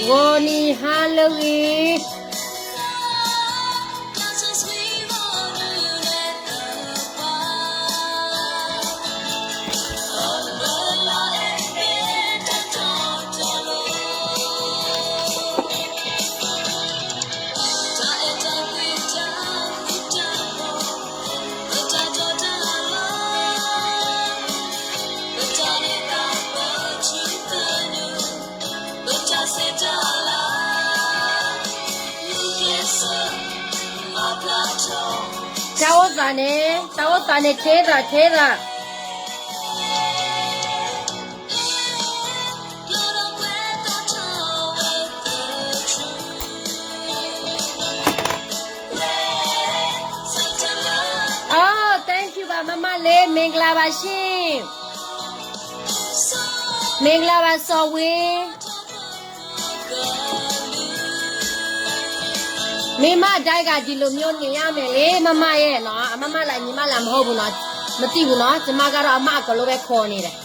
ဂီၤနံၤဟါလၢအဂ့ၤ. တၢ်အိၣ်သးန့ၣ်, တၢ်အိၣ်သးန့ၣ် ထဲသး, ထဲသး. အိ, thank you ဘၣ် မမလ့, မ့ၢ်ကလၤဘၣ်ဆ့, မ့ၢ်ကလၤဘၣ်စီၤဝ့. မိမဒါဂၤဒီလိုမျိုးန့ၣ် အမဲာ်လ့ မမယဲၢ်နီၤ, အမမလၢညီမလၢမဟုတ်ဘူးနီၤ, မသိဘူးနီၤ, ကျမကတော့ အမအကလိပဲ ခေါ်နေတယ်.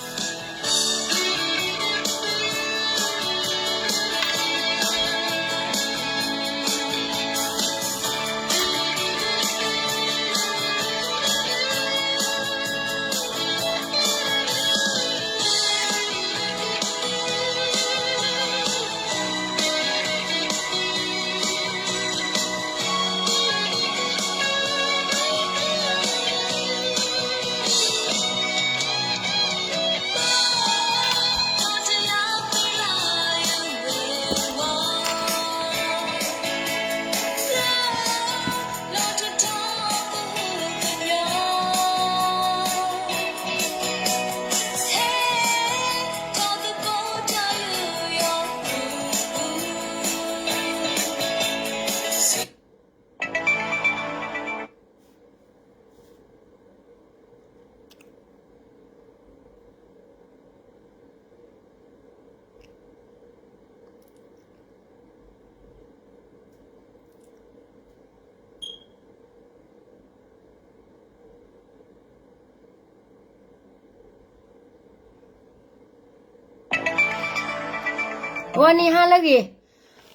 Ronnie ဟါလၢအဂ့ၤ,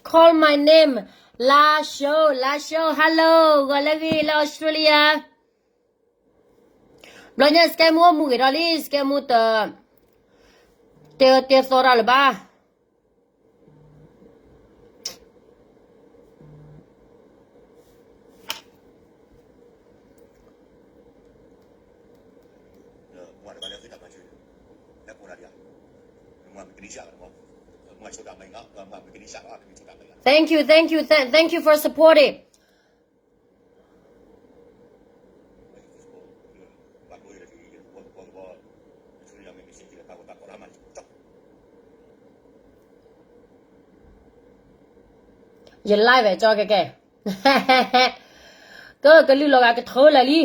call my name, လါရှိ, လါရှိ, hello, ဂီၤလၢအဂ့ၤလၢ Australia. ဘျီညါ စကဲမူအိၣ်မူဂ့ၤဒီးလံ, စကဲမူတ, တဲတဲသီတၢ်လၢၤဘၣ်. Thank you, thank you, thank, thank you for supporting. Your live ကဲ, ကကလုၢ်လီၤဂာ်ကထၢလၢာ်လံ. ဂီ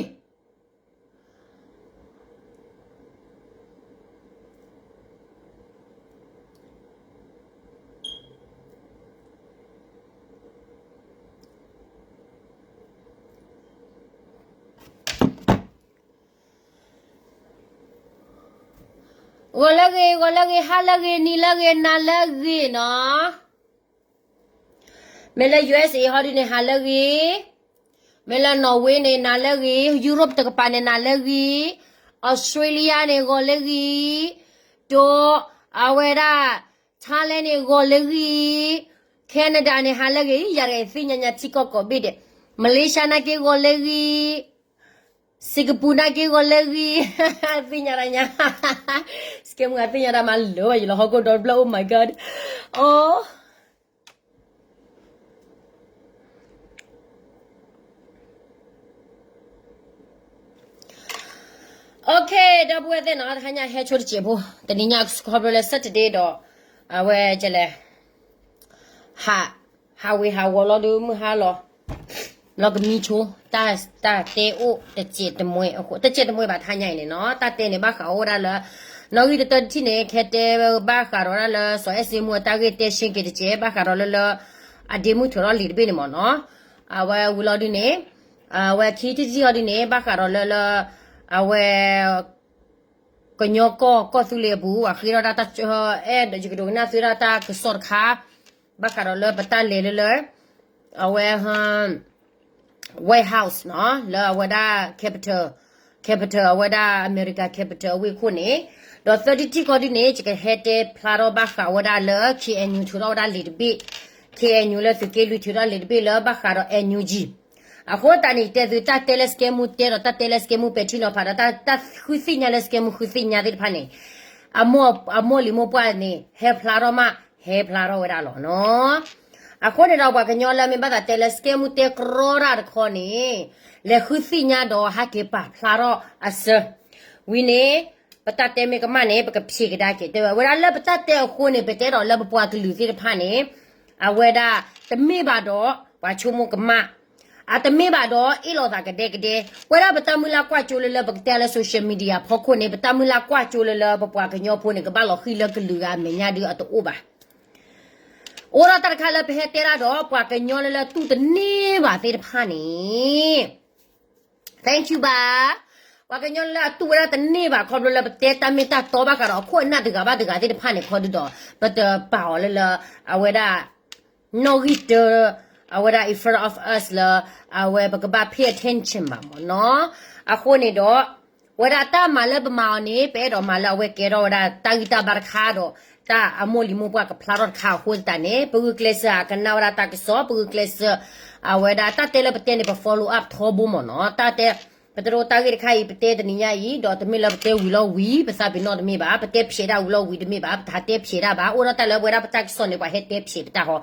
ၤလၢအဂ့ၤ, ဂီၤလၢအဂ့ၤ, ဟါလၢအဂ့ၤ, နံၤလၢအဂ့ၤ, နၤလၢအဂ့ၤနီၤ. မ့ၢ်လၢ USA ဟီဒုန့ၣ် ဟါလၢအဂ့ၤ, မ့ၢ်လၢ Norway န့ၣ် နၤလၢအဂ့ၤ, Europe တကပၤန့ၣ် နၤလၢအဂ့ၤ, Australia န့ၣ် ဂီၤလၢအဂ့ၤ, ဒီးအဝဲဒၣ် Thailand န့ၣ် ဂီၤလၢအဂ့ၤ, Canada န့ၣ် ဟါလၢအဂ့ၤ, ယၤတဂၤသ့ၣ်ညါညါထံကီၢ်ကိးဘ့ၣ်ဒဲး, Malaysia နာ်က့ဂီၤလၢအဂ့ၤ, Singapore နာ်က့ဂီၤလၢအဂ့ၤ, သ့ၣ်ညါတၢ်ညါ, စကဲမူအသ့ၣ်ညါတၢ်မၤလၢာ်ဘၣ် ယလီၤဟီၣ်ခိၣ်ဒီတဘျီ, oh my god, အိ OK, ဒီပုၢ်ဝဲၢ်သ့ၣ်နီၤ, တဟါညါဟဲဆိတစဲးဖိ, တနံၤညါခီဖျိလၢ Saturday ဒီး အဝဲကလဲၤ ဟးဝ့ၤဟးဝီၤလီၤဒုးမုၢ်ဟါလီၤ, လီၤကမံဆိ, တၢ်တဲအိၣ်တစဲးတမှဲအဃိ, တစဲးတမှဲဘၣ် တဟါညါအံၤန့ၣ်နီၤ, တၢ်တဲန့ၣ်ဘၣ်ဃးအိၣ်ဝဲဒၣ်လၢ နီၣ်ဂံၢ်တတၢတထံၣ်န့ၣ် ခဲတဲဘၣ်ဃးဒီးဝဲဒၣ်လၢ စီၤအဲၣ်စ့မူအတၢ်ဂ့ၢ်တဲရှင်းက့ၤတစဲး ဘၣ်ဃးဒီးလၢလၢ အဒ့မုၢ်ထၢၣ်ထီၣ်လံာ်တဘ့ၣ်န့ၣ်မ့ၢ်နီၤ, အဝဲဝံၤလီၤဒုးန့ၣ်, အဝဲခံထံၣ်တထံၣ်အီၤဒုးန့ၣ် ဘၣ်ဃးဒီးလၢလၢ, အဝဲ ကညီကီၢ်ကီၢ်သူလ့ၤအပူၤ အဃ့ထီၣ်ဒၣ်တၢ်, အဲၣ်ဒိးယကဒိကနၣ်သုဒၣ်တၢ်ကစီၣ်တခါ, ဘၣ်ဃးဒီးလၢပတၢ်လဲၤလၢလၢ အဝဲ White House နီၤ လၢအဝဲဒၣ် Capitol, Capitol အဝဲဒၣ် America Capitol အဝ့ၢ်ခိၣ်န့ၣ်, ဒီးသၢထံၣ်တထံၣ်ဃီဒ်န့ၣ် ယကဟဲတဲဖျါထီၣ်ဘၣ်ဃးဝဲဒၣ်လၢ K N U ထုးထီၣ်ဝဲဒၣ်လံာ်တဘ့ၣ်, K N U လၢသုးက့လွံၢ်ထုးထီၣ်လံာ်တဘ့ၣ်လၢဘၣ်ဃးဒီး N U G အဃိသတးန့ၣ် တဲသုတၢ်တဲလၢစကဲမူတဲဒီးတၢ်တဲလၢစကဲမူပဲာ်ထံနီၤဖးဒီး တၢ်ဃုသ့ၣ်ညါလၢစကဲမူဃုသ့ၣ်ညါသ့ၣ်တဖၣ်န့ၣ် အမိၢ်လံၤမိၢ်ပှၢ်န့ၣ် ဟဲဖျါထီၣ်မး ဟဲဖျါထီၣ်ဝဲဒၣ်လီၤနီၤ. အဃိန့ၣ်ဒီးပှၤကညီလၢမ့ၢ်ဘၣ်သးတဲလၢစကဲမူတဲကြီတၢ်တခီန့ၣ် လဲၤဃုသ့ၣ်ညါဒီးဟဲက့ၤပာ်ဖျါထီၣ်အဆၢ ဝံၤန့ၣ် ပတၢ်တဲမ့ၢ်ကမၣ်န့ၣ် ပကဖံးကဒါက့ၤ တဲဝဲဒၣ်လၢပတၢ်တဲအဃိန့ၣ် ပတဲဒီးလၢပပှၤကလုာ်သ့ၣ်တဖၣ်န့ၣ် အဝဲဒၣ်တမ့ၢ်ဘၣ်ဒီး ပှၤဆိကမိၣ်ကမၣ် အတမ့ၢ်ဘၣ်ဒီးအ့ၣ်လိာ်သးကဒဲကဒဲ, ပဝဲဒၣ်ပတၢ်မုၢ်လၢ်ကွၢ်ကၠိလၢလၢပကတဲလၢ social media ဖီခိၣ်န့ၣ် ပတၢ်မုၢ်လၢ်ကွၢ်ကၠိလၢလၢပပှၤကညီဖိန့ၣ် ကဘၣ်လီၤဃံၤလၢကလုာ်ဂၤအမဲာ်ညါဒုးအတအိၣ်ဘၣ်. အိၣ်ဒီးတၢ်တခါလၢပဟဲတဲဒၣ်ဒီး ပှၤကညီလၢလၢအတူၢ်တန့ၢ်ဘၣ်သ့ၣ်တဖၣ်န့ၣ် Thank you ဘၣ်. ပှၤကညီလၢအတူၢ်ဝဲဒၣ်တန့ၢ်ဘၣ် ခီဖျိလၢပတဲတၢ်မ့ၢ်တၢ်တီဘၣ်ဃးဒီးအခိၣ်အနၢ်တဂၤဘၣ်တဂၤသ့ၣ်တဖၣ်န့ၣ် ခီဒုဒီး ပတပာ်အီၤလၢလၢ အဝဲဒၣ် နီၣ်ဂံၢ်တၢ အဝဲဒၣ် in front of us လၢ အဝဲပကဘၣ် pay attention ဘၣ်မ့ၢ်နီၤ. အဃိန့ၣ်ဒီး ဝဲဒၣ်တၢ်မၤလၢပမၤအီၤန့ၣ် ပအဲၣ်ဒိးမၤလၢအဝဲကဲထီၣ်ဝဲဒၣ်တၢ်ဂံၢ်တၢ်ဘါတခါဒီး တၢ်အမိၢ်လံၤမိၢ်ပှၢ်ကဖျါထီၣ်တခါအဃိသတးန့ၣ် ပဂုာ်ကျဲးစၢးကနၣ်ဝဲဒၣ်တၢ်ကစီၣ် ပဂုာ်ကျဲးစၢး အဝဲဒၣ်တၢ်တဲလၢပတဲန့ၣ် ပ follow up ထီဘိမ့ၢ်နီၤ. တၢ်တဲ ပတရူးတၢ်ဂ့ၢ်တခါအံၤ ပတဲတနံၤညါအံၤ ဒီးတမ့ၢ်လၢပတဲဝံၤလီၤဝံၤ ပသးပ့ၤနီၣ်တမ့ၢ်ဘၣ်, ပတဲဖျဲးဒၣ်ဝံၤလီၤဝံၤတမ့ၢ်ဘၣ်, ပဟးတဲဖျဲးဒၣ်ဘၣ်, အိၣ်ဒီးတၢ်လၢပဝဲဒၣ်ပတၢ်ကစီၣ်န့ၣ် ပှၤဟဲတဲဖျဲးပတၢ်ဃီ,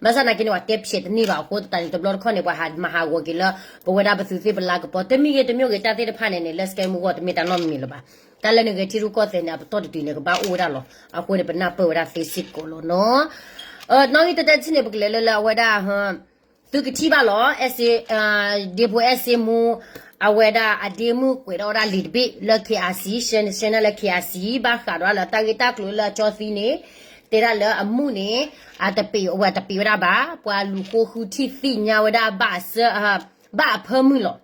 ဘၣ်ဆၣ်သနာ်က့န့ၣ် ပှၤတဲဖျဲးတန့ၢ်ဘၣ်အဃိသတးန့ၣ် တဘျီတခီၣ်န့ၣ် ပှၤဟးမၤဟးဂီၤက့ၤလၢ ပဝဲဒၣ်ပသုးသ့ၣ်ပလါကပီၤ တမံၤဂ့ၤတမံၤဂ့ၤ တၢ်သ့ၣ်တဖၣ်န့ၣ်န့ၣ် လၢစကဲမူဂီၢ်တမ့ၢ်တၢ်နီတမံၤလၢၤဘၣ်. တၢ်လၢနဂဲၤထံရူၢ်ကီၢ်သဲးန့ၣ် အပတီၢ်တတုၤန့ၣ် ကဘၣ်အိၣ်ဝဲဒၣ်လီၤ. အဃိန့ၣ် ပနၢ်ပၢၢ်ဝဲဒၣ်သ့စ့ၢ်ကီးလီၤနီၤ. နီၣ်ဂံၢ်တၢတၢ်တထံၣ်န့ၣ် ပကလဲၤလၢလၢအဝဲဒၣ် သုကထံၣ်ဘၣ်လီၤ ဒ့ဖိအဲၣ်စ့မူ အဝဲဒၣ်အဒ့မုၣ်ကွဲးထီၣ်ဝဲဒၣ်လံာ်တဘ့ၣ်လၢ K R C ရှဲနၢၣ်လၢ K R C ဘၣ်ဃးဒီးလၢတၢ်ဂ့ၢ်တၢ်ကျိၤလၢအကၠီသံန့ၣ် တဲဒၣ်လၢအမူၣ်န့ၣ် အတပ့ၤဝဲတပ့ၤဝဲဒၣ်ဘၣ် ပှၤလူၤဃိဃုထံၣ်သ့ၣ်ညါဝဲဒၣ်ဘၣ်အဆၢ ဘၣ်အဖၢမုၢ်လီၤ. ဒ်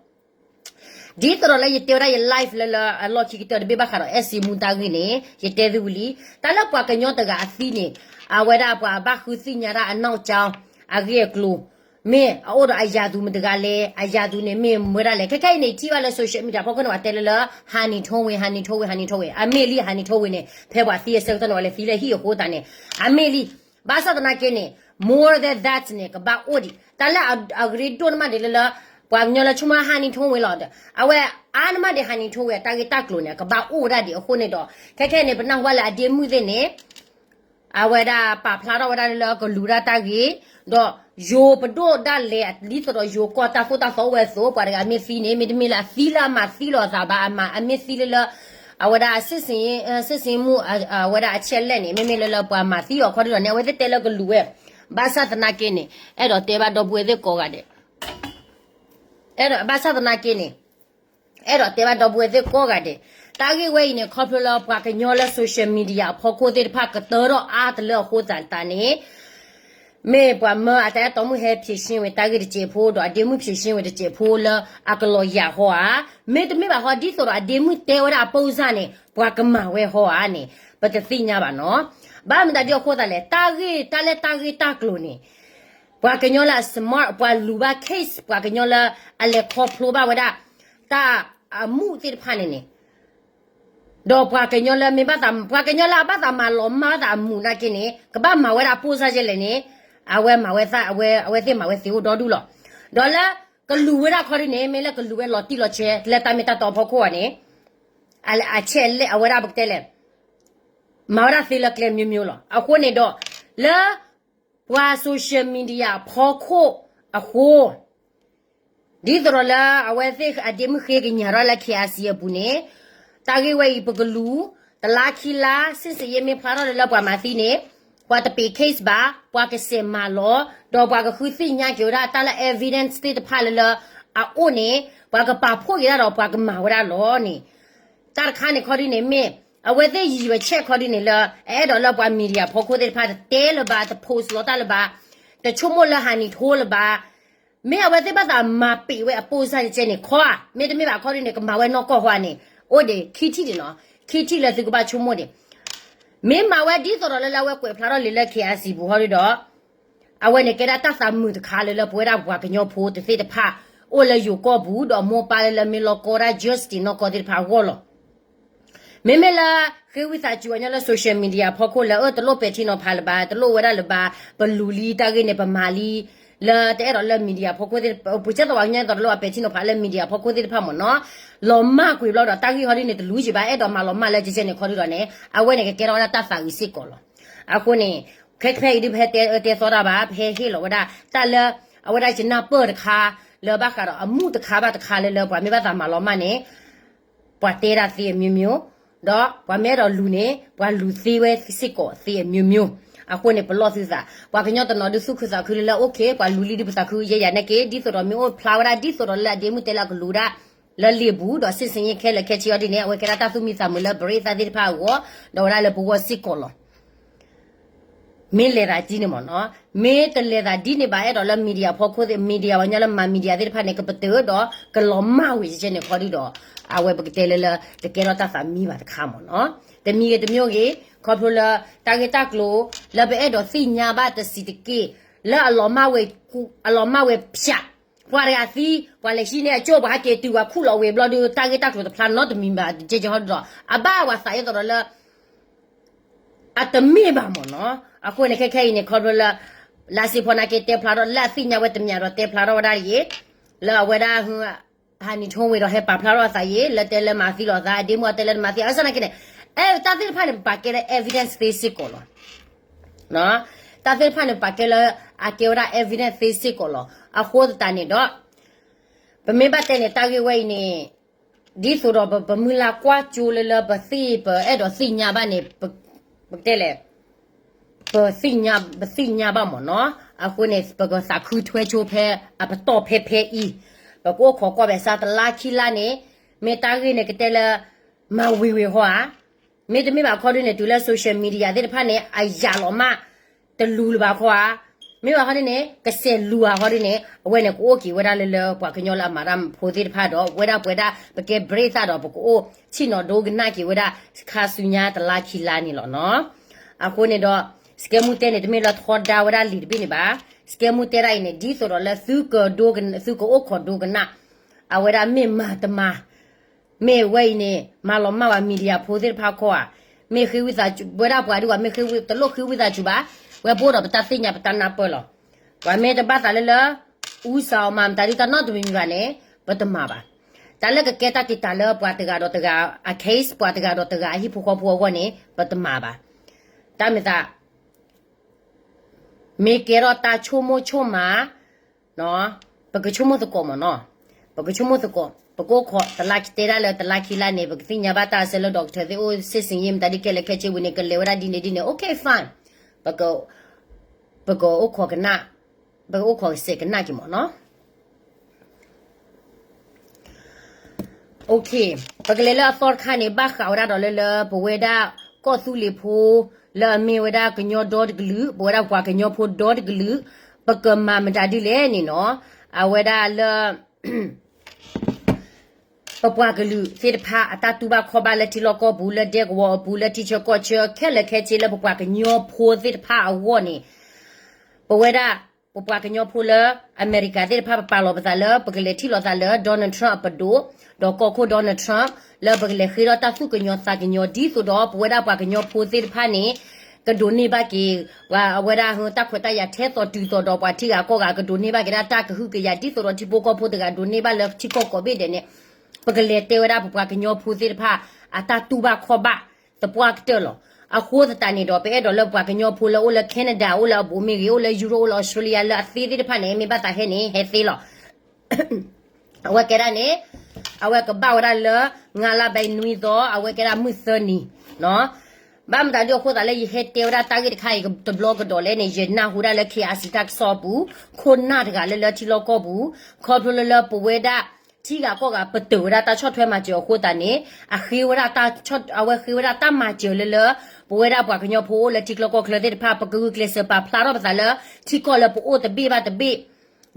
သိးဒီးလၢယတဲဝဲဒၣ်ယ live လၢလၢအလီၢ်ခံကတၢၢ်တဘ့ၣ်ဘၣ်ဃးဒီးအဲၣ်စ့မူတၢ်ဂ့ၢ်န့ၣ် ယတဲသုဝံၤလံ. တၢ်လၢပှၤကညီတဂၤအသံန့ၣ် အဝဲဒၣ်ပှၤဘၣ်ဃုသ့ၣ်ညါတၢ်အနီၢ်ကၠီ အဂ့ၢ်အကျိၤ မ့ၢ်အအိၣ်ဒီးအယၤသူမတဂၤလဲၣ်, အယၤသူန့ၣ်မ့ၢ်မၢဒၣ်လဲၣ်. ခဲခဲအံၤန့ၣ် ထံၣ်ဘၣ်လၢ social media ဖီခိၣ်န့ၣ် ပှၤတဲလၢလၢ ဟးနံၤထိဝ့ၤ ဟးနံၤထိဝ့ၤ ဟးနံၤထိဝ့ၤ အမ့ၢ်လံ ဟးနံၤထိဝ့ၤန့ၣ် ဖဲပှၤသံအဆၢကတီၢ်န့ၣ် ပှၤလဲၤသံလၢဟံၣ်အဃိသတးန့ၣ် အမ့ၢ်လံ. ဘၣ်ဆၣ်သနာ်က့န့ၣ် more than that န့ၣ် ကဘၣ်အိၣ်ဒံး တၢ်လၢအရ့ဒိၣ်န့ၣ်မးဒံးလၢလၢ ပှၤကညီလၢဆိကမိၣ်ဟးနံၤထိဝ့ၤလီၤဒီး အဝဲအါန့ၣ်မးဒံး ဟးနံၤထိဝ့ၤ တၢ်ဂ့ၢ်တၢ်ကျိၤန့ၣ် ကဘၣ်အိၣ်ဝဲဒၣ်ဒံးအဃိန့ၣ်ဒီး ခဲခဲန့ၣ် ပနၢ်ဟူလၢအဒ့မုၣ်သ့ၣ်န့ၣ် အဝဲဒၣ်ပာ်ဖျါထီၣ်ဝဲဒၣ်လၢကလူၤဒၣ်တၢ်ဂ့ၢ် ဒီးယိၤပဒိၣ်ဒၣ်လဲာ် ဒ်သိးဒီးယိၤကီၢ်တၢ်သိၣ်တၢ်သီအိၣ်ဝဲအသိး ပှၤတဂၤမ့ၢ်သံန့ၣ် မ့တမ့ၢ်လၢအသံလၢအမၤသံလိာ်အသးဘၣ် အမၤအမ့ၢ်သံလၢလၢ အဝဲဒၣ် စစ်ဆင်ရေးမူး အဝဲဒၣ်အချက်အလက်န့ၣ် မ့မ့ၢ်လၢလၢပှၤမၤသံအီၤခီဒုဒီးန့ၣ် အဝဲသ့ၣ်တဲလၢကလူၤဝဲ ဘၣ်ဆၣ်သနာ်က့န့ၣ် အဲၣ်ဒိးတဲဘၣ်ဒီပုၢ်ဝဲၢ်သ့ၣ်ကိးဂၤဒဲး အဲၣ်ဒိးဘၣ်ဆၣ်သနာ်က့န့ၣ် အဲၣ်ဒိးတဲဘၣ်ဒီပုၢ်ဝဲၢ်သ့ၣ်ကိးဂၤဒဲး တၢ်ဂ့ၢ်ဝဲအံၤန့ၣ် ခီဖျိလၢပှၤကညီလၢ social media အဖီခိၣ်သ့ၣ်တဖၣ်ကတၢၢ်ထီၣ်အါတလၢအဃိသတးန့ၣ် မ့ၢ်ပှၤမၢအတၢ်အဲၣ်တီမုၣ်ဟဲဖြေရှင်းဝဲတၢ်ဂ့ၢ်တစဲးဖိ ဒီးအဒ့မုၣ်ဖြေရှင်းဝဲတစဲးဖိလၢအကလီၤယၤဟီဧါ, မ့တမ့ၢ်ဘၣ်ဟီ ဒ်သိးဒီးအဒ့မုၣ်တဲဝဲဒၣ်အပိစၢ်န့ၣ် ပှၤကမၤဝဲဟီဧါန့ၣ် ပတသ့ၣ်ညါဘၣ်နီၤ. ဘၣ်မတၤဒ်အဃိသတးလဲၣ် တၢ်ဂ့ၢ်တၢ်လၢတၢ်ဂ့ၢ်တၢ်ကျိၤန့ၣ် ပှၤကညီလၢအ smart ပှၤလူၤဘၣ် case ပှၤကညီလၢအလဲၤခီဖျိဘၣ်ဝဲဒၣ် တၢ်အမူးသ့ၣ်တဖၣ်န့ၣ်န့ၣ် ဒီးပှၤကညီလၢမ့ၢ်ဘၣ်သး ပှၤကညီလၢအဘၣ်သးမၤလီၤမၢ်ဘၣ်သးအမူးနာ်က့န့ၣ် ကဘၣ်မၤဝဲဒၣ်ပိစၢ်ယဲလဲၣ်န့ၣ် အဝဲမၤဝဲသ့ အဝဲသ့ၣ်မၤဝဲသ့အိၣ်ဒီဒူၣ်လီၤ. ဒီးလၢကလူၤဝဲဒၣ်ခီဒ်န့ၣ် မ့ၢ်လၢကလူၤဝဲလီၤတံၢ်လီၤဆဲး လၢတၢ်မ့ၢ်တၢ်တီအဖီခိၣ်ဧါန့ၣ် အချက်အလက်အဝဲဒၣ်ပကတဲလဲၣ် မၤဝဲဒၣ်သ့လၢကျဲမျိုးမျိုးလီၤ. အဃိန့ၣ်ဒီး လၢပှၤ social media အဖီခိၣ်အဃိ ဒ်သိးဒီးလၢအဝဲသ့ၣ်အဒ့မုၣ်ဃ့ကညးထီၣ်လၢ K R C အပူၤန့ၣ် တၢ်ဂ့ၢ်ဝဲအံၤပကလူၤ တလါခံလါ စစ်ဆင်ရေးမ့ၢ်ဖျါထီၣ်လၢလၢပှၤမၤသံန့ၣ် ပှၤတပ့ၤ case ဘၣ် ပှၤကစဲးမၤလီၤ ဒီးပှၤကဃုသ့ၣ်ညါက့ၤဝဲဒၣ်တၢ်လၢ evidence သ့ၣ်တဖၣ်လၢလၢအအိၣ်န့ၣ် ပှၤကပာ်ဖှိၣ်က့ၤဒၣ်ဒီးပှၤကမၤဝဲဒၣ်လီၤန့ၣ် တၢ်တခါန့ၣ်ခီဒ်န့ၣ်မ့ၢ် အဝဲသ့ၣ်ယံာ်ဝဲဆဲးခီဒ်န့ၣ်လၢ အအဲၣ်ဒိးလၢပှၤ media ဖီခိၣ်သ့ၣ်တဖၣ်တတဲလၢၤဘၣ် တ post လီၤတၢ်လၢၤဘၣ် တဆိကမိၣ်လၢဟးနံၤထိလၢၤဘၣ် မ့ၢ်အဝဲသ့ၣ်ဘၣ်သးမၤပ့ၤဝဲအပိစၢ်ကဲန့ၣ်ခီဧါ မ့တမ့ၢ်ဘၣ်ခီဒ်န့ၣ် ကမၤဝဲနီၢ်ကီၢ်ဃီဧါန့ၣ် အိၣ်ဒံးခံထံၣ်ဒံးနီၤ ခံထံၣ်လၢသုကဘၣ်ဆိကမိၣ်ဒံး မ့ၢ်မၤဝဲဒ်သိးဒီးလၢလၢအဝဲကွဲးဖျါထီၣ်လံာ်လၢ K R C ပူၤဟီဒ်ဒီး အဝဲန့ၣ်ကဲဒၣ်တၢ်သးမုာ်တခါလၢလၢပဝဲဒၣ်ပှၤကညီဖိတသ့ၣ်တဖၣ် အိၣ်လၢယိၤကီၢ်ပူၤ ဒီးမိၢ်ပၢ်လၢလၢမ့ၢ်လီၤကီဒၣ် Justin နီၢ်ကီၢ်သ့ၣ်တဖၣ်အဂီၢ်လီၤ. မ့မ့ၢ်လၢ ဃ့ဝံသးစူၤအီၤညီလၢ social media ဖီခိၣ်လၢ အၢ တလိၣ်ပဲာ်ထံနီၤဖးလၢၤဘၣ်, တလိၣ်ဝဲဒၣ်လၢၤဘၣ်, ပလူၤလံတၢ်ဂ့ၢ်န့ၣ် ပမၤလံ လၢတအဲၣ်ဒိးလၢ media ဖီခိၣ်သ့ၣ် ပူၤစဲသိးပှၤကညီသိးတလိၣ် အပဲာ်ထံနီၤဖးလၢ media ဖီခိၣ်သ့ၣ်တဖၣ်မ့ၢ်နီၤ, လီၤမၢ်ကွံာ်ဘျီဒီး တၢ်ဂ့ၢ်ဟီဒ်န့ၣ် တလူၤယံၤဘၣ် အဲၣ်ဒိးမၤလီၤမၢ်လၢကဲကဲန့ၣ်ခီဒုဒီးန့ၣ် အဝဲန့ၣ်ကကဲထီၣ်ဝဲဒၣ်တၢ်သးအုးစ့ၢ်ကီးလီၤ. အဃိန့ၣ် ခဲဖဲအံၤဒ် ပဟဲတဲအၢတဲသီတၢ်ဘၣ်, ပဟဲဟ့ၣ်လီၤဝဲဒၣ် တၢ်လၢ အဝဲဒၣ်ယနၢ်ပၢၢ်တခါ လၢဘၣ်ဃးဒီးအမူးတခါဘၣ်တခါလၢလၢပှၤမ့ၢ်ဘၣ်သးမၤလီၤမၢ်န့ၣ် ပှၤတဲဒၣ်သ့အမျိုးမျိုး, ဒီးပှၤမ့ၢ်အဲၣ်ဒိးလူၤန့ၣ် ပှၤလူၤသ့ဝဲစ့ၢ်ကီးသ့အမျိုးမျိုး. အဃိန့ၣ် ပလီၢ်သုသး, ပှၤကညီတနီၤဒုးသူၣ်ခုသးခုလၢလၢ okay ပှၤလူၤလံဒုးပသးခုယဲယၤနာ်က့ ဒ်သိးဒီးမ့ၢ်အိၣ်ဖျါဝဲဒၣ်ဒ်သိးဒီးလၢအဒ့မုၣ်တဲလၢအကလူၤဒၣ် လၢလံာ်ပူၤ ဒီးစစ်ဆင်ရေးခဲလၢာ်ခဲဆ့အီၤဒ်န့ၣ် အဝဲကဲဒၣ်တၢ်သူၣ်မံသးမုာ်လၢပရ့သၣ်သ့ၣ်တဖၣ်အဂီၢ် ဒီးဝဲဒၣ်လၢပဂီၢ်စ့ၢ်ကီးလီၤ. မ့ၢ်လဲၤသးဒ်န့ၣ်မ့ၢ်နီၤ, မ့ၢ်တလဲၤသးဒ်န့ၣ်ဘၣ် အဲၣ်ဒိးလၢ media ဖီခိၣ် media ပှၤကညီလၢမၤ media သ့ၣ်တဖၣ်န့ၣ် ကပတုာ်ဒီးကလီၤမၢ်ဝံၤကဲန့ၣ်ခီဒုဒီး အဝဲပကတဲလၢလၢ တကဲထီၣ်တၢ်သးမံဘၣ်တခါမ့ၢ်နီၤ. တမံၤဂ့ၤတမံၤဂ့ၤ ခီဖျိလၢ တၢ်ဂ့ၢ်တၢ်ကျိၤ လၢပအဲၣ်ဒိးသ့ၣ်ညါဘၣ်တစံးတက့ၢ် လၢအလီၤမၢ်ဝဲ အလီၤမၢ်ဝဲဖၠး ပှၤတဂၤသံ ပှၤလဲၤဟံးန့ၢ်အကၠိၣ် ပှၤဟဲက့ၤတုၤပှၤခူၣ်လီၤဝဲဘျီဒီး တၢ်ဂ့ၢ်တၢ်ကျိၤတဖျါနီတမံၤဘၣ် ကဲကဲဟီဒုဒီး အဘၣ်ပှၤသးအသိးဒီးလၢ အတမ့ၢ်ဘၣ်မ့ၢ်နီၤ. အဃိန့ၣ် ခဲခဲအံၤန့ၣ် ခီဖျိလၢ လါစ့ဖီနာ်က့တဲဖျါထီၣ် လၢအသ့ၣ်ညါဝဲတမံၤဒီးတဲဖျါထီၣ်ဝဲဒၣ်တဂ့ၤ, လၢအဝဲဒၣ် ဟးနံၤထိဝ့ၤဒီးဟဲပာ်ဖျါထီၣ်အသးယ့ၤ လၢတဲလၢမၤသံလိာ်သး အဒ့မုၣ်အတဲလၢမၤသံ အစနာ်က့န့ၣ် အဲၣ်တၢ်သ့ၣ်တဖၣ်န့ၣ် ပပာ်ကဲလၢ evidence သ့စ့ၢ်ကီးလီၤ. တၢ်သ့ၣ်တဖၣ်န့ၣ် ပပာ်ကဲလၢ အကဲဝဲဒၣ် evidence သ့စ့ၢ်ကီးလီၤ. အဃိသတးန့ၣ်ဒီး ပမ့ၢ်ဘၣ်တဲန့ၣ် တၢ်ဂ့ၢ်ဝဲအံၤန့ၣ် ဒ်သိးဒီးပ ပမုၢ်လၢ်ကွၢ်ကၠိလၢလၢပသ့ၣ် ပအဲၣ်ဒိးသ့ၣ်ညါဘၣ်န့ၣ် ပ ပကတဲလဲၣ် ပ ပသ့ၣ်ညါဘၣ်မ့ၢ်နီၤ. အဃိန့ၣ် ပကသးခုထွဲဆိဖဲအပတီၢ်ဖဲဖဲအံၤ ပကအိၣ်ခိးကွၢ်ဘဲးစးတလါခံလါန့ၣ် မ့ၢ်တၢ်ဂ့ၢ်န့ၣ်ကတဲလၢ မၤဝံၤဝံၤဟီဧါ. မ့တမ့ၢ်ဘၣ်ခီဒ်န့ၣ် တုၤလၢ social media သ့ၣ်တဖၣ်န့ၣ် အယၢ်လီၤမး တလူၤလၢၤဘၣ်ခီဧါ. မ့ၢ်ဘၣ်ခီဒ်န့ၣ် ကစဲးလူၤဧါခီဒ်န့ၣ် အဝဲန့ၣ် ကအိၣ်က့ၤဝဲဒၣ်လၢလၢပှၤကညီလၢအမၤတၢ်ဖိသ့ၣ်တဖၣ်ဒီး ဝဲဒၣ်ပဝဲဒၣ် ပကဲဘြ့သၣ်ဒီး ပကအိၣ်ဆ့ၣ်နီၤဒိကနၣ်က့ၤဝဲဒၣ် ခါဆူညါတလါခံလါန့ၣ်လီၤနီၤ. အဃိန့ၣ်ဒီး စကဲမူတဲန့ၣ် တမ့ၢ်လၢထီဒါဝဲဒၣ်လံာ်တဘ့ၣ်န့ၣ်ဘၣ်. စကဲမူတဲဒၣ်အံၤန့ၣ် ဒ်သိးဒီးလၢသုကဒိကန သုကအိၣ်ခိးဒိကနၣ် အဝဲဒၣ်မ့ၢ်မၤတမၤ မ့ၢ်ဝဲအံၤန့ၣ် မၤလီၤမၢ်ဝဲ media ဖိသ့ၣ်တဖၣ်ခီဧါ. မ့ၢ်ဃ့ဝံသးစူၤ ဝဲဒၣ်ပှၤဒ်ဝဲ မ့ၢ်ဃ့ဝံ တလိၣ်ဃ့ဝံသးစူၤဘၣ်. ဝဲပအိၣ်ဒီးပတၢ်သ့ၣ်ညါပတၢ်နၢ်ပၢၢ်လီၤ. ပှၤမ့ၢ်တဘၣ်သးလၢလၢ အူစၢ်အီၤမၤမတၤဒ်တၢ်နီတမံၤမံၤဘၣ်န့ၣ် ပတမၤဘၣ်. တၢ်လၢကကဲတၢ်တံာ်တာ်လၢပှၤတဂၤဒီးတဂၤအ case ပှၤတဂၤဒီးတဂၤအဟံၣ်ဖိဃီဖိအဂီၢ်န့ၣ် ပတမၤဘၣ်. တၢ်မၤသး မ့ၢ်ကဲထီၣ်တၢ်ဆိကမိၣ်ဆိကမး ပကဆိကမိၣ်သကိးမ့ၢ်နီၤ. ပကဆိကမိၣ်သကိး ပကအိၣ်ခိးတလါခံ တဲဒၣ်လၢတလါခံလါန့ၣ် ပကသ့ၣ်ညါဘၣ်တၢ်ဆၢလၢ doctor သ့ၣ်အိၣ် စစ်ဆင်ရေး မတၤဒ်ခဲလၢာ်ခဲဆ့ဝံၤန့ၣ် ကလဲၤဝဲဒၣ်ဒ်န့ၣ်ဒ်န့ၣ် okay fine. ပက ပကအိၣ်ခိးကနၣ် ပကအိၣ်ခိးကစဲးကနၣ်က့ၤမ့ၢ်နီၤ. Okay, ပကလဲၤလၢအသီတခါန့ၣ် ဘၣ်ဃးဝဲဒၣ်ဒီးလၢလၢ ပဝဲဒၣ်ကီၢ်သူလ့ၤဖိ လၢအမ့ၢ်ဝဲဒၣ်ကညီဒီတကလုာ် ပဝဲဒၣ်ပှၤကညီဖိဒီတကလုာ် ပကမၤမတၤဒ်လဲၣ်န့ၣ်နီၤ. အဝဲဒၣ်လၢ ပပှၤကလုာ်သ့ၣ်တဖၣ်အတၢ်တူၢ်ဘၣ်ခီၣ်ဘၣ်လၢထံလီၢ်ကီၢ်ပူၤ လၢဒဲကဝီၤအပူၤ လၢထံဆၢကီၢ်ဆၢ ခဲလၢာ်ခဲဆ့လၢပပှၤကညီဖိသ့ၣ်တဖၣ်အဂီၢ်န့ၣ် ပဝဲဒၣ် ပပှၤကညီဖိလၢအမဲရကၤသ့ၣ်တဖၣ် ပပာ်လီၤပသးလၢ ပကလဲၤထံၣ်လိာ်သးလၢ Donald Trump အပဒိၣ်, ဒီးကီၢ်ခိၣ် Donald Trump လၢပကလဲၤဃ့ထီၣ်တၢ်သူၣ်ကညီၤသးကညီၤ ဒ်သိးဒီးပဝဲဒၣ်ပှၤကညီဖိသ့ၣ်တဖၣ်န့ၣ် ကဒိးန့ၢ်ဘၣ်က့ၤ ပဝဲဒၣ်တၢ်ခွဲးတၢ်ယာ်ထဲသိးတုၤသိးဒီးပှၤထံဂၤကီၢ်ဂၤ ကဒိးန့ၢ်ဘၣ်က့ၤဒၣ်တၢ်ကဟုကယာ် ဒ်သိးဒီးထံဖိကီၢ်ဖိတဂၤဒိးန့ၢ်ဘၣ်လၢထံကီၢ်ကိးဘ့ၣ်ဒဲးန့ၣ် ပကလဲၤတဲဝဲဒၣ်ပပှၤကညီဖိသ့ၣ်တဖၣ် အတၢ်တူၢ်ဘၣ်ခီၣ်ဘၣ်သပှၢ်ကတၢၢ်လီၤ. အဃိသတးန့ၣ်ဒီး ပအဲၣ်ဒိးလၢပပှၤကညီဖိလၢအိၣ်လၢ Canada အိၣ်လၢအဘူးမ့ၢ်ဂ့ၤ အိၣ်လၢ Europe အိၣ်လၢ Australia လၢအသ့သ့ၣ်တဖၣ်န့ၣ် မ့ၢ်ဘၣ်သးဟဲန့ၣ် ဟဲသ့လီၤ. အဝဲကဲဒၣ်န့ၣ် အဝဲကဘၣ်ဝဲဒၣ်လၢ ငါးလပိုင်းနွံသီ အဝဲကဲဒၣ်မုၢ်သၢနံၤ ဘၣ်မတၤဒ်အဃိသတးလၢယဟဲတဲဝဲဒၣ်တၢ်ဂ့ၢ်တခါအံၤ တဘျီကဒီးလဲၣ်န့ၣ် ယနၢ်ဟူဒၣ်လၢ KRC တၢ်ကစီၣ်အပူၤ ခိၣ်နၢ်တဂၤလၢလၢထံလီၢ်ကီၢ်ပူၤ ခီဖျိလၢလၢပဝဲဒၣ် ထံဂၤကီၢ်ဂၤပတုာ်ဝဲဒၣ်တၢ်ဆီၣ်ထွဲမၤစၢၤအဃိသတးန့ၣ် အဃ့ဝဲဒၣ်တၢ်ဆီၣ် အဝဲဃ့ဝဲဒၣ်တၢ်မၤစၢၤလၢလၢ ပဝဲဒၣ်ပှၤကညီဖိအိၣ်လၢထံချၢကီၢ်ချၢသ့ၣ်တဖၣ် ပကဂုာ်ကျဲးစၢးပာ်ဖျါထီၣ်ပသးလၢ ထံကီၢ်လၢပအိၣ်တဘ့ၣ်ဘၣ်တဘ့ၣ် ဒ်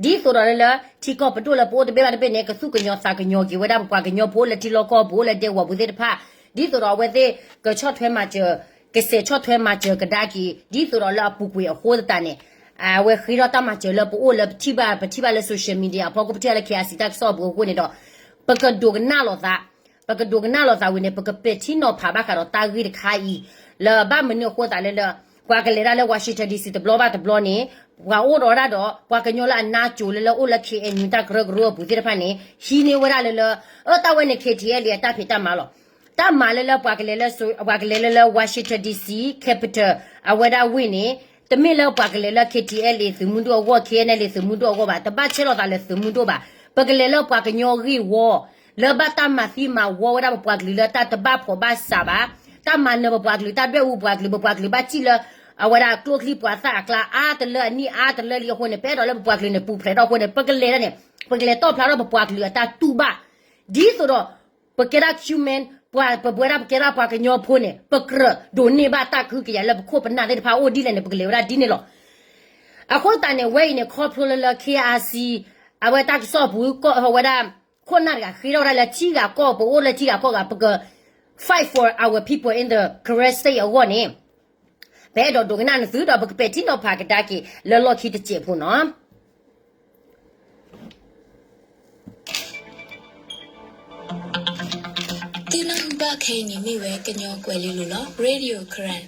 သိးဒီးလၢလၢ ထံကီၢ်ပဒိၣ်လၢပအိၣ်တဘ့ၣ်ဘၣ်တဘ့ၣ်န့ၣ် ကသူၣ်ကညီၤသးကညီၤက့ၤဝဲဒၣ်ပပှၤကညီဖိအိၣ်လၢထံလီၢ်ကီၢ်ပူၤ အိၣ်လၢဒဲကဝီၤပူၤသ့ၣ်တဖၣ် ဒ်သိးဒီးအဝဲသ့ၣ်ကဆီၣ်ထွဲမၤစၢၤ ကစဲးဆီၣ်ထွဲမၤစၢၤကဒါက့ၤ ဒ်သိးဒီးလၢအပူၤကွံာ်အဃိသတးန့ၣ် အဝဲဃ့ထီၣ်တၢ်မၤစၢၤလၢပအိၣ်လၢပထံၣ်ဘၣ် ပထံၣ်ဘၣ်လၢ social media အဖီခိၣ် ပထံၣ်ဘၣ်လၢ KIC တၢ်ကစီၣ်အပူၤအဃိန့ၣ်ဒီး ပကဒိးကနၣ်လိာ်သး, ပကဒိးကနၣ်လိာ်သးဝံၤန့ၣ် ပကပဲာ်ထံနီၤဖးဘၣ်ဃးဒီးတၢ်ဂ့ၢ်တခါအံၤ လၢဘၣ်မနုၤအဃိသးလၢလၢ ပှၤကလဲၤဒၣ်လၢ Washington D C တဘျီဘၣ်တဘျီန့ၣ် ပှၤအိၣ်ဒီးဒၣ်ဒီး ပှၤကညီလၢအနါကိၤလၢလၢအိၣ်လၢ K N U တၢ်ကရၢကရိအပူၤသ့ၣ်တဖၣ်န့ၣ် ဟံးန့ၢ်ဝဲဒၣ်လၢလၢ အၢ တၢ်ဝဲန့ၣ် K T L A အတၢ်ဖံးတၢ်မၤလီၤ. တၢ်မၤလၢလၢပှၤကလဲၤလၢ ပှၤကလဲၤလၢလၢ Washington D C Capitol အဝဲဒၣ်ဝ့ၢ်န့ၣ် တမ့ၢ်လၢပှၤကလဲၤလၢ K T L A သုးမုၢ်ဒိၣ်အဂီၢ် K N L A သုးမုၢ်ဒိၣ်အဂီၢ်ဘၣ်, တဘၣ်ဆဲးလီၤသးလၢသုးမုၢ်ဒိၣ်ဘၣ်. ပကလဲၤလၢပှၤကညီဂ့ၢ်ဝီ လၢဘၣ်တၢ်မၤသံမၤဝီဝဲဒၣ်ပပှၤကလုာ်လၢတၢ်တဘၣ်ဖှီၣ်ဘၣ်စးဘၣ်, တၢ်မၤနၢၤပပှၤကလုာ် တၢ်ဒွဲၣ်အူပပှၤကလုာ် ပပှၤကလုာ်ဘၣ်စံၣ်လၢ အဝဲဒၣ်ကျိချံမျိာသၣ်အကျါ အါတလၢအနံၣ်အါတလၢလံအဃိန့ၣ် ပအဲၣ်ဒိးလၢပပှၤကလုာ်န့ၣ် ပူၤဖျဲးထီၣ်အဃိန့ၣ် ပကလဲၤဒၣ်န့ၣ် ပကလဲၤတီၣ်ဖျါထီၣ်ပပှၤကလုာ်အတၢ်တူၢ်ဘၣ် ဒ်သိးဒီး ပကဲဒၣ် human ပှၤ ပဝဲဒၣ်ပကဲဒၣ်ပှၤကညီဖိန့ၣ် ပကြၢးဒိးန့ၢ်ဘၣ်တၢ်ကဟုကယာ်လၢပခိၣ်ပနၢ်သ့ၣ်တဖၣ်အိၣ်ဒ်လဲၣ်န့ၣ် ပကလဲၤဝဲဒၣ်ဒ်န့ၣ်လီၤ. အဃိသတးန့ၣ် ဝဲအံၤန့ၣ် ခီဖျိလၢလၢ K I C အဝဲတၢ်ကစီၣ်ပူၤ ကီၢ်ဝဲဒၣ် ခိၣ်နၢ်တဂၤဃ့ထီၣ်ဝဲဒၣ်လၢထံဂၤကီၢ် ပအိၣ်လၢထံဂၤကီၢ်ဂၤ ပက fight for our people in the Karen state အဂီၢ်န့ၣ် ပအဲၣ်ဒိးဒိကနၣ်နသုဒီး ပကပဲာ်ထံနီၤဖးကဒါက့ၤလၢလီၢ်ခံတစဲးဖိနီၤ. သုနၢ်ဟူဘၣ်ခဲအံၤန့ၣ်မ့ၢ်ဝဲကညီကွဲၤလ့လိၤလီၤ Radio Karen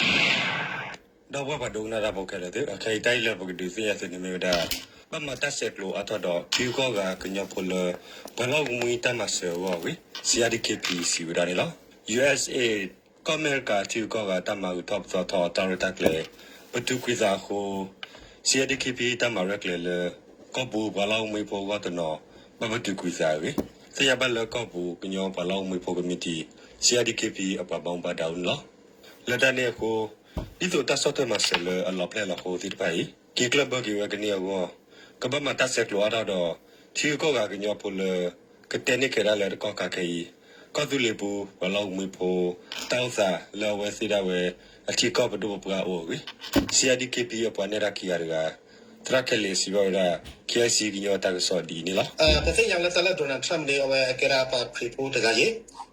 ဒီပုၢ်ဝဲၢ်ပှၤဒိကနၣ်တၢ်ဖိခဲလၢာ်သ့ၣ်, အခဲအံၤတၢ်အံၤလၢပကဒုးသ့ၣ်ညါသုန့ၣ်မ့ၢ်ဝဲဒၣ် ဘၣ်မၤတၢ်ဆဲးကျိးအါထီၣ်ဒီး ထံဂုၤကီၢ်ဂၤကညီဖိလၢ ပှၤလီၢ်အိၣ်မူတၢ်မၤစၢၤအဂီၢ်အဂ့ၢ် C I D K P စံးဝဲဒၣ်န့ၣ်လီၤ. U S A ကီၢ်အမဲရကၤထံဂုၤကီၢ်ဂၤတၢ်မၤဂုာ်ထီၣ်ပသီထီၣ်အတၢ်ရဲၣ်တၢ်ကျဲၤ ပတုာ်ကွံာ်သးအဃိ C I D K P တၢ်မၤရဲၣ်ကျဲၤလၢ ကီၢ်ပူၤပှၤလီၢ်အိၣ်မူဖိအဂီၢ်တနီၤ ဘၣ်ပတုာ်ကွံာ်သးအဂ့ၢ် သ့ၣ်ညါဘၣ်လၢကီၢ်ပူၤကညီပှၤလီၢ်အိၣ်မူဖိကမံးတံာ် C I D K P အပှၤဘၣ်မူဘၣ်ဒါအိၣ်န့ၣ်လီၤ. လၢတၢ်န့ၣ်အဃိ ဒ်သိးတၢ်ဆီၣ်ထွဲမၤစၢၤလၢအလီၤဖျဲၣ်လီၤဃိသ့ၣ်တဖၣ်အံၤ က့ၤကျၢၢ်ဘၢက့ၤဝဲကန့ၢ်အဂီၢ် ကဘၣ်မၤတၢ်ဆဲးကျိးအါထီၣ်ဒီး ထံဂုၤကီၢ်ဂၤကညီဖိလၢ ကတဲန့ၢ်ကဲဒၣ်လၢတကီၢ်ခါခဲအံၤ ကီၢ်သူလ့ၤပူၤ ပှၤလီၢ်အိၣ်မူဖိ တၢ်အိၣ်သးလၢအဝဲသ့ၣ်ဒၣ်ဝဲ အထံကီၢ်ပဒိၣ်ပပှၢ်အိၣ်အဂ့ၢ် C I D K P အပှၤနဲၣ်တၢ်ခံဂၤတဂၤ သရၣ်ခဲလ့းစံးဘၣ်ဝဲဒၣ် K I C ကညီအတၢ်ကစီၣ်ဒ်အံၤန့ၣ်လီၤ. ပသ့ၣ်ညါလၢတၢ်လၢ Donald Trump န့ၣ် အဝဲအကဲဒၣ်ပှၤခရံာ်ဖိတဂၤယ့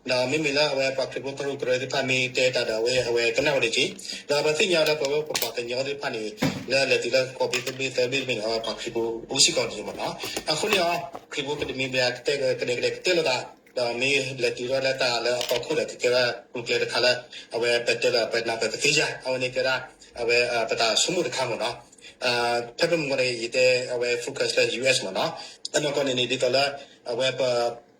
ၤ, ဒီးမ့မ့ၢ်လၢအဝဲပှၤခရံာ်ဖိကရူၢ်ကရၢသ့ၣ်တဖၣ်မ့ၢ်တဲတၢ်ဒီးအဝဲ အဝဲကနၣ်ဝဲဒၣ်က့ၤ, ဒီးပသ့ၣ်ညါလၢပဝဲပပှၤကညီသ့ၣ်တဖၣ်န့ၣ် လၢလဲၤတုၤလၢကီၢ်ဘ့ၣ်သဘ့ၣ်သၢဘ့ၣ်တဘ့ၣ်န့ၣ် အဝဲပှၤခရံာ်ဖိအိၣ်စ့ၢ်ကီးန့ၣ်မ့ၢ်နီၤ, အဃိန့ၣ်အီၤ ခရံာ်ဖိကဒဲးမ့ၢ်ဘၣ်ကတဲကဒဲးကတဲလီၤသး, ဒီးမ့ၢ်လဲၤတုၤထီၣ်လၢတၢ်လၢအဖီခိၣ်ဒီးကကဲဝဲကျိၤကျဲတခါလၢ အဝဲပတဲလီၤပနၢ်ပၢၢ်ပသ့ဧါ, အဝဲန့ၣ်ကဲဒၣ် အဝဲပတၢ်ဆိကမိၣ်တခါမ့ၢ်နီၤ. ဖဲပမုၢ်ဂီၤန့ၣ် ယတဲအဝဲ focus လၢ U S မ့ၢ်နီၤ, အနီၢ်ကီၢ်န့ၣ်န့ၣ် ဒ်သိးလၢ အဝဲပ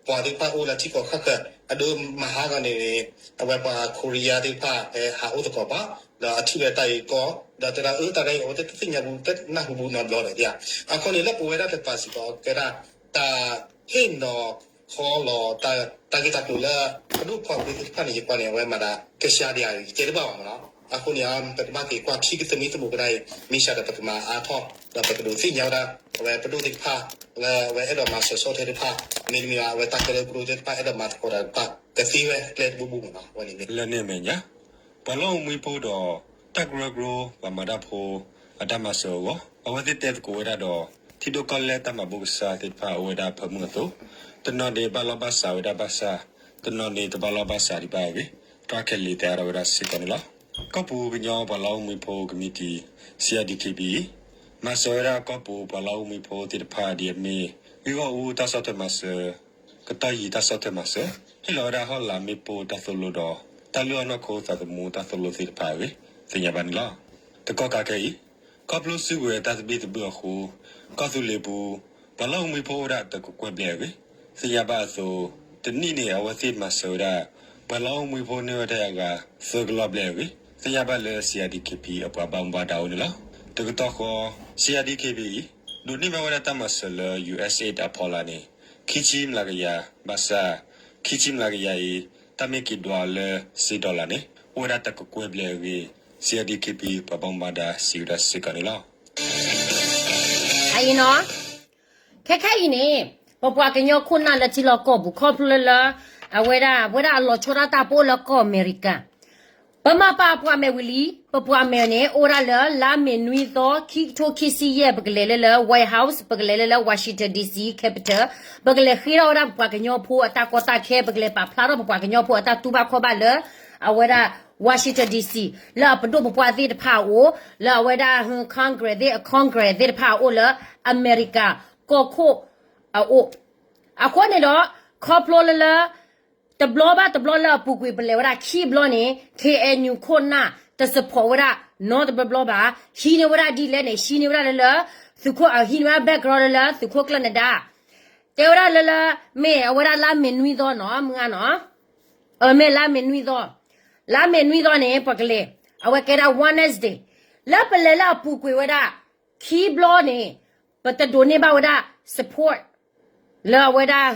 ပှၤသ့ၣ်တဖၣ်အိၣ်လၢထံကီၢ်ဃၣ်ဃၢၤ အဒိမဟါဂီၤန့ၣ်န့ၣ် အဝဲပှၤ Korea သ့ၣ်တဖၣ် ဟဲဟးအိၣ်သကိးပှၤ ဒီးအထံၣ်ဝဲတၢ်ဂ့ၢ်ကီ ဒီးတဲဒၣ်အၢတၢ်ဂ့ၢ်အဝဲသ့ၣ်တသ့ၣ်ညါဘူး တနၢ်ဟူဘူးနီတဘျီဒီးဧါ, အဃိန့ၣ်လၢပဝဲဒၣ်တကပၤစ့ၢ်ကီး ကဲဒၣ် တၢ်ဟ့ၣ်နီၤခီလီၤ တၢ်ဂ့ၢ်တၢ်ကျိၤလၢ ပဒိၣ်ပှၤကွံာ်သ့ၣ်တဖၣ်န့ၣ် ယကွၢ်န့ၣ် အဝဲမၤသးကစှၤဒံးဧါ ယတဲတဘၣ်ဘၣ်မ့ၢ်နီၤ, အဃိန့ၣ် ပကဘၣ်က့ၤကွၢ်ထံကသမံသမိးကဒါအံၤ မ့ၢ်စှၤဒီးပကမၤအါထီၣ် ဒီးပကဒိးသ့ၣ်ညါဝဲဒၣ် အဝဲပဒိၣ်သ့ၣ်တဖၣ် လၢအဝဲအဲၣ်ဒိးမၤစၢၤဆီၣ်ထွဲတဖၣ် မ့တမ့ၢ်ဘၣ် အဝဲတၢ်ကရၢကရိသ့ၣ်တဖၣ် အဲၣ်ဒိးမၤသကိးတၢ်တဖၣ် ကသ့ဝဲကျဲတဘိဘိမ့ၢ်နီၤ ဝဲန့ၣ်လၢန့ၣ်အမဲာ်ညါ ပှၤလီၢ်အိၣ်မူဖိဒီး တၢ်ကရၢကရိ ပှၤမၤတၢ်ဖိ အတၢ်မၤစၢၤအဂီၢ် အဝဲသ့ၣ်တဲသကိးဝဲဒၣ်ဒီး ထံဒိၣ်ကီၢ်လဲၢ်တၢ်မၤဘူၣ်ကစၢ်သ့ၣ်တဖၣ်အိၣ်ဝဲဒၣ်ဖၢမုၢ်အသိး, တနီၤန့ၣ်ဘၣ်လီၢ်ဘၣ်စးဝဲဒၣ်ဘၣ်ဆၣ်, တနီၤန့ၣ်တဘၣ်လီၢ်ဘၣ်စးဒံးဘၣ်အဂ့ၢ် တၢ်ခဲလၢာ်တဲအါထီၣ်ဝဲဒၣ်စ့ၢ်ကီးန့ၣ်လီၤ. ကီၢ်ပူၤကညီပှၤလီၢ်အိၣ်မူဖိကမံးတံာ် C I D K P အံၤ မၤစၢၤဝဲဒၣ်ကီၢ်ပူၤပှၤလီၢ်အိၣ်မူဖိသ့ၣ်တဖၣ်ဒ်အမ့ၢ် ဂ့ၢ်ဂီၢ်အူတၢ်ဆီၣ်ထွဲမၤစၢၤ ကတီၢ်ယံၤတၢ်ဆီၣ်ထွဲမၤစၢၤ, ဟ့ၣ်လီၤဝဲဒၣ်ဟီၣ်လာ်မ့ၣ်ပိၢ်တၢ်သိၣ်လိဒီး တၢ်လုၢ်အီၣ်နီၢ်ခိသးသမူတၢ်သိၣ်လိသ့ၣ်တဖၣ်အဂ့ၢ် သ့ၣ်ညါဘၣ်န့ၣ်လီၤ. တကီၢ်ခါခဲအံၤ ခီဖျိစုကဝဲၤတၢ်သဘံၣ်သဘုၣ်အဃိ ကီၢ်သူလ့ၤပူၤ ပှၤလီၢ်အိၣ်မူဖိအိၣ်ဝဲဒၣ်တကကွဲၢ်ဘျဲၣ်အဂ့ၢ် သ့ၣ်ညါဘၣ်အသိး တနံၣ်န့ၣ် အဝဲသ့ၣ်မၤစၢၤဝဲဒၣ် ပှၤလီၢ်အိၣ်မူဖိန့ၢ်ဝဲဒၣ်အဂၤ သၢကလီၢ်ဘျဲၣ်အဂ့ၢ် သ့ၣ်ညါဘၣ်လၢ C I D K P အပှၤဘၣ်မူဘၣ်ဒါအိၣ်န့ၣ်လီၤ. တကတီၢ်ဃီ C I D K P အံၤ ဒိးန့ၢ်ဘၣ်ဝဲဒၣ်တၢ်မၤစၢၤလၢ U S A အဖီလာ်န့ၣ် ခံဆံမျးကယၤ ဘၣ်ဆၣ် ခံဆံမျးကယၤအံၤ တၢ်မ့ၢ်က့ၤဒွးလၢစ့ dollar န့ၣ် အိၣ်ဝဲဒၣ်တကကွဲၢ်ဘျဲၣ်အဂ့ၢ် C I D K P ပှၤဘၣ်မူဘၣ်ဒါစံးဝဲဒၣ်စ့ၢ်ကီးန့ၣ်လီၤ. အအံၤနီၤ ခဲခဲအံၤန့ၣ် ပပှၤကညီခိၣ်နၢ်လၢထံလီၢ်ကီၢ်ပူၤ ခီဖျိလၢလၢ အဝဲဒၣ် အဝဲဒၣ်အလီၤဆီဒၣ်တၢ်ပအိၣ်လၢကီၢ်အမဲရကၤ ပမၤပာ်ပှၤမဲာ်ဝံၤလံ ပပှၤမဲာ်န့ၣ် အိၣ်ဒၣ်လၢလါမ့ၤနွံသီ ခံကထိခံဆံယဲၢ် ပကလဲၤလၢလၢ White House ပကလဲၤလၢလၢ Washington D C Capitol ပကလဲၤဃ့ထီၣ်ဝဲဒၣ်ပပှၤကညီဖိအတၢ်ကီတၢ်ခဲ ပကလဲၤပာ်ဖျါထီၣ်ပပှၤကညီဖိအတၢ်တူၢ်ဘၣ်ခီၣ်ဘၣ်လၢ အဝဲဒၣ် Washington D C လၢအပဒိၣ်ပပှၢ်သ့ၣ်တဖၣ်အအိၣ်, လၢအဝဲဒၣ် Congress သ့ၣ် Congress သ့ၣ်တဖၣ်အအိၣ်လၢအမဲရကၤကီၢ်ခိၣ်အအိၣ်, အဃိန့ၣ်ဒီး ခီဖျိလၢလၢ တဘျီဘၣ်တဘျီလၢအပူၤကွံာ် ပလဲၤဝဲဒၣ်ခံဘျီန့ၣ် K N U ခိၣ်နၢ်တ support ဝဲဒၣ်နီတဘျီဘျီဘၣ်. ဟံးန့ၢ်ဝဲဒၣ်ဒ်လဲၣ်န့ၣ် ဟံးန့ၢ်ဝဲဒၣ်လၢလၢ သုးခိၣ် ဟံးန့ၢ်ဝဲဒၣ် background လၢလၢသုးခိၣ်ကျၢၢ်နဒါ, တဲဝဲဒၣ်လၢလၢ မ့ၢ်အဝဲဒၣ်လါမ့ၤနွံသီနီၤ မုၢ်ဂၤနီၤ, အမ့ၢ်လါမ့ၤနွံသီ, လါမ့ၤနွံသီန့ၣ် ပှၤကလဲၤ, အဝဲကဲဒၣ် Wednesday, လၢပလဲၤလၢအပူၤကွံာ်ဝဲဒၣ် ခံဘျီန့ၣ် ပတဒိးန့ၢ်ဘၣ်ဝဲဒၣ် support လၢအဝဲဒၣ်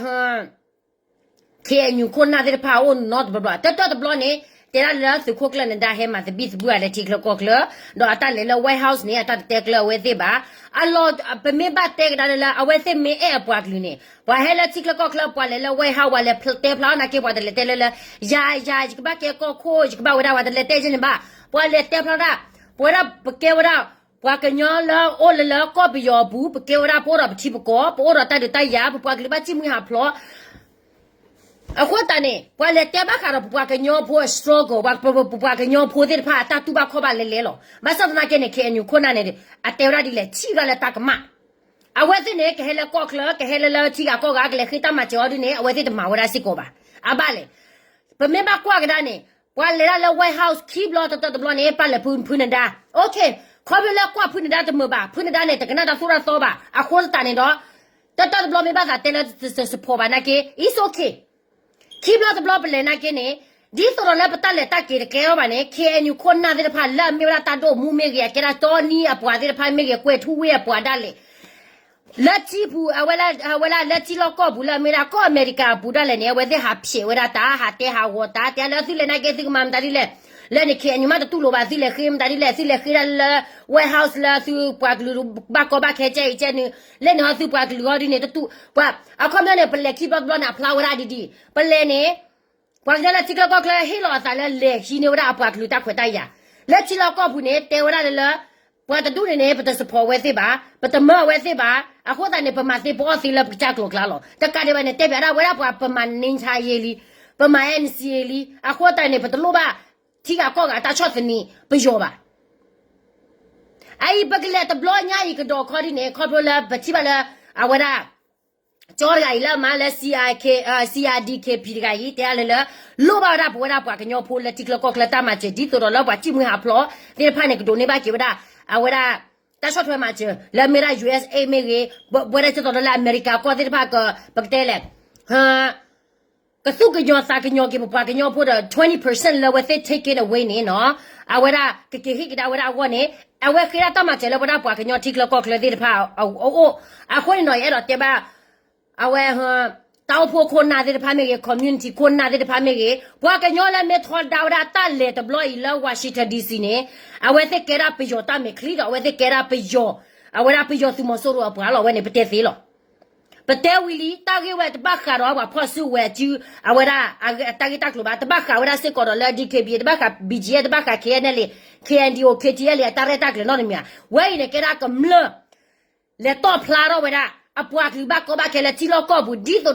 K N U ခိၣ်နၢ်သ့ၣ်တဖၣ်အအိၣ်နီတဘျီဘျီ, တၢၢ်တၢၢ်တဘျီန့ၣ် တဲဒၣ်လၢသုးခိၣ်ကျၢၢ်နဒါဟဲမၤသဘံၣ်သဘုၣ်အီၤလၢထံချၢကီၢ်ချၢ, ဒီးအတၢ်လဲၤလၢ White House န့ၣ် အတၢ်တတဲကျၢၢ်အဝဲသ့ၣ်ဘၣ်. အလီၢ် ပမ့ၢ်ဘၣ်တဲကဒါလၢလၢ အဝဲသ့ၣ်မ့ၢ်အဲၣ်အပှၤကလုာ်န့ၣ် ပှၤဟဲလၢထံချၢကီၢ်ချၢ ပှၤလဲၤလၢ White House ပှၤလဲၤတဲဖျါအီၤနာ်က့ ပှၤတလဲၤတဲလၢလၢ ယၤ ယၤ ယကဘၣ်ကဲကီၢ်ခိၣ် ယကဘၣ်ဝဲဒၣ် ပှၤတလဲၤတဲကဲန့ၣ်ဘၣ်. ပှၤလဲၤတဲဖျါဒၣ် ပဝဲဒၣ်ပကဲဝဲဒၣ် ပှၤကညီလၢအိၣ်လၢလၢကီၢ်ပယီၤအပူၤ ပကဲဝဲဒၣ်ပအိၣ်ဒီးပထံပကီၢ် ပအိၣ်ဒီးတၢ်ဒုးတၢ်ယၤ ပပှၤကလုာ်ဘၣ်စံၣ်မှံဟးဖျိး အဃိသတးန့ၣ် ပှၤလဲၤတဲဘၣ်ဃးဒီးပပှၤကညီဖိအ struggle ပပှၤကညီဖိသ့ၣ်တဖၣ်အတၢ်တူၢ်ဘၣ်ခီၣ်ဘၣ်လဲၤလဲၤလီၤ. ဘၣ်ဆၣ်သနာ်က့န့ၣ် K N U ခိၣ်နၢ်န့ၣ် အတဲဝဲဒၣ်ဒ်လဲၣ် ထံၣ်ဝဲဒၣ်လၢတၢ်ကမၣ် အဝဲသ့ၣ်န့ၣ် ကဟဲလၢကီၢ်ချၢ ကဟဲလၢလၢထံဂၤကီၢ်ဂၤ ကလဲၤဃ့တၢ်မၤစၢၤအီၤဒ်န့ၣ် အဝဲသ့ၣ်တမၤဝဲဒၣ်စ့ၢ်ကီးဘၣ်. အဘၣ်လဲၣ် ပမ့ၢ်ဘၣ်ကွၢ်ကဒါန့ၣ် ပှၤလဲၤဒၣ်လၢ White House ခံဘျီ တၢၢ်တၢၢ်တဘျီန့ၣ် ပၢ်လဲၤဖု ဖုနဒါ OK ခီဖျိလၢကွၢ်ဖုနဒါတမုာ်ဘၣ် ဖုနဒါန့ၣ် တကနၣ်တၢ်သိၣ်တၢ်သီဘၣ် အဃိသတးန့ၣ်ဒီး တၢၢ်တၢၢ်တဘျီမ့ၢ်ဘၣ်သးတဲလၢ တ support ဘၣ်နာ်က့ it's OK ခံဘျီတဘျီပလဲၤနာ်က့န့ၣ် ဒ်သိးဒီးလၢပတၢ်လဲၤတၢ်က့ၤတကဲထီၣ်ဘၣ်န့ၣ် K N U ခိၣ်နၢ်သ့ၣ်တဖၣ်လၢအမ့ၢ်ဝဲဒၣ်တၢ်ဒိၣ်မူမ့ၢ်ဂ့ၤ အကဲဒၣ်တီနံအပှၤသ့ၣ်တဖၣ်မ့ၢ်ဂ့ၤ ကွဲၤထူဝ့အပှၤဒၣ်လဲာ် လၢထံပူၤ အဝဲလၢ အဝဲလၢ လၢထံလီၢ်ကီၢ်ပူၤလၢအမ့ၢ်ဒၣ်ကီၢ်အမဲရကၤအပူၤဒၣ်လဲာ်န့ၣ် အဝဲသ့ၣ်ဟးဖျဲးဝဲဒၣ်တၢ် ဟးတဲဟးဂီၤတၢ် တဲလၢသုလဲၤနာ်က့ သုကမၤမတၤဒ်လဲၣ် လၢန့ၣ် K N U မ့ၢ်တတူၢ်လိာ်ဘၣ် သုလဲၤဃ့မတၤဒ်လဲၣ် သုလဲၤဃ့ဒၣ်လၢ White House လၢသုပှၤကလုာ်ဘၣ်ကီဘၣ်ခဲကဲအံၤကဲနုာ် လၢန့ၣ်ဟီသုပှၤကလုာ်ဟီဒ်န့ၣ် တတူၢ် ပှၤ အခီပညီန့ၣ် ပလဲၤခံဘျီတဘျီန့ၣ် အဖျါဝဲဒၣ်ဒ်ဒ် ပလဲၤန့ၣ် ပှၤကညီလၢထံချၢကီၢ်ချၢဟ့ၣ်လီၤအသးလၢလဲၤဟံးန့ၢ်ဝဲဒၣ်အပှၤကလုာ်တၢ်ခွဲးတၢ်ယာ် လၢထံလီၢ်ကီၢ်ပူၤန့ၣ် တဲဝဲဒၣ်လၢလၢ ပှၤတဒူၣ်န့ၣ်န့ၣ် ပတ support အဝဲသ့ၣ်ဘၣ် ပတမၢအဝဲသ့ၣ်ဘၣ် အဃိသတးန့ၣ် ပမၤသ့ပအီၣ်သ့လၢပကစၢ်ကျိၤကျါလီၤ. တကးဒံးဘၣ်န့ၣ် တဲပၠးဒၣ်ဝဲဒၣ်ပှၤ ပမၤ NCA လံ ပမၤ NCA လံ အဃိသတးန့ၣ် ပတလိၣ်ဘၣ်ထံဂၤကီၢ်ဂၤတၢ်ဆီၣ်သနံးပယီၤဘၣ်. အအံၤပကလဲၤတဘျီညါအံၤကဒီးခီဒ်န့ၣ် ခီဖျိလၢပထံၣ်ဘၣ်လၢ အဝဲဒၣ် ကၠီတဂၤအံၤလၢအမၤလၢ C I K, C I D K P တဂၤအံၤ တဲဒၣ်လၢလၢ လိၣ်ဘၣ်ဝဲဒၣ်ပဝဲဒၣ်ပှၤကညီဖိလၢထံချၢကီၢ်ချၢတၢ်မၤစၢၤ ဒ်သိးဒီးလၢပှၤစံၣ်မှံဟးဖျိးသ့ၣ်တဖၣ်န့ၣ် ကဒိးန့ၢ်ဘၣ်က့ၤဝဲဒၣ် အဝဲဒၣ် တၢ်ဆီၣ်ထွဲမၤစၢၤ လၢအမ့ၢ်ဒၣ် U S A မ့ၢ်ဂ့ၤ ပဝဲဒၣ်ကသိးဒီးလၢအမဲရကၤကီၢ်သ့ၣ်တဖၣ် ပကတဲလဲၣ် ကသူၣ်ကညီၤသးကညီၤက့ၤပပှၤကညီဖိဒီး twenty percent လၢအဝဲသ့ၣ် take it away န့ၣ်နီၤ အဝဲဒၣ်ကက့ၤဟ့ၣ်ကဒါဝဲဒၣ်အဂီၢ်န့ၣ် အဝဲဃ့ဒၣ်တၢ်မၤစၢၤလၢပဝဲဒၣ်ပှၤကညီထံချၢကီၢ်ချၢသ့ၣ်တဖၣ်အအိၣ် အဃိန့ၣ်နီၤ ယအဲၣ်ဒိးတဲဘၣ် အဝဲ တၢ်အိၣ်ဖှိၣ်ခိၣ်နၢ်သ့ၣ်တဖၣ်မ့ၢ်ဂ့ၤ community ခိၣ်နၢ်သ့ၣ်တဖၣ်မ့ၢ်ဂ့ၤ ပှၤကညီလၢမ့ၢ်ထီဒါဝဲဒၣ်တၢ်လဲၤတဘျီအံၤလၢ Washington D C န့ၣ် အဝဲသ့ၣ်ကဲဒၣ်ပယီၤတၢ်မဲာ်ချံဒီး အဝဲသ့ၣ်ကဲဒၣ်ပယီၤ အဝဲဒၣ်ပယီၤသုးမီၤစိရိၤအပှၤလီၤ အဝဲန့ၣ် ပတဲသ့လီၤ ပတဲဝံၤလံ တၢ်ဂ့ၢ်ဝဲတဘၣ်ဃးဒီးပှၤဖီၣ်စုကဝဲၤအစု အဝဲဒၣ် တၢ်ဂ့ၢ်တၢ်ကျိၤဘၣ် တဘၣ်ဃးဝဲဒၣ်စ့ၢ်ကီးဒီးလၢ D K B A တဘၣ်ဃး B G F တဘၣ်ဃး K N L A K N D O K T L A အတၢ်ရဲၣ်တၢ်ကျဲၤနီတမံၤ ဝဲအံၤန့ၣ်ကဲဒၣ်ကမျၢၢ် လဲၤတီၣ်ဖျါထီၣ်ဝဲဒၣ် အပှၤကလုာ်ဘၣ်ကီဘၣ်ခဲလၢထံလီၢ်ကီၢ်ပူၤ ဒ်သိးဒီး ထံ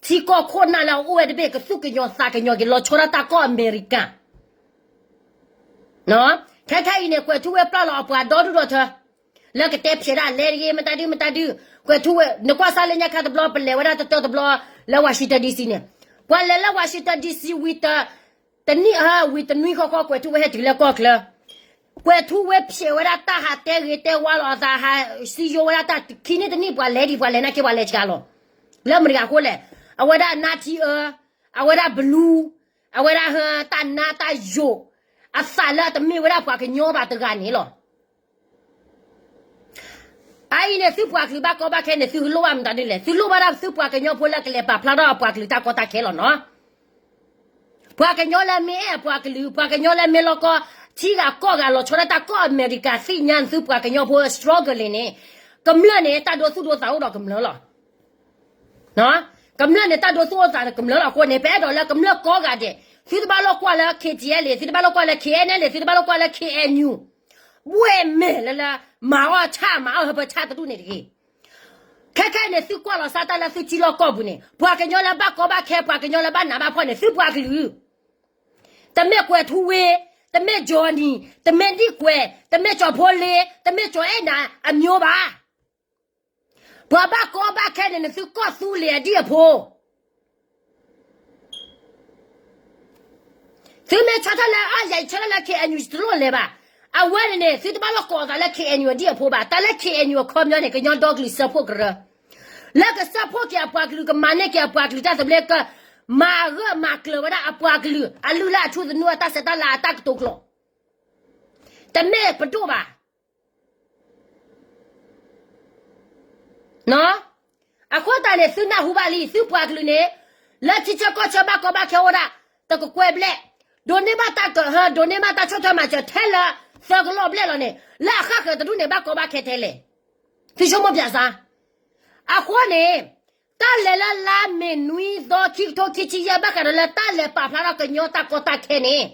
ကီၢ်ခိၣ်နၢ်လၢအအိၣ်ဝဲတဘ့ၣ် ကသူၣ်ကညီၤသးကညီၤက့ၤ လီၤဆီဒၣ်တၢ်ကီၢ်အမဲရကၤ ခဲခဲအံၤန့ၣ် ကွဲၤထူဝ့ပျၢ်လီၤအပှၤဒီဒူၣ်ဒီထၢ လၢကတဲဖျဲးဒၣ်လဲၤတဂ့ၤ မတၤဒုမတၤဒု ကွဲၤထူဝ့ နကွၢ်စၢ်လၢညါခါတဘျီ ပလဲၤဝဲဒၣ်တတၢၢ်တဘျီ လၢ Washington D C န့ၣ် ပှၤလဲၤလၢ Washington D C ဝံၤတ တနံၣ်ဟါ ဝံၤတနွံဃီဃီ ကွဲၤထူဝ့ဟဲတုၤလၢကီၢ်ချၢ ကွဲၤထူဝ့ဖျဲးဝဲဒၣ်တၢ်ဟးတဲဂ့ၤတဲဝါလီၤအသး ဟးစံယိဝဲဒၣ်တၢ် ခံနံၣ်တနံၣ် ပှၤလဲၤဒံး ပှၤလဲၤနာ်က့ ပှၤလဲၤစှၤလီၤ လၢမတၤဂၤအဃိလဲၣ် အဝဲဒၣ်နါထံအၢ အဝဲဒၣ်ဘလူ အဝဲဒၣ်ဟၢတၢ်နါတၢ်ယိာ် အသးလၢအတမ့ၢ်ဝဲဒၣ်ပှၤကညီဘၣ်တဂၤန့ၣ်လီၤ အအံၤန့ၣ် သုပှၤကလုာ်ဘၣ်ကီဘၣ်ခဲန့ၣ် သုလိၣ်ဘၣ်မတၤဒ်လဲၣ် သုလိၣ်ဘၣ်ဒၣ်သုပှၤကညီဖိလၢကလဲၤပာ်ဖျါထီၣ်အပှၤကလုာ်တၢ်ကီတၢ်ခဲလီၤနီၤ ပှၤကညီလၢမ့ၢ်အဲၣ်အပှၤကလုာ် ပှၤကညီလၢမ့ၢ်လီၢ်ကီၢ် ထံဂၤကီၢ်ဂၤလီၤဆီဒၣ်တၢ်ကီၢ်အမဲရကၤသ့ၣ်ညါသုပှၤကညီဖိ struggling န့ၣ် ကမျၢၢ်န့ၣ် တၢ်ဒိသူၣ်ဒိသးအိၣ်ဒီးကမျၢၢ်လီၤ ကမျၢၢ်န့ၣ် တၢ်ဒိသူၣ်အိၣ်သးဒီးကမျၢၢ်လီၤအဃိန့ၣ် ပအဲၣ်ဒိးလၢကမျၢၢ်ကိးဂၤဒဲး သုတဘၣ်လိာ်ကွၢ်လၢ K T L A သုတဘၣ်လိာ်ကွၢ်လၢ K N L A သုတဘၣ်လိာ်ကွၢ်လၢ K N U ဘှဲၣ်မဲာ်လၢလၢ မၤအီၣ်ဆၣ် မၤအီၣ်ဟၢဖၢဆၣ်တဒူၣ်န့ၣ်တဂ့ၤ ခဲခဲအံၤန့ၣ် သုကွၢ်လီၤစၢ်တၢ်လၢသုထံလီၢ်ကီၢ်ပူၤန့ၣ် ပှၤကညီလၢဘၣ်ကီဘၣ်ခဲ ပှၤကညီလၢဘၣ်နးဘၣ်ဖှီၣ်န့ၣ် သုပှၤကလုာ် တမ့ၢ်ကွဲၤထူဝ့, တမ့ၢ်ကၠီၤနံၤ, တမ့ၢ်ဒံၣ်ကွဲၤ, တမ့ၢ်ကၠီၤဖိလ့, တမ့ၢ်ကၠီၤအဲၣ်နၤ အမျိုးဘၣ်. ပှၤဘၣ်ကီဘၣ်ခဲန့ၣ် နသုကီၢ်သူလ့ၤအဒံၣ်အဖိ သုမ့ၢ်ဆၢထၢၣ်လၢ အါ ယၤယဆၢထၢၣ်လၢ K N U တလိၣ်လဲၤဘၣ်. အဝဲန့ၣ်န့ၣ် သုတဘၣ်လီၤကိးအသးလၢ K N U အဒံၣ်အဖိဘၣ်. တၢ်လၢ K N U အခီပညီန့ၣ် ကညီဒီကလုာ်စၢဖှိၣ်ကရၢ လၢကစၢဖှိၣ်က့ၤအပှၤကလုာ် ကမၤန့ၢ်က့ၤအပှၤကလုာ်တၢ်သဘျ့ ကမၤဂၢၢ်မၤကျၢၤဝဲဒၣ်အပှၤကလုာ် အလုၢ်လၢ်အထူသနူ အတၢ်ဆဲးတၢ်လၤ အတၢ်ကတိၤကျိာ် တမ့ၢ်ပဒိၣ်ဘၣ်. အဃိသတးန့ၣ် သုနၢ်ဟူဘၣ်လံ သုပှၤကလုာ်န့ၣ် လၢထံဆၢကီၢ်ဆၢဘၣ်ကီဘၣ်ခဲအိၣ်ဒၣ် တကကွဲၢ်ဘျဲၣ်, ဒိးန့ၢ်ဘၣ်တၢ်ကဟၢ ဒိးန့ၢ်ဘၣ်တၢ်ဆီၣ်ထွဲမၤစၢၤထဲလၢသၢကလီၢ်ဘျဲၣ်လီၤန့ၣ် လၢအဃၣ်ဃၢၤတဒူၣ်န့ၣ် ဘၣ်ကီဘၣ်ခဲထဲလဲၣ်. သုဆိကမိၣ်ပၠးစါ အဃိန့ၣ် တၢ်လဲၤလၢလါမ့ၤနွံသီ ခံကထိခံဆံယဲၢ် ဘၣ်ဃးဒီးလၢတၢ်လဲၤပာ်ဖျါထီၣ်ကညီတၢ်ကီတၢ်ခဲန့ၣ်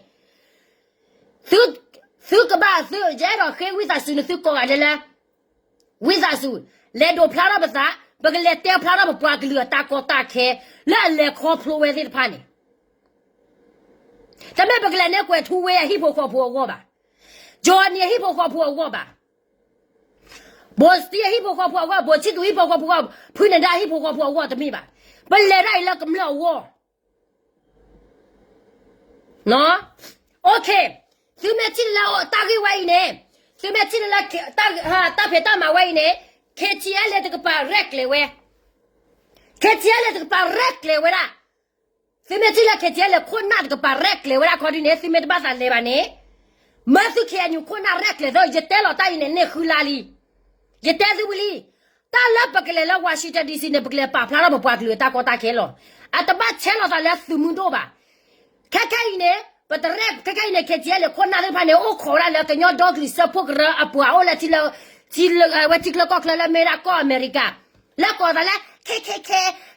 သုကဘၣ်သု ယအဲၣ်ဒိးဃ့ဝံသးစူၤ နသုကိးဂၤဒဲးလၢ ဝံသးစူၤ လဲၤဒိးဖျါထီၣ်ပသး, ပကလဲၤတဲဖျါထီၣ်ပပှၤကလုာ်အတၢ်ကီတၢ်ခဲ လၢအလဲၤခီဖျိဝဲသ့ၣ်တဖၣ်န့ၣ် တမ့ၢ်ပကလဲၤနဲကွဲၤထူဝ့အဟံၣ်ဖိဃီဖိအဂီၢ်ဘၣ်, ကၠီၤနံၤအဟံၣ်ဖိဃီဖိအဂီၢ်ဘၣ်, ဘိၣ်စတံအဟံၣ်ဖိဃီဖိအဂီၢ်, ဘိၣ်ဆံသူးဟံၣ်ဖိဃီဖိအဂီၢ်, ဖုနဒါဟံၣ်ဖိဃီဖိအဂီၢ်တမ့ၢ်ဘၣ်. ပလဲၤဒၣ်အံၤလၢကမျၢၢ်အဂီၢ် သုမ့ၢ်ထံၣ်န့ၣ်လၢတၢ်ဂ့ၢ်ဝဲအံၤန့ၣ်, သုမ့ၢ်ထံၣ်န့ၣ်လၢ တၢ်ဖံးတၢ်မၤဝဲအံၤန့ၣ်, K T L တကပၤရဲၣ်ကျဲၤဝဲ, K T L တကပၤရဲၣ်ကျဲၤဝဲဒၣ်. သုမ့ၢ်ထံၣ်လၢ K T L ခိၣ်နၢ်တကပၤရဲၣ်ကျဲၤဝဲဒၣ်ခီဒ်န့ၣ် သုမ့ၢ်တဘၣ်သးလဲၤဘၣ်န့ၣ်, မၢသု K N U ခိၣ်နၢ်ရဲၣ်ကျဲၤသၢ ယတဲလီၤတၢ်အံၤန့ၣ် န့ၢ်ဃုလါလံ. ယတဲသုဝံၤလံ, တၢ်လၢပကလဲၤလၢ Washington D C န့ၣ် ပကလဲၤပာ်ဖျါထီၣ်ပပှၤကလုာ်အတၢ်ကီတၢ်ခဲလီၤ. အတဘၣ်ဆဲးလီၤသးလၢသုးမုၢ်ဒိၣ်ဘၣ်. ခဲခဲအံၤန့ၣ် ပတရဲၣ် ခဲခဲအံၤန့ၣ် K T L ခိၣ်နၢ်သ့ၣ်တဖၣ်န့ၣ် အိၣ်ခိးဝဲဒၣ်လၢကညီဒီကလုာ်စၢဖှိၣ်ကရၢအပှၤအိၣ်လၢ ဝဲထံချၢကီၢ်ချၢလၢမ့ၢ်ဒၣ်ကီၢ်အမဲရကၤ, လၢကိးသးလၢ K K K,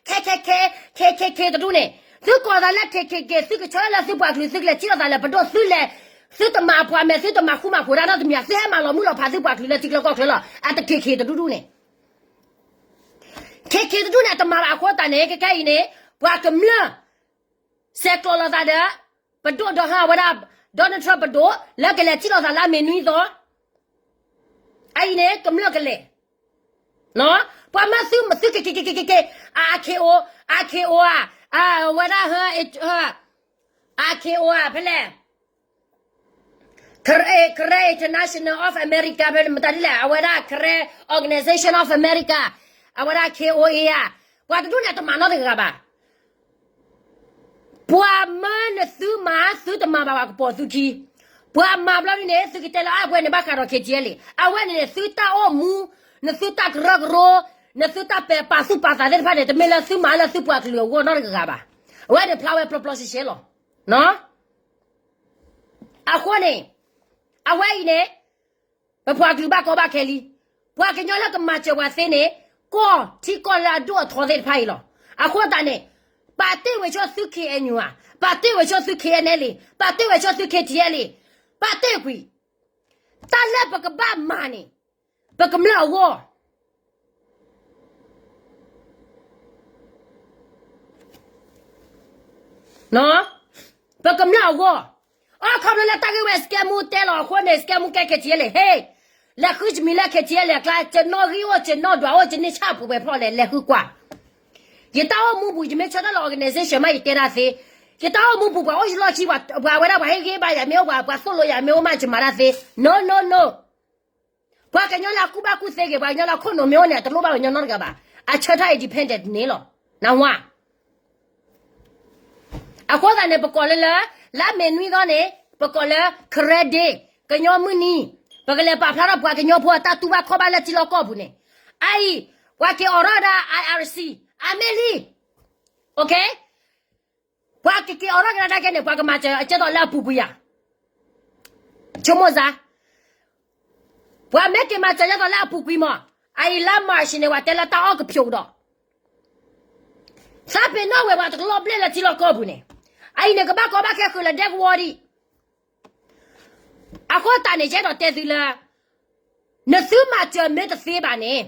K K K, K K K တဒူၣ်န့ၣ်, သုကိးသးလၢ K K K သုကဆၢလၢသုပှၤကလုာ် သုကလဲၤထံၣ်လိာ်သးလၢပဒိၣ် သုလဲၤ, သုတမၤပှၤမဲာ် သုတမၤဃူမၤဖိးတၢ်နီတမံၤ သုဟဲမၤလီၤမုၢ်လီၤဖး သုပှၤကလုာ်လၢထံချၢကီၢ်ချၢလီၤ. အတ K K တဒူၣ်ဒူၣ်န့ၣ် K K တဒူၣ်န့ၣ် အတမၤဘၣ်အဃိသတးန့ၣ် ခဲခဲအံၤန့ၣ် ပှၤကမျၢၢ် ဆဲးကျိးလိာ်သးဒီး ပဒိၣ်ဒီးဟါဝဲဒၣ် Donald Trump ပဒိၣ် လၢကလဲၤထံၣ်လိာ်သးလၢအမ့ၢ်နွံသီ, အအံၤန့ၣ် ကမျၢၢ်ကလဲၤ, ပှၤမၢသု သု K K K K K K, အ K O, အ K O ဧါ, အဝဲဒၣ် အ K O ဧါ ဖဲလဲၣ် Karen International of America ဖဲန့ၣ် မတၤဒ်လဲၣ် အဝဲဒၣ် Karen Organization of America, အဝဲဒၣ် K O A ဧါ, ပှၤတဒူၣ်န့ၣ် တမၤနီတဂၤဘၣ်. ပှၤမၢနသုမၤ သုတမၤဘၣ် ပှၤကပိာ်သုခံ, ပှၤမၤဘျီဒ်န့ၣ် သုကတဲလၢအဝဲန့ၣ်ဘၣ်ဃးဒီး K T L အဝဲန့ၣ်န့ၣ် သုတၢ်အိၣ်မူ, နသုတၢ်ကရၢကရိ, နသုတၢ်ပဲာ်ပာ်သူၣ်ပာ်သးသ့ၣ်တဖၣ်န့ၣ် တမ့ၢ်လၢသုမၤလၢသုပှၤကလုာ်အဂီၢ်နီတဂၤဘၣ်. အဝဲန့ၣ်ဖျါဝဲပျီပျီရှဲရှဲလီၤ. အဃိန့ၣ် အဝဲအံၤန့ၣ် ပပှၤကလုာ်ဘၣ်ကီဘၣ်ခဲလံ. ပှၤကညီလၢကမၤစၢၤပှၤသ့န့ၣ် ကီၢ်ထံကီၢ်လၢအဒိၣ်အထီသ့ၣ်တဖၣ်အံၤလီၤ. အဃိသတးန့ၣ် ပာ်တ့ၢ်ဝဲဆိသု K N U ဧါ, ပာ်တ့ၢ်ဝဲဆိသု K N L လံ, ပာ်တ့ၢ်ဝဲဆိသု K T L လံ, ပာ်တ့ၢ်ကွံာ် တၢ်လၢပကဘၣ်မၤန့ၣ် ပကမျၢၢ်အဂီၢ် ပကမျၢၢ်အဂီၢ်. အခီပညီလၢတၢ်ဂ့ၢ်ဝဲ စကဲမူတဲလီၤအဃိန့ၣ် စကဲမူကဲ K T L ဟ့ၣ်, လဲၤဃုတမံၤလၢ K T L အကျါ ကနီၣ်ဂံၢ်အိၣ် ကနီၣ်ဒွးအိၣ် ကန့ၢ်ဆၣ်ပူၤဝဲဖျီၣ်လဲၣ် လဲၤဃုကွၢ်. ယတၢ်အိၣ်မူပူၤ ယမ့ၢ်ဆၢထၢၣ်လၢ organization မး ယတဲဒၣ်သ့, ယတၢ်အိၣ်မူပူၤ ပှၤအိၣ်ယလီၢ်ခံ ပှၤဝဲဒၣ်ပှၤဟ့ၣ်ဂံၢ်ဘါယၤမ့ၢ်အိၣ် ပှၤသိၣ်လိယၤမ့ၢ်အိၣ်မး ယမၤတၢ်သ့, no no no. ပှၤကညီလၢအကူၣ်ဘၣ်ကူၣ်သ့ဂ့ၤ ပှၤကညီလၢအခိၣ်နူာ်မ့ၢ်အိၣ်န့ၣ် အတလိၣ်ဘၣ်ပှၤကညီနီတဂၤဘၣ်. အဆၢထၢၣ် independent န့ၣ်လီၤ. နၢ်ဟူဧါ. အဃိသတးန့ၣ် ပကိးလၢလၢ လါမ့ၤနွံသီန့ၣ် ပကိးလၢ Karen Day ကညီမုၢ်နံၤ, ပကလဲၤပာ်ဖျါထီၣ်ပှၤကညီဖိအတၢ်တူၢ်ဘၣ်ခီၣ်ဘၣ်လၢထံလီၢ်ကီၢ်ပူၤန့ၣ်, အအံၤ ပှၤက့ၤအိးထီၣ်ဝဲဒၣ် I R C အမ့ၢ်လံ. ပှၤကက့ၤအိးထီၣ်က့ၤဒၣ်ကဲန့ၣ် ပှၤကမၤစၢၤအကဲသိးလၢအပူၤကွံာ်ဧါ. ဆိကမိၣ်စါ, ပှၤမ့ၢ်က့ၤမၤစၢၤကဲသိးလၢအပူၤကွံာ်မး, အအံၤလါ March န့ၣ် ပှၤတဲလၢတၢ်အီၣ်ကဖျိးဒီး သးပ့ၤနီၣ်ဝဲပှၤတကလီၢ်ဘျဲၣ်လၢထံလီၢ်ကီၢ်ပူၤန့ၣ်, အအံၤန့ၣ် ကဘၣ်ကီဘၣ်ခဲဃုာ်လၢဒဲကဝီၤဒံး. အဃိသတးန့ၣ် ယအဲၣ်ဒိးတဲသုလၢ နသုမၤစၢၤမ့ၢ်တသ့ဘၣ်န့ၣ်,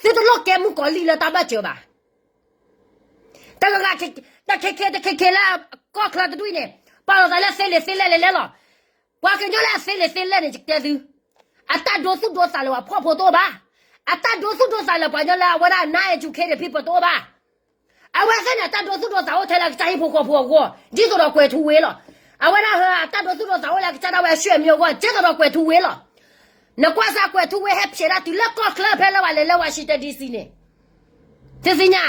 သုတလိၣ်ကဲမုၣ်ကီၤလံၢ်လၢတၢ်ဘၣ်စၢၤဘၣ်. တဂၤဂၤ တခ့ခ့တခ့ခ့လၢကီၢ်ချၢတဒူၣ်အံၤန့ၣ်, ပာ်လီၤသးလၢသ့လံာ်သ့လဲၢ်လဲၢ်လဲၢ်လီၤ. ပှၤကညီလၢအသ့လံာ်သ့လဲၢ်န့ၣ် ယတဲသု, အတၢ်ဒိသူၣ်ဒိသးလၢပှၤဖှီၣ်ဖိတအိၣ်ဘၣ်. အတၢ်ဒိသူၣ်ဒိသးလၢပှၤကညီလၢအဝဲဒၣ် non-educated people တအိၣ်ဘၣ်. အဝဲသ့ၣ်န့ၣ် အတၢ်ဒိသူၣ်ဒိသးအိၣ်ထဲလၢကစၢ်ဟံၣ်ဖိဃီဖိအဂီၢ် ဒ်သိးဒီးကွဲၤထူဝ့လီၤ. အဝဲဒၣ်အတၢ်ဒိသူၣ်ဒိသးအိၣ်လၢကစၢ်ဒၣ်ဝဲအဆွေမျိုးအဂီၢ် ဒ်သိးဒီးကွဲၤထူဝ့လီၤ. နကွၢ်စၢ်ကွဲၤထူဝ့ဟဲဖျဲးဒၣ်တုၤလၢကီၢ်ချၢဖဲလၢပှၤလဲၤလၢ Washington D C န့ၣ်, သုသ့ၣ်ညါ,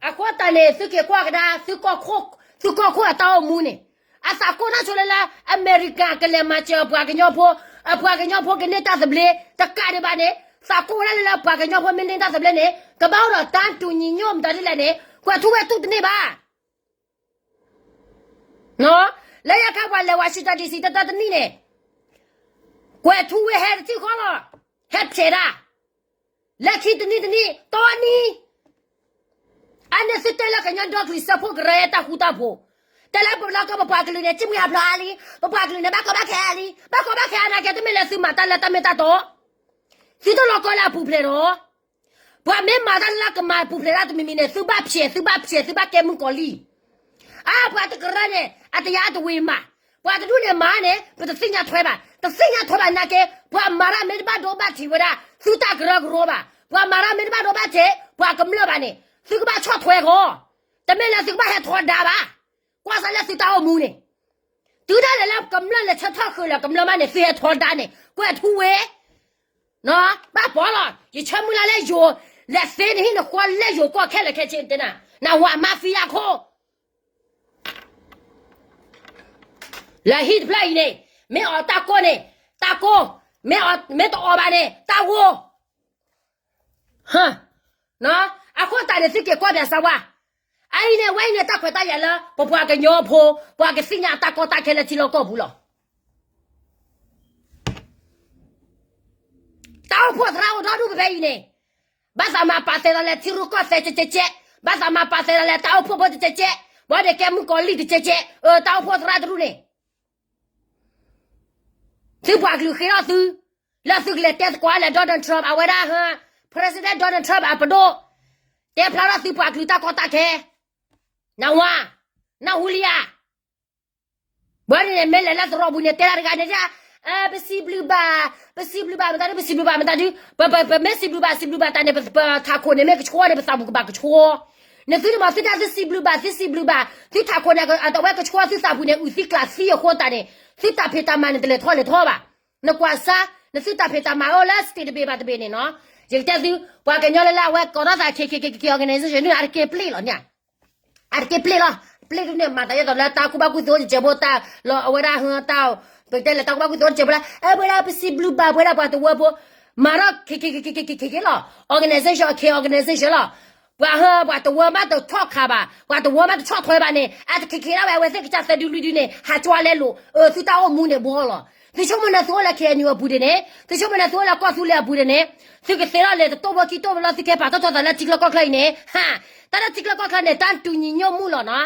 အဃိသတးန့ၣ် သုက့ၤကွၢ်ကဒါ သုကီၢ်ခိၣ်အတၢ်အိၣ်မူန့ၣ်, အသးကိၢ်နီၣ်ဆိလၢလၢ အမဲရကၤကလဲၤမၤစၢၤပှၤကညီဖိ, အပှၤကညီဖိကန့ၢ်တၢ်သဘျ့ တကးဒံးဘၣ်န့ၣ်, သးကိၢ်ဝဲဒၣ်လၢလၢပှၤကညီဖိမ့ၢ်န့ၢ်တၢ်သဘျ့န့ၣ် ကဘၣ်အိၣ်ဒီးတၢ်တူၢ်ညီနုၢ်မတၤဒ်လဲၣ်န့ၣ် ကွဲၤထူဝ့တူၢ်တန့ၢ်ဘၣ်. လၢယခါပှၤလဲၤ Washington D C တၢ်တနံၣ်န့ၣ်, ကွဲၤထူဝ့ဟဲတထံၣ်ဃီလီၤ, ဟဲဖျဲးဒၣ် လၢခံတနံၣ်တနံၣ် တီနံၣ်, အန့ၣ်သုတဲလၢကညီဒီကလုာ်စၢဖှိၣ်ကရၢတၢ်ဃူတၢ်ဖိး, တဲလၢပလီၢ်ကီၢ်ပပှၤကလုာ်န့ၣ် ကံၣ်မုၢ်ဟးဖျိးအါလံ, ပပှၤကလုာ်န့ၣ် ဘၣ်ကီဘၣ်ခဲအါလံ, ဘၣ်ကီဘၣ်ခဲအါနာ်က့ တမ့ၢ်လၢသုမၤတၢ်လၢတၢ်မ့ၢ်တၢ်တီ, သုတလီၤကီလၢအပူၤဖျဲးဒီး, ပှၤမ့ၢ်မၤတၢ်လၢကမၤပူၤဖျဲးတၢ်တမံၤမံၤန့ၣ် သုဘၣ်ဖျဲး သုဘၣ်ဖျဲး သုဘၣ်ကဲမုၢ်ကီၤလံၢ် အါ ပှၤတကရၢန့ၣ် အတယၤအတဝ့ၤမး, ပှၤတဒူၣ်န့ၣ်မၤန့ၣ် ပတသ့ၣ်ညါထွဲဘၣ်, တသ့ၣ်ညါထွဲဘၣ်နာ်က့ ပှၤမၤတၢ်မ့ၢ်တဘၣ်ဒိဘၣ်ထံးဝဲဒၣ် သုတၢ်ကရၢကရိဘၣ်, ပှၤမၤတၢ်မ့ၢ်တဘၣ်ဒိဘၣ်ထံး ပှၤကမျၢၢ်ဘၣ်န့ၣ် သုကဘၣ်ဆီၣ်ထွဲဃီ, တမ့ၢ်လၢသုကဘၣ်ဟဲထီဒါဘၣ်, ကွၢ်စးလၢသုတၢ်အိၣ်မူန့ၣ်, တုၤဒၣ်လဲာ်လၢကမျၢၢ်လဲၤဆၢထၢၣ်ဃုာ်လၢကမျၢၢ်မးန့ၣ် သုဟဲထီဒါန့ၣ် ကွဲၤထူဝ့ ဘၣ်ပီလီၤ, ယဆၢမုၢ်လၢ်လၢယိၤ, လဲၤသ့နဟံၣ်နဃီလဲၤယိၤကီၢ်ခဲလၢာ်ခဲဆ့တဲနၤ, နဝၤမၤဖံးယၤခိၣ် လၢဟံၣ်တဖျၢၣ်အံၤန့ၣ်, မ့ၢ်အီၤတၢ်ကိၢ်န့ၣ်, တၢ်ကိၢ်, မ့ၢ်တအီၤဘၣ်န့ၣ် တၢ်ဂိၢ်, အဃိသတးန့ၣ် သုက့ၤကွၢ်ပၠးစၢဝါ, အအံၤန့ၣ် အဝဲအံၤန့ၣ် တၢ်ခွဲးတၢ်ယာ်လၢ ပပှၤကညီဖိ, ပှၤကသ့ၣ်ညါတၢ်ကီတၢ်ခဲလၢထံလီၢ်ကီၢ်ပူၤလီၤ. တၢ်အိၣ်ဖှိၣ်သရၣ်အိၣ်ဒီဒူၣ်ဖဲအံၤန့ၣ်, ဘၣ်သးမၤပာ်သဲးသးလၢထံရူၢ်ကီၢ်သဲးကဲကဲကဲ, ဘၣ်သးမၤပာ်သဲးသးလၢတၢ်အိၣ်ဖှိၣ်ဖိကဲကဲကဲ, ဘၣ်ဒီးကဲမုၣ်ကီၤလံၢ်တကဲကဲ, တၢ်အိၣ်ဖှိၣ်သရၣ်တရူၣ်န့ၣ်, သုပှၤကလုာ်ဃ့ထီၣ်သု, လၢသုကလဲၤတဲသကိးလၢ Donald Trump အဝဲဒၣ်, President Donald Trump အပဒိၣ်, တဲဖျါထီၣ်သုပှၤကလုာ်တၢ်ကီတၢ်ခဲ, နဝၤ, နၢ်ဟူလံဧါ. ဘၣ်န့ၣ် မ့ၢ်လဲၤလၢသရိာ်ပူၤန့ၣ် တဲဒၣ်တဂၤန့ၣ်, ပစံးဘျုးဘၣ်, ပစံးဘျုးဘၣ်မတၤဒု, ပစံးဘျုးဘၣ်မတၤဒု, ပမ့ၢ်စံးဘျုးဘၣ် စံးဘျုးဘၣ်တၢ်န့ၣ် ပထးခိၣ်န့ၣ်မ့ၢ်ကဆှီန့ၣ် ပသးပူၤကဘၣ်ကဆှီ, နသုန့ၣ်မ့ၢ်သုဒၣ်သုစံးဘျုးဘၣ် သုစံးဘျုးဘၣ်, သုထးခိၣ်န့ၣ် အဝဲကဆှီသုသးပူၤန့ၣ် အုၣ်သံကျးသံအဃိသတးန့ၣ်, သုတၢ်ဖံးတၢ်မၤန့ၣ်တလဲၤထီၣ်လဲၤထီဘၣ်, နကွၢ်စါ, နသုတၢ်ဖံးတၢ်မၤအိၣ်လၢ state တဘ့ၣ်ဘၣ်တဘ့ၣ်န့ၣ်နီၤ, ယကတဲသု, ပှၤကညီလၢလၢအဝဲကိးထီၣ်သး KKKK organization န့ၣ် အတက့ၤပျ့ၢ်လီၤန့ၣ် အတက့ၤပျ့ၢ်လီၤ, ပျ့ၢ်ဒုန့ၣ်မၤသးဒ်သိးလၢတၢ်ကူၣ်ဘၣ်ကူၣ်သ့အိၣ်တစဲးဖိတၢ်လီၤ အဝဲဒၣ်ဟၢတၢ်, ပတဲလၢတၢ်ကူၣ်ဘၣ်ကူၣ်သ့အိၣ်တစဲးဖိလၢ အဝဲဒၣ်ပစံးဘျုးဘၣ်ပဝဲဒၣ်ပှၤတဝၢဖိ, မၤထီၣ် KKKK လီၤ, organization အ K organization လီၤ, ပှၤဟၢပှၤတဝၢမးတဆီၣ်ခးဘၣ်, ပှၤတဝၢမးတဆီၣ်ထွဲဘၣ်န့ၣ် အတခဲခဲဒၣ်ဝဲ အဝဲသ့ၣ်ကစၢ်သၢဒုလွံၢ်ဒုန့ၣ် ဟးကွၢ်လဲလိာ်, အၢ သုတၢ်အိၣ်မူန့ၣ်ဘှီလီၤ, သုဆိကမိၣ်န့ၣ်သုအိၣ်လၢ KNU အပူၤဒ်န့ၣ်, သုဆိကမိၣ်န့ၣ်သုအိၣ်လၢကီၢ်သူလ့ၤအပူၤဒ်န့ၣ်, သုကသ့ထီၣ်လဲၤတတိၢ်ဘိခံတိၢ်ဘိလီၤ သုကဟဲပာ်ထီၣ်ထီၣ်သးလၢထံချၢကီၢ်ချၢအံၤန့ၣ်, ဟါ, တၢ်လၢထံချၢကီၢ်ချၢန့ၣ် တၢ်တူၢ်ညီနုၢ်မူလီၤနီၤ,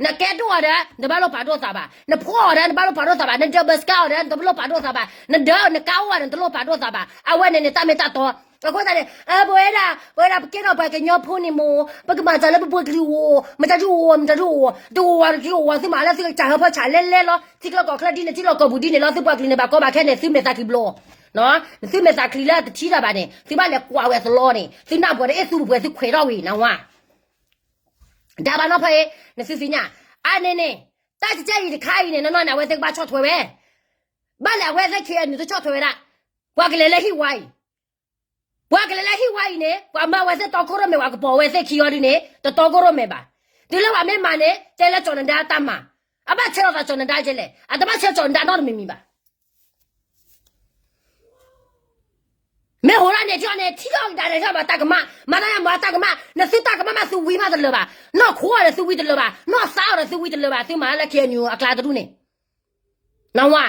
နကဲဒိၣ်အီၤဒီး နဘၣ်လိၣ်ပာ်ဒိၣ်သးဘၣ်, နဖှီၣ်အီၤဒီး နဘၣ်လိၣ်ပာ်ဒိၣ်သးဘၣ်, နဒၢးဘၢစကါအီၤဒီး နတလိၣ်ပာ်ဒိၣ်သးဘၣ်, နဒၢးနကါအိၣ်အီၤဒီး နတလိၣ်ပာ်ဒိၣ်သးဘၣ်, အဝဲန့ၣ်န့ၣ်တၢ်မ့ၢ်တၢ်တီ, အဃိသတးန့ၣ် အၢ ပဝဲဒၣ်, ပဝဲဒၣ်ပကဲထီၣ်ပှၤကညီဖိန့ၣ်မ့ၢ်, ပကမၤစၢၤလၢပပှၤကလုာ်အိၣ်, မတၤဒုအိၣ်, မတၤဒုအိၣ်, တအိၣ်ဝဲတအိၣ်ဝဲ သုမၤလၢသုကစၢ်ဟၢဖၢဆးလဲလဲလီၤ, ထံချၢကီၢ်ချၢဒ်န့ၣ် ထံလီၢ်ကီၢ်ပူၤဒ်န့ၣ်လီၤ, သုပှၤကလုာ်န့ၣ် ဘၣ်ကီဘၣ်ခဲန့ၣ် သုမဲာ်သးချံဘျီ, သုမဲာ်သးချံလၢတထံၣ်တၢ်ဘၣ်န့ၣ် သုဘၣ်လဲၤကွၢ်ဝဲသလီန့ၣ် သုနၢ်ပှဲၤဒီး အ့ၣ် သူပှဲၤ သုခွဲးထီၣ်ဝံၤ နဝၤ ဒါဘၣ်နီၢ်ဖဲအံၤ နသုသ့ၣ်ညါ, အါန့ၣ်န့ၣ်, တၢ်ကစၢ်အံၤတခါအံၤန့ၣ် နီၢ်နီၢ်န့ၣ် အဝဲသ့ၣ်ကဘၣ်ဆီၣ်ထွဲဝဲ, ဘၣ်လဲၣ်အဝဲသ့ၣ်ခံအနုၤတဆီၣ်ထွဲဝဲဒၣ်, ပှၤကလဲၤလၢဟံၣ်ဝါအံၤ, ပှၤကလဲၤလၢဟံၣ်ဝါအံၤန့ၣ် ပှၤမၢအဝဲသ့ၣ်တီခိၣ်ရိၣ်မဲာ် ပှၤကပိာ်ဝဲသ့ၣ်ခံအီၤဒ်န့ၣ် တတီခိၣ်ရိၣ်မဲာ်ဘၣ်, တုၤလၢပှၤမ့ၢ်မၤန့ၣ် တဲလၢကၠီၤနဒါအတၢ်မၤ, အဘၣ်ဆဲးလီၤသးကၠီၤနဒါကဲလဲၣ်, အတဘၣ်ဆဲးကၠီၤနဒါနီတမံၤမံၤဘၣ် မ့ၢ်ဟိးဒၣ်နဲၣ်ထံအီၤန့ၣ် ထံအီၤကဒါန့ၣ်ထံအီၤဘၣ်တၢ်ကမၣ်, မၤတၢ်ယၤမၤတၢ်ကမၣ်, နသုတၢ်ကမၣ်မးသုဝံမးတလၢာ်ဘၣ်, နီၢ်ခိအီၤဒီးသုဝံတလၢာ်ဘၣ်, နီၢ်သးအီၤဒီးသုဝံတလၢာ်ဘၣ်, သုမၤလၢ KNU အကျါတဒူၣ်န့ၣ်, နဝၤ,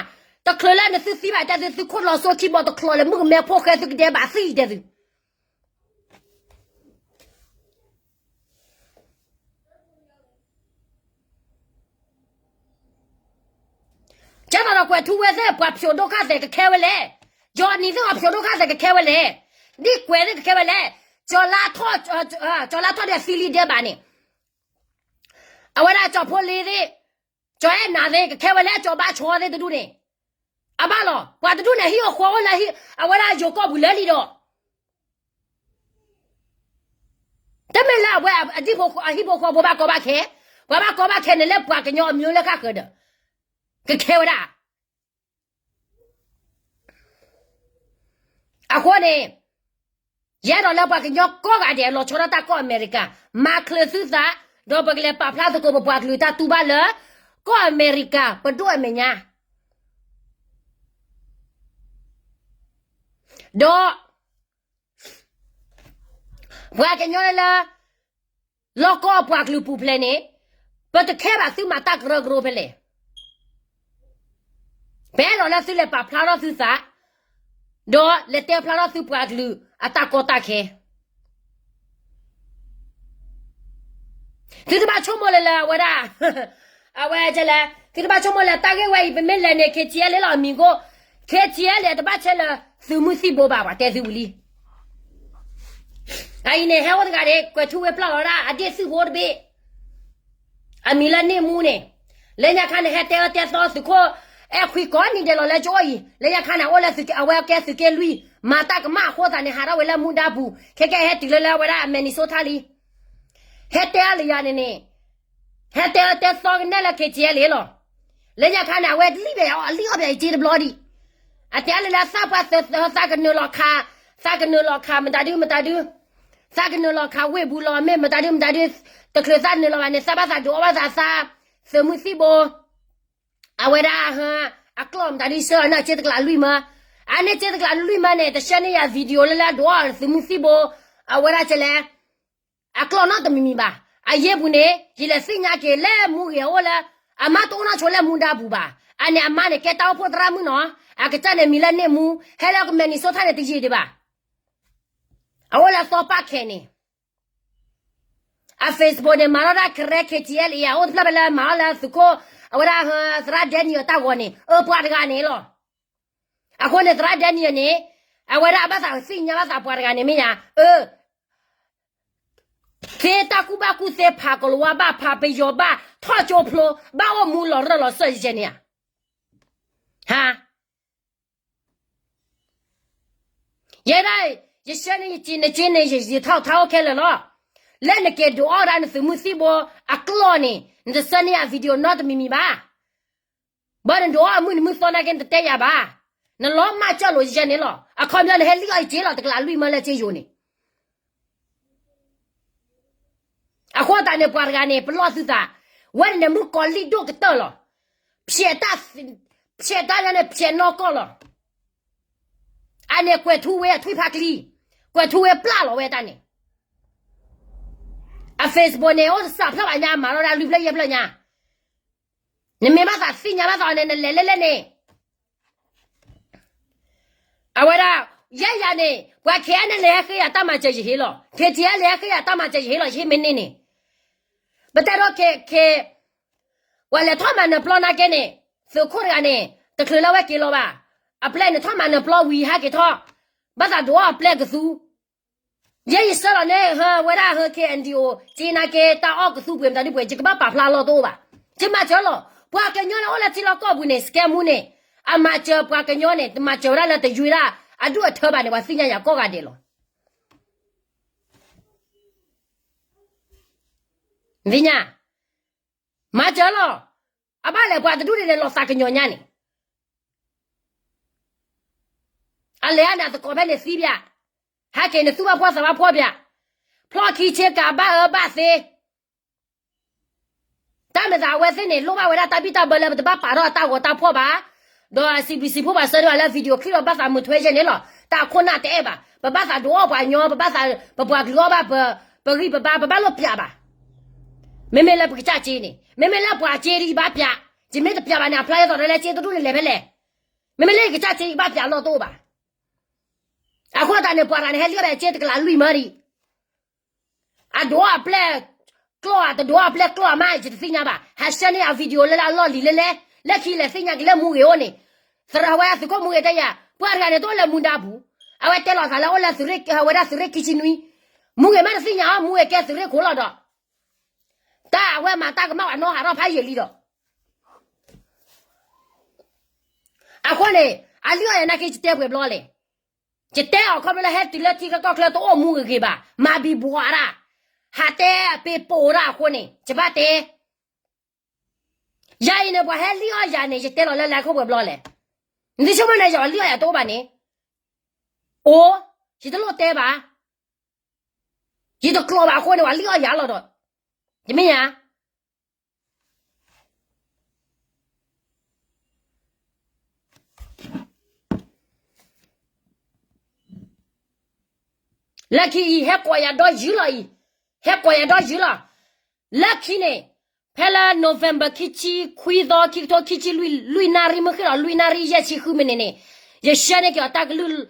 တချုးလၢနသုသံဘၣ်တဲသု သုခိၣ်လီၤစိခံဘီတချီလဲၤမုၣ်ကမဲဖိဃဲသုကဒဲဘၣ်သံတဲသု ကဲသိးဒီးကွဲၤထူဝ့သ့ၣ် ပှၤဖျိးဒိၣ်ခါသဲးကခဲဝဲလဲၣ်, ကၠီၤနံၤသ့ၣ်အီၤဖျိးဒိၣ်ခါသဲးကခဲဝဲလဲၣ်, ဒ်ကွဲၤသ့ၣ်ကခဲဝဲလဲၣ်, ကၠီၤလါထီၣ်, ကၠီၤလါထီၣ်ဒီးသံလံဒဲးဘၣ်န့ၣ်, အဝဲဒၣ်ကၠီၤဖိလ့သ့ၣ် ကၠီၤအဲၣ်နၤသ့ၣ် ကခဲဝဲလၢကၠီၤဘါဆီသ့ၣ်တဒူၣ်န့ၣ်, အဘၣ်လီၤ. ပှၤတဒူၣ်န့ၣ် ဟံၣ်အဃီအိၣ်လၢ အဝဲဒၣ်ယိၤကီၢ်ပူၤလၢလံဒီး တမ့ၢ်လၢအဝဲအဟံၣ်ဖိဃီဖိဘၣ်ကီဘၣ်ခဲ, ပှၤဘၣ်ကီဘၣ်ခဲန့ၣ်လၢပှၤကညီအမျိုးလၢဃၣ်ဃၢၤဒီး ကခဲဝဲဒၣ်. အဃိန့ၣ် ယအဲၣ်ဒိးလၢပှၤကညီကိးဂၤဒဲး လီၤဆီဒၣ်တၢ်ကီၢ်အမဲရကၤ, မၤချုးသုသး, ဒီးပကလဲၤပာ်ဖျါသကိးပပှၤကလုာ်တၢ်တူၢ်ဘၣ်လၢ ကီၢ်အမဲရကၤ ပဒိၣ်အမဲာ်ညါ, ဒီး ပှၤကညီလၢ လီၢ်ကီၢ်ပှၤကလုာ်ပူၤဖျဲးန့ၣ်, ပတခဲဘၣ်သုမၤတၢ်ကရၢကရိဖဲလဲၣ်. ပအဲၣ်ဒိးလၢသုလဲၤပာ်ဖျါထီၣ်သုသး, ဒီးလဲၤတဲဖျါထီၣ်သုပှၤကလုာ်အတၢ်ကီတၢ်ခဲ. သုတဘၣ်ဆိကမိၣ်လၢလၢအဝဲဒၣ်, အဝဲကလဲၣ်, သုတဘၣ်ဆိကမိၣ်လၢတၢ်ဂ့ၢ်ဝဲအံၤ ပမ့ၢ်လဲၤန့ၣ် KTLA လီၤအမံၤကိၣ်, KTLA တဘၣ်ဆဲးလၢသုးမုၢ်သံၣ်ဘိဘၣ် ပှၤတဲသုဝံၤလံ. အအံၤန့ၣ် ဟဲအိၣ်တဂၤန့ၣ် ကွဲးထူဝ့ၣ်ပျၢ်လီၤဒၣ် အဒ့ၣ်သုးဖိတဘ့ၣ် အမံၤလၢန့ၣ်မူန့ၣ်, လၢညါခါန့ၣ် ဟဲတဲအၢတဲသီသုးခိၣ်အဲၣ်ခွံကိးနံၤဒဲးလီၤလၢကၠိအံၤ, လၢညါခါန့ၣ် အိၣ်လၢသုးက့ အဝဲကဲသုးက့လွံၢ်, မၤတၢ်ကမၣ်အဃိသတးန့ၣ် ဟးထီၣ်ဝဲလၢမူဒါပူၤ, ခဲကဲဟဲတုၤလၢလၢအဝဲဒၣ်အ Minnesota လံ. ဟဲတဲအါလၢယၤန့ၣ်န့ၣ်, ဟဲတဲအၢတဲသီကနဲၣ်လၢ KTLA လီၤ. လၢညါခါန့ၣ် အဝဲလံၣ်ဘၣ်အီၤ အလံၣ်အီၣ်ဘၣ်အစ့တဘျီဒံး, အတဲအါလၢလၢသးပှၢ်သၢသၢ သးကနုာ်လီၤခး, သးကနုာ်လီၤခး မတၤဒု မတၤဒု သးကနုာ်လီၤခးဝ့ၢ်ပူၤလီၤ မ့ၢ်မတၤဒုမတၤဒု, တချုးသးနုာ်လီၤဘၣ်န့ၣ် သးဘၣ်သးဒုးအီၣ်ဘၣ်သးသး, သုးမုၢ်သံၣ်ဘိ, အဝဲဒၣ်, အကျီၢ်မတၤဒုဆှၢအီၤန့ၣ် စ့တကလးလွံၢ်မၢ, အန့ၣ်စ့တကလးလွံၢ်မၢန့ၣ် တဆှၢန့ၢ်ယၤ video လၢလၢအဒုးအီၣ်သုးမုၢ်သံၣ်ဘိ, အဝဲဒၣ်ကလဲၣ် အကျီၢ်နီတမံၤမံၤဘၣ်. အယ့ၢ်ပူၤန့ၣ် ယလဲၤသ့ၣ်ညါက့ၤလၢမူဂ့ၤအအိၣ်လၢ အမါတအိၣ်နီၢ်ဆိလၢမူဒါပူၤဘၣ်. အန့ၣ်အမါန့ၣ် ကဲတၢ်အိၣ်ဖှိၣ်သရၣ်မုၣ်နီၤ, အကစၢ်န့ၣ်မံၤလၢန့ၣ်မူ, ဟဲလၢ Minnesota န့ၣ်တယံာ်ဒံးဘၣ်. အအိၣ်လၢသီပၢ်ခဲန့ၣ် အ Facebook န့ၣ် မၤထီၣ်ဒၣ်ကရဲ KTLA အအိၣ်တဖျၢၣ်ဖဲလၢမၤထီၣ်လၢသုးခိၣ်, အဝဲဒၣ်သရၣ် Daniel အတၢ်ဂီၤန့ၣ် အၢပှၤတဂၤန့ၣ်လီၤ. အဃိန့ၣ် သရၣ် Daniel န့ၣ်, အဝဲဒၣ်အဘၣ်သးသ့ၣ်ညါဘၣ်သးပှၤတဂၤန့ၣ်မ့ၢ်ယါ, အၢ သ့တၢ်ကူၣ်ဘၣ်ကူၣ်သ့ ဖးကလၤဝါဘၣ် ဖးပယီၤဘၣ် ထီၣ်ကၠိဖျိ ဘၣ်အိၣ်မူလီၤရၢၢ်လီၤစၢၢ်ယဲန့ၣ်ဧါ. ဟါ, ယဲဒၣ်, ယဆှၢန့ၢ်ယစ့နစ့န့ၣ် ယထီၣ်ထါအိၣ်ခဲလၢာ်လီၤ. လၢနက့ၤဒုးအီၣ်ဒၣ်နသုးမုၢ်သံၣ်ဘိအကျီၢ်န့ၣ် နတဆှၢန့ၢ်ယၤ video နီတမံၤမံၤဘၣ်. ဘၣ်နဒုးအီၣ်အမုၢ်နမုၢ်သီနာ်က့ နတတဲယၤဘၣ်. နလီၤမၢ်စၢၤလိာ်ယဲန့ၣ်လီၤ. အခီပညီနဟဲလံၣ်အီၣ်ယစ့လီၤ တကလးလွံၢ်မၢလၢက့ယိၤန့ၣ် အဃိသတးန့ၣ် ပှၤတဂၤန့ၣ် ပလီၢ်သုသး, ဝဲန့ၣ်န့ၣ်မုၣ်ကီၤလံၣ်ဒိၣ်ကတၢၢ်လီၤ. ဖျဲးတၢ်, ဖျဲးတၢ်ညါန့ၣ် ဖျဲးနီၢ်ကီၢ်လီၤ. အန့ၣ်ကွဲးထူဝ့အထွံၣ်ဖးကျံ, ကွဲးထူဝ့ပျၢ်လီၤဝဲတၢ်န့ၣ်. အ Facebook န့ၣ် အိၣ်တစးဖျၢၣ်ဘၣ်ညါ မၤထီၣ်ဒၣ်လွံၢ်ဖျၢၣ်ယဲၢ်ဖျၢၣ်ညါ. နမ့ၢ်ဘၣ်သးသ့ၣ်ညါဘၣ်သးအီၤန့ၣ် နလဲၤလဲၣ်လဲၣ်န့ၣ် အဝဲဒၣ်, ယဲယၤန့ၣ် ပှၤ KNLA ဟဲဃ့ယၤတၢ်မၤစၢၤယဟ့ၣ်လီၤ, KTLA ဟဲဃ့ယၤတၢ်မၤစၢၤယဟ့ၣ်လီၤ, ယဟ့ၣ်မ့ၢ်န့ၢ်န့ၣ်. ပတဲဒီး K, K, ပှၤလဲၤထီၣ်မၤနၢၤပျီနာ်က့န့ၣ်, သုးခိၣ်တဂၤန့ၣ် တချုးလၢဝဲက့ၤလီၤဘၣ်. အပျဲၢ်န့ၣ်ထီၣ်မၤနၢၤပျီဝံၤဟဲက့ၤထီၣ်, ဘၣ်သးဒုးအီၣ်အပျဲၢ်ကသူ ယဲယဆှၢလီၤန့ၣ် ဟၢဝဲဒၣ်ဟၢ KNDO က့နာ်က့ တၢ်အီၣ်ကသူပှဲၤမတၤဒုပှဲၤ ယကဘၣ်ပာ်ဖျါလီၤတအိၣ်ဘၣ်. ယမၤစၢၤလီၤ. ပှၤကညီန့ၣ်အိၣ်လၢထံလီၢ်ကီၢ်ပူၤန့ၣ် စကဲမူန့ၣ်, အမၤစၢၤပှၤကညီန့ၣ် တမၤစၢၤဝဲဒၣ်လၢတယွ့ဒၣ်အဒူၣ်အထၢဘၣ်န့ၣ် ပှၤသ့ၣ်ညါယၤကိးဂၤဒဲးလီၤ. သ့ၣ်ညါ, မၤစၢၤလီၤ. အဘၣ်လဲၣ်ပှၤတဒူၣ်န့ၣ်လဲၤလီၤသးကညီၤညါန့ၣ် အလဲၤအါန့ၣ် အသကိးဖဲန့ၣ်သံပၠး, ဟဲက့ၤန့ၣ်သူၣ်ဘၣ်ဖှီၣ်သးဘၣ်ဖှီၣ်ပၠး, ဖျီၣ်ခံဆ့ကၤဘၣ်အၢဘၣ်သီ, တၢ်မၤသးအဝဲသ့ၣ်န့ၣ် လိၣ်ဘၣ်ဝဲဒၣ်တၢ်ဘံၣ်တၢ်ဘၢလၢပတဘၣ်ပာ်ထီၣ်အတၢ်ဂီၤတၢ်ဖှီၣ်ဘၣ်, ဒီးစံးဘျုးစံးဖှိၣ်ပှၤဆၢန့ၢ်ဘၣ်လၢ video clip ဒီးဘၣ်သးမုာ်ထွဲယဲၢ်န့ၣ်လီၤ. တၢ်အခိၣ်နၢ်တအဲၣ်ဘၣ်, ပဘၣ်သးဒုးအီၣ်ပှၤညီ, ပဘၣ်သး, ပပှၤကလုာ်အီၣ်ဘၣ်ပ, ပဂံၢ်ပဘါ ပဘၣ်လိၣ်ပၠးဘၣ်. မ့မ့ၢ်လၢပကစၢ်စ့န့ၣ်, မ့မ့ၢ်လၢပှၤစ့ဒ်အံၤ ယဘၣ်ပၠး, ယမ့ၢ်တပၠးဘၣ်န့ၣ် အဖျါယဲသိးဒီးလၢစ့တဒူၣ်န့ၣ်လဲၤဖဲလဲၣ်. မ့မ့ၢ်လၢယကစၢ်စ့ ယဘၣ်ပၠးလီၤတအိၣ်ဘၣ်. အဃိသတးန့ၣ် ပှၤတဂၤန့ၣ် ဟဲလံၣ်အီၣ်ဘၣ်စ့တကလးလွံၢ်မၢဒံး, အဒုးအီၣ်အပျဲၢ်ကျီၢ်ဧါ တဒုးအီၣ်အပျဲၢ်ကျီၢ်ဧါမး ယတသ့ၣ်ညါဘၣ်. ဟးဆှၢန့ၢ်အ video လၢလၢအလီၢ်လံၤလၢလဲၣ်, လၢခံလဲၤသ့ၣ်ညါက့ၤလၢမူဂ့ၤအိၣ်န့ၣ်, သရၣ်ဝဲသုးခိၣ်မူဂ့ၤတဲယၤ, ပှၤတဂၤန့ၣ်တအိၣ်လၢမူဒါပူၤ, အဝဲတဲလီၤသးလၢအိၣ်လၢသုးရ့ၣ်, အဝဲဒၣ်သုးရ့ၣ်ခံဆံနွံ, မူဂ့ၤမးတသ့ၣ်ညါအီၤ မူဂ့ၤကဲသုးရ့ၣ်ခိၣ်လီၤဒီး တၢ်အဝဲမၤတၢ်ကမၣ်ဝဲနီၢ်ဟးထီၣ်ဖးယံာ်လံဒီး, အဃိန့ၣ် အလံၣ်အီၣ်ယၤနာ်က့ ယတဲပှဲၤဘျီလဲၣ်. ယတဲအီၤခီဖျိလၢ ဟဲတုၤလၢထံချၢကီၢ်ချၢတအိၣ်မူဂ့ၤဂ့ၤဘၣ်, မၤဘံၣ်ဘှီးတၢ်, ဟးတဲပ့ၤပိာ်တၢ်အဃိန့ၣ် ယဘၣ်တဲ. ယၤအံၤန့ၣ် ပှၤဟဲလံၣ်အီၣ်ယၤန့ၣ် ယတဲလီၤလၢ live ခိၣ်ပှဲၤဘျီလဲၣ်. နသုဆိကမိၣ်န့ၣ် ယအီၤလံၣ်အီၣ်ယၤတအိၣ်ဘၣ်န့ၣ်, အိၣ်, ယတလိၣ်တဲဘၣ်, ယတကျိးဘၣ်အဃိန့ၣ် ပှၤလံၣ်အီၣ်ယၤလီၤဒီး, ယမ့ၢ်ဧါ. လၢခံအံၤ ဟဲကိးယၤဒီယုၢ်လီၤအံၤ, ဟဲကိးယၤဒီယုၢ်လီၤ. လၢခံန့ၣ် ဖဲလၢ November ခံဆံခွံသီ ခံကထိခံဆံလွံၢ် လွံၢ်နၣ်ရံၣ် မုၢ်ဃ့ၢ်ဒီး လွံၢ်နၣ်ရံၣ် ယဲၢ်ဆံဃု မံးနံးန့ၣ် ယဆှၢန့ၢ်က့ၤအီၤတၢ်ကလုၢ်,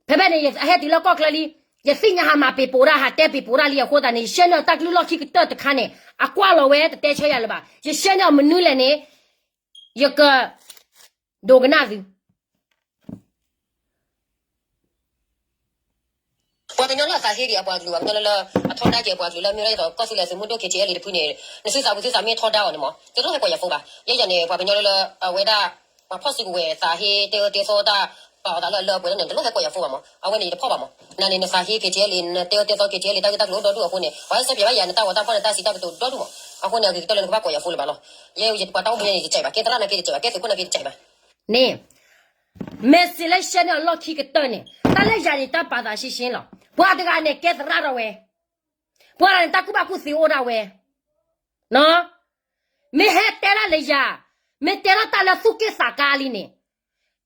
ဖဲဖဲန့ၣ် ယဟဲတုၤလၢကီၢ်ချၢလံ, ယသ့ၣ်ညါဟးမၤပ့ၤပိာ်တၢ် ဟးတဲပ့ၤပိာ်တၢ်လံအဃိသတးန့ၣ် ယဆှၢန့ၢ်အီၤတၢ်ကလုၢ်လီၢ်ခံကတၢၢ်တခါန့ၣ် အကွၢ်လီၤဝဲတတဲဆၢယၤလၢၤဘၣ်. ယဆှၢန့ၢ်အီၤမနုၤလဲၣ်န့ၣ် ယက ဒိကနၣ်သု ပှၤကညီလၢအသးဟ့ဒံးအပှၤကလုာ် ပှၤကညီလၢလၢ အထီဒါက့ၤအပှၤကလုာ်လၢမ့ၢ်ဝဲဒၣ်ယသိးကီၢ်သူလ့ၤသုးမုၢ်ဒိၣ် KTLA တဖုန့ၣ် နသုသးပူၤသုသးမ့ၢ်ထီဒါအီၤန့ၣ်မး တလိၣ်ဟဲကိးယၤဖိဘၣ်. ယဲယၤန့ၣ် ပှၤကညီလၢလၢ အဝဲဒၣ် ပှၤဖီၣ်စုကဝဲၤသးဟ့တဲအၢတဲသီတၢ် ပာ်အီၤသးလၢအလၢအပှဲၤလၢန့ၣ် တလိၣ်ဟဲကိးယၤဖိဘၣ်မး. အဝဲန့ၣ်ယတဖီၣ်ဘၣ်မး. နန့ၣ်နသးဟ့ KTLA နတဲအၢတဲသီ KTLA တၢ်ဂ့ၢ်တၢ်ကျိၤအိၣ်ဒီဒူၣ်အဃိန့ၣ် ပှၤဟဲဆၢပၠးဘၣ်ယၤ နတၢ်ဂီၤတၢ်ဖီၣ်နတၢ်စံးတၢ်ကတိၤဒီဒူၣ်မး. အဃိန့ၣ် အဂ့ၤကတၢၢ်လၢနကဘၣ်ကိးယၤဖိလၢၤဘၣ်လီၤ. ယဲပှၤတၢ်အိၣ်မူန့ၣ်ယတကဲဘၣ်, ကဲသရၣ်နာ်က့တကဲဘၣ်, ကဲသုးခိၣ်နာ်က့တကဲဘၣ် န့ၣ် message လၢယဆှၢန့ၢ်အီၤလီၢ်ခံကတၢၢ်န့ၣ် တၢ်လၢယၤန့ၣ်တၢ်ပာ်သးရှင်းရှင်းလီၤ. ပှၤတဂၤန့ၣ်ကဲသရၣ်ဒၣ်ဝဲ, ပှၤတဂၤန့ၣ်တၢ်ကူၣ်ဘၣ်ကူၣ်သ့အိၣ်ဒၣ်ဝဲ, မ့ၢ်ဟဲတဲဒၣ်လၢယၤ, မ့ၢ်တဲထီၣ်တၢ်လၢသူၣ်က့ၣ်သးကါလံန့ၣ်,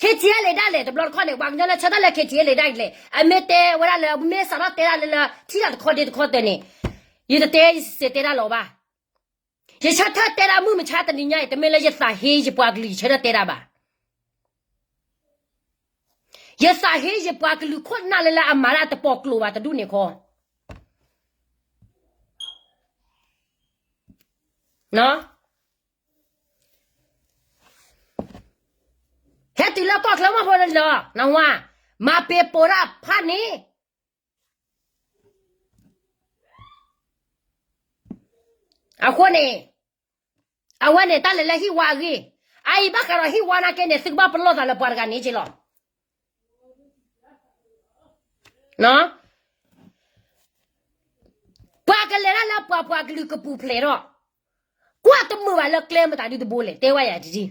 KTLA ဒၣ်လဲာ် တဘျီတခီၣ်န့ၣ် ပှၤကညီလၢဆၢထၢၣ်လၢ KTLA ဒၣ်လဲာ် အမ့ၢ်တဲဝဲဒၣ်လၢ မ့ၢ်စးထီၣ်တဲဒၣ်လၢလၢ ထံၣ်တၢ်တခီဒ့တခီတၢၢ်န့ၣ်, ယတတဲယစံးတဲဒၣ်လၢၤဘၣ်. ယဆၢထၢၣ်တဲဒၣ်မုၢ်မဆါတနံၤညါအံၤ တမ့ၢ်လၢယသးဟ့ယပှၤကလုာ်ယဆၢထၢၣ်တဲဒၣ်ဘၣ်. ယသးဟ့ယပှၤကလုာ်ခိၣ်နၢ်လၢလၢအမၤတၢ်တပီၤကျိၤဘၣ်တဒူၣ်န့ၣ်ခီ ဟဲတုၤလၢကီၢ်ချၢမီၢ်ဖိလၢလၢ နဝါ, မၤပ့ၤပိာ်တၢ်ဖးန့ၣ်, အဃိန့ၣ် အဝဲန့ၣ်တၢ်လဲၤလၢဟံၣ်ဝါအဂ့ၢ်, အအံၤဘၣ်ဃးဒီးဟံၣ်ဝါနာ်က့န့ၣ် သုကဘၣ်ပလီၢ်သးလၢပှၤတဂၤန့ၣ်က့လီၤ. ပှၤကလဲၤတၢ်လၢပှၤပှၤကလုာ်ကပူၤဖျဲးထီၣ်, ကွၢ်တမုာ်ဘၣ်လၢကျဲမတၤဒုတဘိလဲၣ် တဲဝဲယၤတဒ်,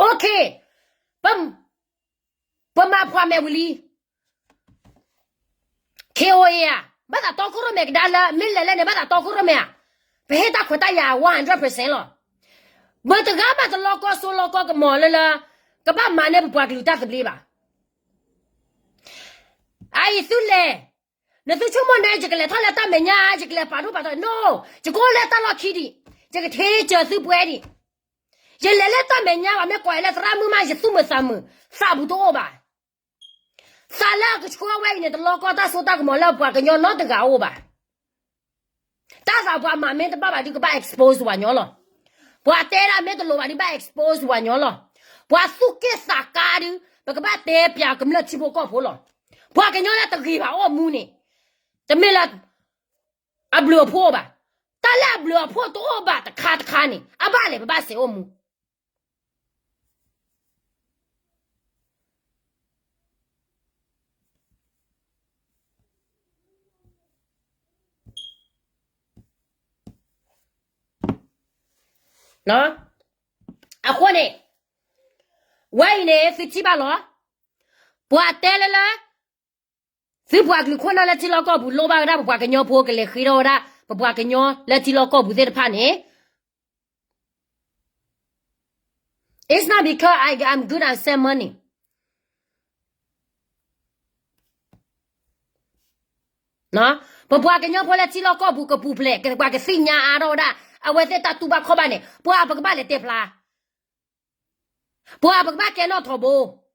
OK, ပမၤဖှၤမဲာ်ဝံၤလံ KOA ဧါ, ဘၣ်သးတီခိၣ်ရိၣ်မဲာ်ကဒါလၢ မ့ၢ်လဲၤလၢန့ၣ် ဘၣ်သးတီခိၣ်ရိၣ်မဲာ်ဧါ, ပဟ့ၣ်တၢ်ခွဲးတၢ်ယာ် one hundred percent လီၤ. မတၤတဂၤဘၣ်တလီၤကီစိလီၤကီကမီၤလၢလၢ ကဘၣ်မၤန့ၢ်ပပှၤကလုာ်တၢ်သဘျ့ဘၣ်. အအံၤသုလဲၤ, နသုဆိကမိၣ်န့ၣ် ယကလဲၤထီၣ်လၢတၢ်မဲာ်ညါ ယကလဲၤပာ်ဒိၣ်ပာ်ထီ, no, ယကအိၣ်လၢတၢ်လီၢ်ခံဒံး, ယကထံၣ်စၢၤသုပှဲၤဒံး, ယလဲၤလၢတၢ်မဲာ်ညါဘၣ် မ့ၢ်ကိးယၤလၢသရၣ်မုၣ်မး ယသူၣ်မုာ်သးမုာ်, သးပူၤတအိၣ်ဘၣ်. သးလၢအကဆှီဝဲအံၤန့ၣ် တလီၤကီတၢ်စိတၢ်ကမီၤလၢပှၤကညီနီတဂၤအိၣ်ဘၣ်. တၢ်သးပှၤမၤမ့ၢ်တဘၣ်ဘၣ်ဒုးကဘၣ် expose ပှၤကညီလီၤ. ပှၤတဲဒၣ်မ့ၢ်တလိၤဘၣ်ဒုးဘၣ် expose ပှၤကညီလီၤ. ပှၤသူၣ်က့ၣ်သးကါဒုး ပကဘၣ်တဲပၠးကမျၢၢ်ထံဖိကီၢ်ဖိလီၤ. ပှၤကညီလၢတဂ့ၤဘၣ်အိၣ်မူန့ၣ် တမ့ၢ်လၢ အဘျုးအဖှိၣ်ဘၣ်. တၢ်လၢအဘျုးအဖှိၣ်တအိၣ်ဘၣ်တခါတခါန့ၣ် အဘၣ်လဲၣ် ပဘၣ်စဲးအိၣ်မူ အဃိန့ၣ် ဝဲအံၤန့ၣ် သုထံၣ်ဘၣ်လီၤ. ပှၤတဲလၢလၢ သုပှၤကလုာ်ခိၣ်နၢ်လၢထံလီၢ်ကီၢ်ပူၤ လိၣ်ဘၣ်ဝဲဒၣ် ပပှၤကညီဖိကလဲၤဃ့ထီၣ်ဝဲဒၣ် ပပှၤကညီလၢထံလီၢ်ကီၢ်ပူၤသ့ၣ်တဖၣ်န့ၣ် It's not because I, I'm good at send money. ပပှၤကညီဖိလၢထံလီၢ်ကီၢ်ပူၤကပူၤဖျဲး ပှၤကသ့ၣ်ညါအါထီၣ်ဝဲဒၣ် အဝဲသ့ၣ်တၢ်တူၢ်ဘၣ်ခီၣ်ဘၣ်န့ၣ် ပှၤပကဘၣ်လဲၤတဲဖျါ ပှၤပကဘၣ်ကဲနီၣ်ထီဘိ တၢ်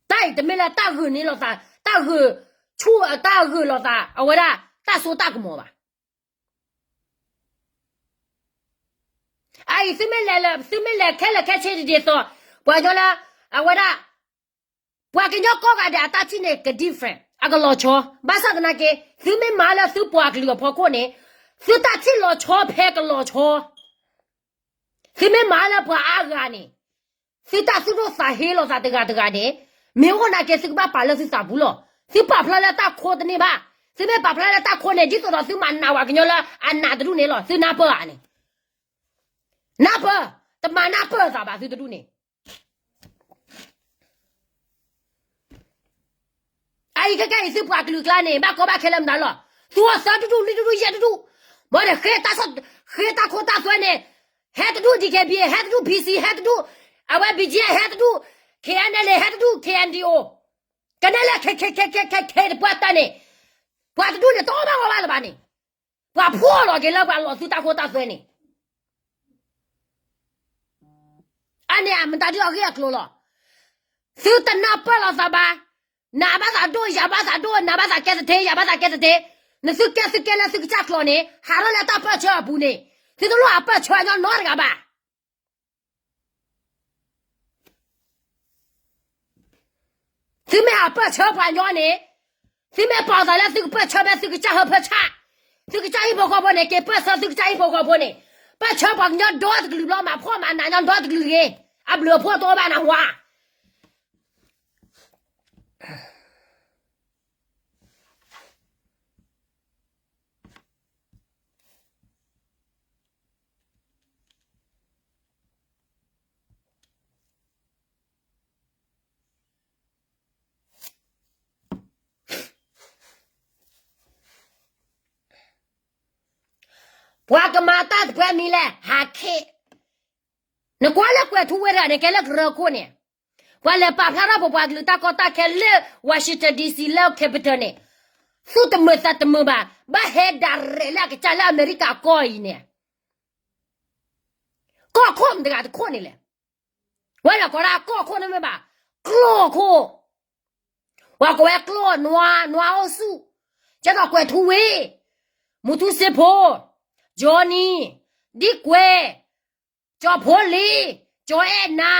အံၤတမ့ၢ်လၢတၢ်ဂုာ်န့ၢ်လိာ်သး, တၢ်ဂုာ်ဆူၣ်, တၢ်ဂုာ်လိာ်သး အဝဲဒၣ်တၢ်စိတၢ်ကမီၤဘၣ်. အအံၤ သုမ့ၢ်လဲၤလၢ သုမ့ၢ်လဲၤခဲလၢာ်ခဲဆ့ဒ်သိး ပှၤကညီလၢ အဝဲဒၣ် ပှၤကညီကိးဂၤဒဲးအတၢ်ထံၣ်န့ၣ် က different. အကလီၤဆီ, ဘၣ်ဆၣ်သနာ်က့ သုမ့ၢ်မၤလၢသုပှၤကလုာ်အဖီခိၣ်န့ၣ်, သုတၢ်ထံၣ်လီၤဆီဖဲကလီၤဆီ, သုမ့ၢ်မၤလၢပှၤအါဂၤန့ၣ်, သုတၢ်သူၣ်ဒိၣ်သးဟ့လိာ်သးတဂၤတဂၤန့ၣ်, မ့ၢ်အိၣ်နာ်က့သုကဘၣ်ပာ်လၢသုသးပူၤလီၤ. သုပာ်ဖျါလၢတၢ်ခိတန့ၢ်ဘၣ်. သုမ့ၢ်ပာ်ဖျါလၢတၢ်ခိန့ၣ် ဒ်သိးဒီးသုမၤနးဝဲကညီလၢအနးတဒူၣ်န့ၣ်လီၤ. သုနၢ်ပၢၢ်ဧါန့ၣ်, နၢ်ပၢၢ်, တမၤနၢ်ပၢၢ်သးဘၣ်သုတဒူၣ်န့ၣ် အအံၤခဲကနံၣ်အံၤ သုပှၤကလုာ်ကျါန့ၣ် ဘၣ်ကီဘၣ်ခဲလၢမနုၤလီၤ. သူအီၤသၢတဒူၣ် လွံၢ်တဒူၣ် ယဲၢ်တဒူၣ်, ဘၣ်ဒီး ဃ့တၢ်ခိတၢ်သွဲန့ၣ်, ဟဲတဒူၣ် DKBA, ဟဲတဒူၣ် PC, ဟဲတဒူၣ် အဝဲ BGF, ဟဲတဒူၣ် KNLA, ဟဲတဒူၣ် KNDO, ကနဲၣ်လၢ ခဲခဲခဲခဲခဲခဲတပှၢ်တၢၢ်န့ၣ်, ပှၤတဒူၣ်န့ၣ် တအီၣ်ဘၣ်အီဘၣ်လၢၤဘၣ်န့ၣ်, ပှၤဖှီၣ်လီၤက့ၤလၢပှၤလီၤသုတၢ်ခိတၢ်သွဲန့ၣ် အန့ၣ်မတၤဒုးအဂ့ၢ်အကျိၤလီၤ. သုတနၢ်ပၢၢ်လိာ်သးဘၣ်. နဘၣ်သးဒိၣ် ယဘၣ်သးဒိၣ်, နဘၣ်သးကဲသထ့ ယဘၣ်သးကဲသထ့, နသုကဲသုကဲလၢသုကစၢ်ကျိၤန့ၣ် ဟးထီၣ်လၢတၢ်ပၢၢ်ဆၢအပူၤန့ၣ်, သုတလိၣ်အပၢၢ်ဆၢညီနီတဂၤဘၣ်. သုမ့ၢ်ဟးပၢၢ်ဆၢပှၤညီန့ၣ်, သုမ့ၢ်ပာ်သးလၢသုကပၢၢ်ဆၢဖဲသုကစၢ်ဟၢဖၢဆၣ်, သုကစၢ်ဟံၣ်ဖိဃီဖိန့ၣ် က့ၤပၢၢ်ဆၢသုကစၢ်ဟံၣ်ဖိဃီဖိန့ၣ်, ပၢၢ်ဆၢပှၤကညီဒီတကလုာ်ဘျီ မၤဖှီၣ်မၤနးညီဒီတကလုာ်ဂ့ၤ, အဘျုးအဖှိၣ်တအိၣ်ဘၣ်နဟါ ပှၤကမၤတၢ်တဖၣ်မံၤလဲၣ် ဟးခ့, နကွၢ်လၢကွဲၤထူဝ့တဂၤန့ၣ် ကဲလၢကရၢခိၣ်န့ၣ်, ပှၤလဲၤပာ်ဖျါထီၣ်ပပှၤကလုာ်တၢ်ကီတၢ်ခဲလၢ Washington D C လၢ Capitol န့ၣ်, သူၣ်တမုာ်သးတမုာ်ဘၣ်, ဘၣ်ဟဲဒၣ်ရဲၣ်လၢအကစၢ်လၢအမဲရကၤကီၢ်အံၤန့ၣ်, ကီၢ်ခိၣ်မတၤတဂၤတခိၣ်န့ၣ်လဲၣ်. ဝဲဒၣ်ကိးဒၣ်ကီၢ်ခိၣ်န့ၣ်မ့ၢ်ဘၣ်, ကျိာ်ခိၣ်, ပှၤကိးဝဲကျိာ်နွါ, နွါအိၣ်ဆူၣ်, ကဲသိးကွဲၤထူဝ့, မူထူစ့ဖိ, Johnny, ဒံကွဲ, ကၠီဖိလ့, ကၠီအဲၣ်နၤ,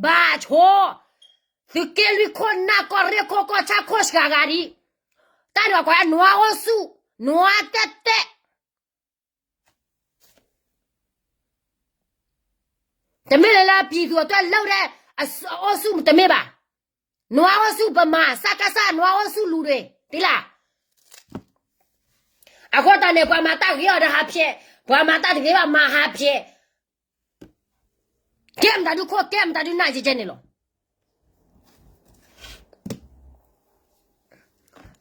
ဘၣ်ဆိ, သုးက့လွံၢ်ခိၣ်နၢ် ကီၢ်ရ့ၣ်ခိၣ် ကီၢ်ဆၣ်ခိၣ်စှၤဂၤဒံး, တၢ်န့ၣ်ပှၤကိးဝဲနွါအိၣ်ဆူၣ်, နွါတဲတဲ တမ့ၢ်လၢလၢ ပြည်သူ့အတွက်လုပ်တဲ့ အအိၣ်ဆူၣ်တမ့ၢ်ဘၣ်. နွါအိၣ်ဆူၣ်ပမၤ စကစ နွါအိၣ်ဆူၣ်လူၤတဂ့ၤ သ့လၢ်. အဃိသတးန့ၣ် ပှၤမၤတၢ်ဂ့ၤအီၤဒီးဟးဖျဲး, ပှၤမၤတၢ်တဂ့ၤဘၣ်မၤဟးဖျဲး, ကဲမတၤဒုခိၣ် ကဲမတၤဒုနၢ်ကဲကဲန့ၣ်လီၤ.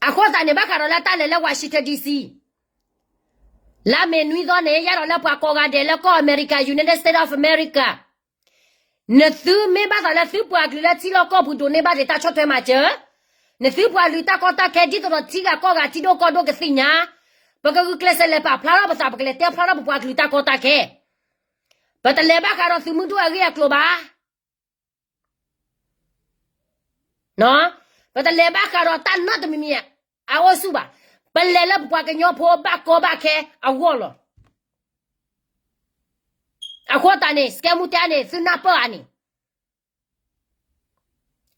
အဃိသတးန့ၣ် ဘၣ်ဃးဒီးလၢတၢ်လဲၤလၢ Washington D C လၢမ့ၢ်နွံသီန့ၣ် ယဲဒီးလၢပှၤကိးဂၤဒဲးလၢကီၢ်အမဲရကၤ United States of America, နသုမ့ၢ်ဘၣ်သးလၢသုပှၤကလုာ်လၢထံလီၢ်ကီၢ်ပူၤဒိးန့ၢ်ဘၣ်သ့ၣ်တၢ်ဆီၣ်ထွဲမၤစၢၤ, နသုပှၤကလုာ်တၢ်ကီတၢ်ခဲဒ်သိးဒီးထံဂၤကီၢ်ဂၤထံဒိၣ်ကီၢ်ဒိၣ်ကသ့ၣ်ညါ, ပကဂုာ်ကျဲးစၢးလဲၤပာ်ဖျါထီၣ်ပသး ပကလဲၤတဲဖျါထီၣ်ပပှၤကလုာ်တၢ်ကီတၢ်ခဲ, ပတလဲၤဘၣ်ဃးဒီးသုးမုၢ်ဒိၣ်အဂ့ၢ်အကျိၤဘၣ်. ပတလဲၤဘၣ်ဃးဒီးတၢ်နီတမံၤမံၤအအိၣ်ဆူၣ်ဘၣ်. ပလဲၤလၢပပှၤကညီဖိဘၣ်ကီဘၣ်ခဲအဂီၢ်လီၤ. အဃိသတးန့ၣ် စကဲမူတဲန့ၣ် သုနၢ်ပၢၢ်ဧါန့ၣ်,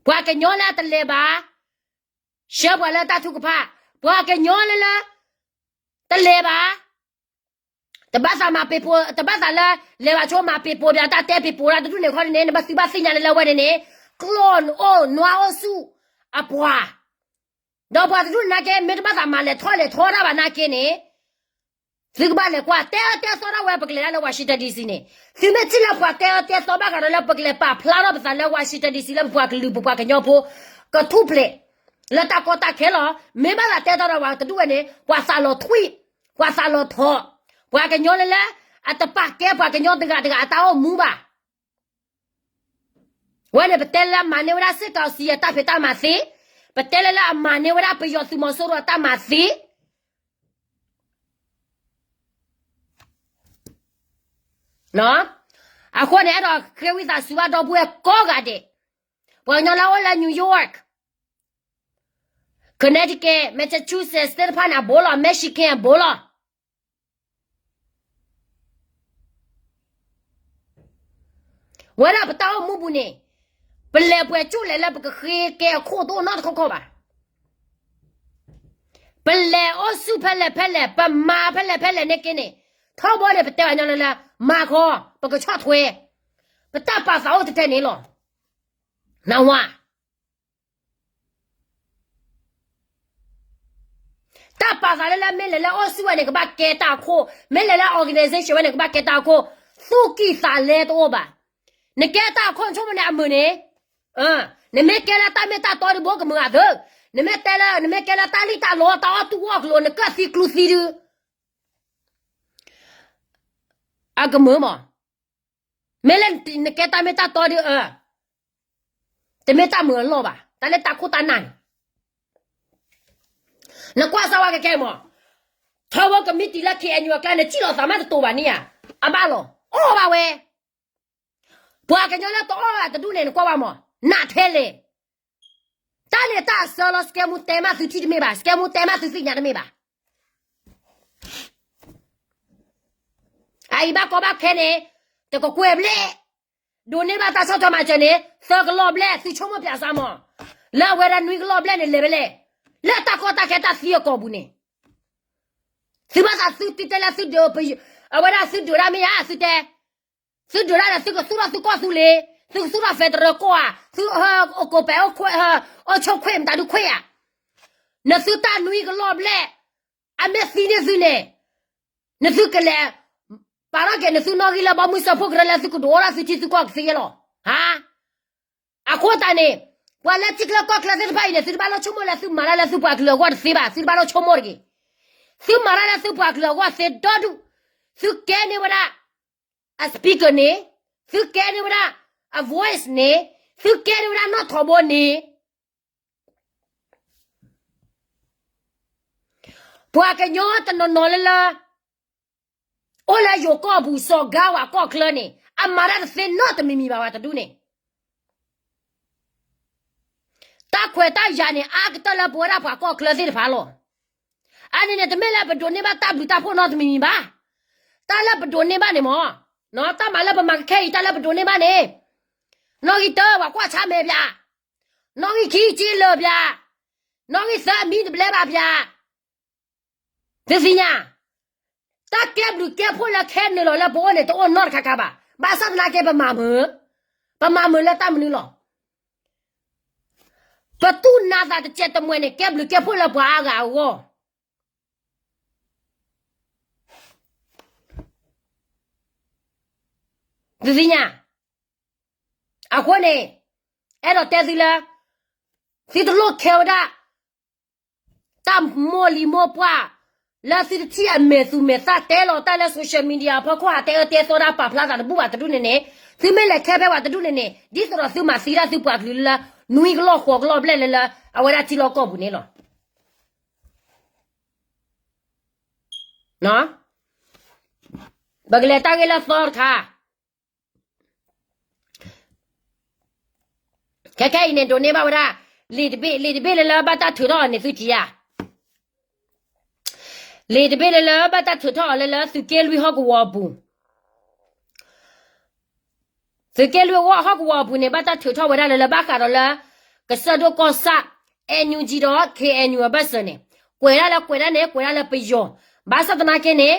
ပှၤကညီလၢအတလဲၤဘၣ်, ဆှၢပှၤလၢတၢ်ထုကဖၣ်, ပှၤကညီလၢလၢ တလဲၤဘၣ်, တဘၣ်သးမၤပ့ၤပိာ်, တဘၣ်သးလၢ လဲၤဘၣ်ဆိမၤပ့ၤပိာ်ပၢတၢ်တဲပ့ၤပိာ်တၢ်တဒူၣ်န့ၣ်ခီန့ၣ် နဘၣ်သ့ၣ်ညါန့ၣ်လၢဝဲန့ၣ်န့ၣ်, ကျိာ်အိၣ်နွါအိၣ်ဆူၣ်အပှၤ, ဒီးပှၤတဒူၣ်န့ၣ်နာ်က့ မ့ၢ်တဘၣ်သးမၤလဲၤထီၣ်လဲၤထီတၢ်ဘၣ်နာ်က့န့ၣ်, သုကဘၣ်လဲၤကွၢ်တဲအၢတဲသီထီၣ်ဝဲ ပကလဲၤဒၣ်လၢ Washington D C န့ၣ်, သုမ့ၢ်ထံၣ်လၢပှၤတဲအၢတဲသီဘၣ်ဃးဒီးလၢ ပကလဲၤပာ်ဖျါထီၣ်ပသးလၢ Washington D C လၢပပှၤကလုာ်ပပှၤကညီဖိ ကထူၣ်ဖျဲး လၢတၢ်ကီတၢ်ခဲလီၤ. မ့ၢ်ဘၣ်သးတဲသီဒီးပှၤတဒူၣ်ဝဲန့ၣ် ပှၤသးလီၤထွံၣ်, ပှၤသးလီၤထီၣ်, ပှၤကညီလၢလၢ အတပာ်ကဲပှၤကညီတဂၤတဂၤအတၢ်အိၣ်မူဘၣ်. ဝဲန့ၣ် ပတဲလၢအမၤန့ၢ်ဝဲဒၣ် စစ်ကောင်စီ အတၢ်ဖံးတၢ်မၤသ့, ပတဲလၢလၢအမၤန့ၢ်ဝဲဒၣ်ပယီၤသုးမီၤစိရိၤအတၢ်မၤသ့. အဃိန့ၣ် အဲၣ်ဒိးဃ့ဝံသးစူၤဘၣ်ဒီပုၢ်ဝဲၢ်ကိးဂၤဒဲး, ပှၤကညီလၢအအိၣ်လၢ New York, Connecticut, Massachusetts သ့ၣ်တဖၣ်န့ၣ် အဘူးလီၤ, Michigan အဘူးလီၤ. ဝဲဒၣ်ပတၢ်အိၣ်မူပူၤန့ၣ်, ပလဲၤပှဲၤကၠိၣ်လဲၤလၢပကဃ့ကဲအခိၣ်တအိၣ်နီတခီခီဘၣ်. ပလဲၤအိၣ်ဆူၣ်ဖဲလဲၣ်ဖဲလဲၣ် ပမၤဖဲလဲၣ်ဖဲလဲၣ်န့ၣ်က့န့ၣ်, ထီဘိန့ၣ် ပတဲဘၣ်ညီလၢလၢ မၤဃီ, ပကဆီၣ်ထွဲ, ပတၢ်ပာ်သးအိၣ်တတဲန့ၣ်လီၤ. နဝါ တၢ်ပာ်သးလၢလၢ မ့ၢ်လဲၤလၢအိၣ်ဆူၣ်ဝဲန့ၣ် ကဘၣ်ကဲတၢ်အခိၣ်, မ့ၢ်လဲၤလၢ organization ဝဲန့ၣ် ကဘၣ်ကဲတၢ်အခိၣ်, သူၣ်ကံၢ်သးလဲတအိၣ်ဘၣ်. နကဲတၢ်အခိၣ်ဆိကမိၣ်န့ၣ် အမုာ်န့ၣ်, နမ့ၢ်ကဲလၢတၢ်မ့ၢ်တၢ်တီဒ်ဘိကမုာ်အသိး, နမ့ၢ်တဲလၢ နမ့ၢ်ကဲလၢတၢ်လံၣ်တၢ်လီတၢ်အီၣ်တူၢ်အီၣ်ကျိၤ နကၢၣ်သံကျူသံဒုး အကမုာ်မး, မ့ၢ်လၢနကဲတၢ်မ့ၢ်တၢ်တီဒုး, တမ့ၢ်တၢ်မုာ်အလီၢ်ဘၣ်, တၢ်လၢတၢ်ခိၣ်တၢ်နၢ်န့ၣ်, နကွၢ်စၢ်ဝဲကကဲမး, ထီဘိကမံးတံာ်လၢ KNU အကျါ နစံၣ်လီၤသးမးတတိၤဘၣ်န့ၣ်ဧါ, အဘၣ်လီၤ, အီၣ်ဘၣ်ဝဲ ပှၤကညီလၢတအီၣ်ဘၣ်တဒူၣ်န့ၣ် နကွၢ်ဘၣ်မး, နးထဲလဲၣ်. တၢ်န့ၣ်တၢ်အဆၢလီၤ, စကဲမူတဲမးသုထံၣ်တမ့ၢ်ဘၣ်, စကဲမူတဲမးသုသ့ၣ်ညါတမ့ၢ်ဘၣ်. အအံၤဘၣ်ကီဘၣ်ခဲန့ၣ်, တကကွဲၢ်ဘျဲၣ်, ဒိးန့ၢ်ဘၣ်တၢ်ဆီၣ်ထွဲမၤစၢၤန့ၣ် သၢကလီၢ်ဘျဲၣ်, သုဆိကမိၣ်ပၠးစၢ်မး, လၢအဝဲဒၣ်နွံကလီၢ်ဘျဲၣ်န့ၣ် လဲၤဖဲလဲၣ်, လၢတၢ်ကီတၢ်ခဲတၢ်သံအကိာ်ပူၤန့ၣ် သုဘၣ်သးသုတတဲလၢသုဒုး, အဝဲဒၣ်သုဒုးတၢ်မ့ၢ်ဧါ, သုတဲ, သုဒုးတၢ်ဒီး သုကသူၣ်ထီၣ်သုကီၢ်သူလ့ၤ, သုကသူၣ်ထီၣ် federal ကီၢ်ဧါ, သုဟၢအိၣ်ကိးပဲးအိၣ်ခွဲး, အိၣ်ဆိးခွဲးမတၤဒုးခွဲးဧါ, နသုတၢ်နွံကလီၢ်ဘျဲၣ်, အမ့ၢ်သံန့ၢ်သုန့ၣ်, နသုကလဲၤ ပာ်ထီၣ်က့ၤနသုနီၣ်ဂံၢ်လၢဘီမုၢ်စၢဖှိၣ်ကရၢလၢသုကဒုးအိၣ်ထီၣ်သုထံသုကီၢ်ကသ့လီၤ. ဟါ, အဃိသတးန့ၣ်, ပှၤလၢထံချၢကီၢ်ချၢသ့ၣ်တဖၣ်အံၤန့ၣ် သုတဘၣ်လိၣ်ဆိကမိၣ်လၢသုမၤတၢ်လၢသုပှၤကလုာ်အဂီၢ်တသ့ဘၣ်, သုတဘၣ်လိၣ်ဆိကမိၣ်တဂ့ၤ. သုမၤတၢ်လၢသုပှၤကလုာ်အဂီၢ်သ့ဒီဒူၣ်, သုကဲန့ၢ်ဝဲဒၣ် အ speaker န့ၣ်, သုကဲန့ၢ်ဝဲဒၣ် အ voice န့ၣ်, သုကဲန့ၢ်ဝဲဒၣ်နီၣ်ထိးဘိန့ၣ် ပှၤကညီတနီၤနီၤလၢလၢ အိၣ်လၢယိၤကီၢ်ပူၤ စီၤကါဝၤကီၢ်ချၢန့ၣ် အမၤတၢ်တသ့နီတမံၤမံၤဘၣ်ဝဲတဒူၣ်န့ၣ်, တၢ်ခွဲးတၢ်ယာ်န့ၣ် အါကတၢၢ်လၢပဝဲဒၣ်ပှၤကီၢ်ချၢသ့ၣ်တဖၣ်လီၤ. အန့ၣ်န့ၣ် တမ့ၢ်လၢပဒိးန့ၢ်ဘၣ်တၢ်ဘျုးတၢ်ဖှိၣ်နီတမံၤမံၤဘၣ်. တၢ်လၢပဒိးန့ၢ်ဘၣ်န့ၣ်မး, တၢ်မၤလၢပမၤကခဲအံၤ တၢ်လၢပဒိးန့ၢ်ဘၣ်န့ၣ်, နီၣ်ဂံၢ်တၢ ပှၤကွၢ်ဆါမဲာ်ပၠး, နီၣ်ဂံၢ်ခံစ့လၢာ်ပၠး, နီၣ်ဂံၢ်သၢအမံတဘျဲဘၣ်ပၠး, သုသ့ၣ်ညါ, တၢ်ကဲဘျုးကဲဖှိၣ်လၢခဲနုာ်လီၤလၢပအိၣ်န့ၣ် တအိၣ်နီတခါခါဘၣ်. ဘၣ်ဆၣ်သနာ်က့ ပမၤမုာ်, ပမၤမုာ်လၢတၢ်မနုၤလီၤ. ပသူၣ်နၤသးတစဲးတမှဲၤန့ၣ် ကဲဘျုးကဲဖှိၣ်လၢပှၤအါဂၤအဂီၢ်. သုသ့ၣ်ညါ, အဃိန့ၣ်, အဲၣ်ဒိးတဲသုလၢ သုတလိၣ်ခဲဝဲဒၣ် တၢ်မိၢ်လံၤမိၢ်ပှၢ် လၢသုတထံၣ်အမဲာ်သူၣ်မဲာ်သၣ်တဲလီၤတၢ်လၢ social media အဖီခိၣ် ဟးတဲအၢတဲသီတၢ်ပာ်ဖျါသးတဘူၣ်ဘၣ်တဒူၣ်န့ၣ်န့ၣ်, သုမ့ၢ်လဲၤခဲဖဲပှၤတဒူၣ်န့ၣ်န့ၣ် ဒ်သိးဒီးသုမၤသံတၢ်သုပှၤကလုာ်လၢ နွံကလီၢ်ဃိးကလီၢ်ဘျဲၣ်လၢလၢ အဝဲဒၣ်ထံလီၢ်ကီၢ်ပူၤန့ၣ်လီၤ. ပကလဲၤတၢ်ဂ့ၢ်လၢသီတခါ, ခဲခဲအံၤန့ၣ် ဒိးန့ၢ်ဘၣ်ဝဲဒၣ် လံာ်တဘ့ၣ်, လံာ်တဘ့ၣ်လၢလၢဘၣ်တၢ်ထုးထီၣ်အီၤန့ၣ် သုထံၣ်ဧါ. လံာ်တဘ့ၣ်လၢလၢဘၣ်တၢ်ထုးထီၣ်အီၤလၢလၢသုးက့လွံၢ်ဟီၣ်ကဝီၤအပူၤ, သုးက့လွံၢ်ဟီၣ်ကဝီၤအပူၤန့ၣ် ဘၣ်တၢ်ထုးထီၣ်ဝဲဒၣ်လၢလၢဘၣ်ဃးဒီးလၢ ကစၢၢ်ဒိၣ်ကီၢ်ဆၣ် NUG ဒီး KNU အဘၢၣ်စၢၤန့ၣ်, ကွဲးဒၣ်လၢကွဲးဒၣ်န့ၣ် ကွဲးဒၣ်လၢပယီၤ, ဘၣ်ဆၣ်သနာ်က့န့ၣ်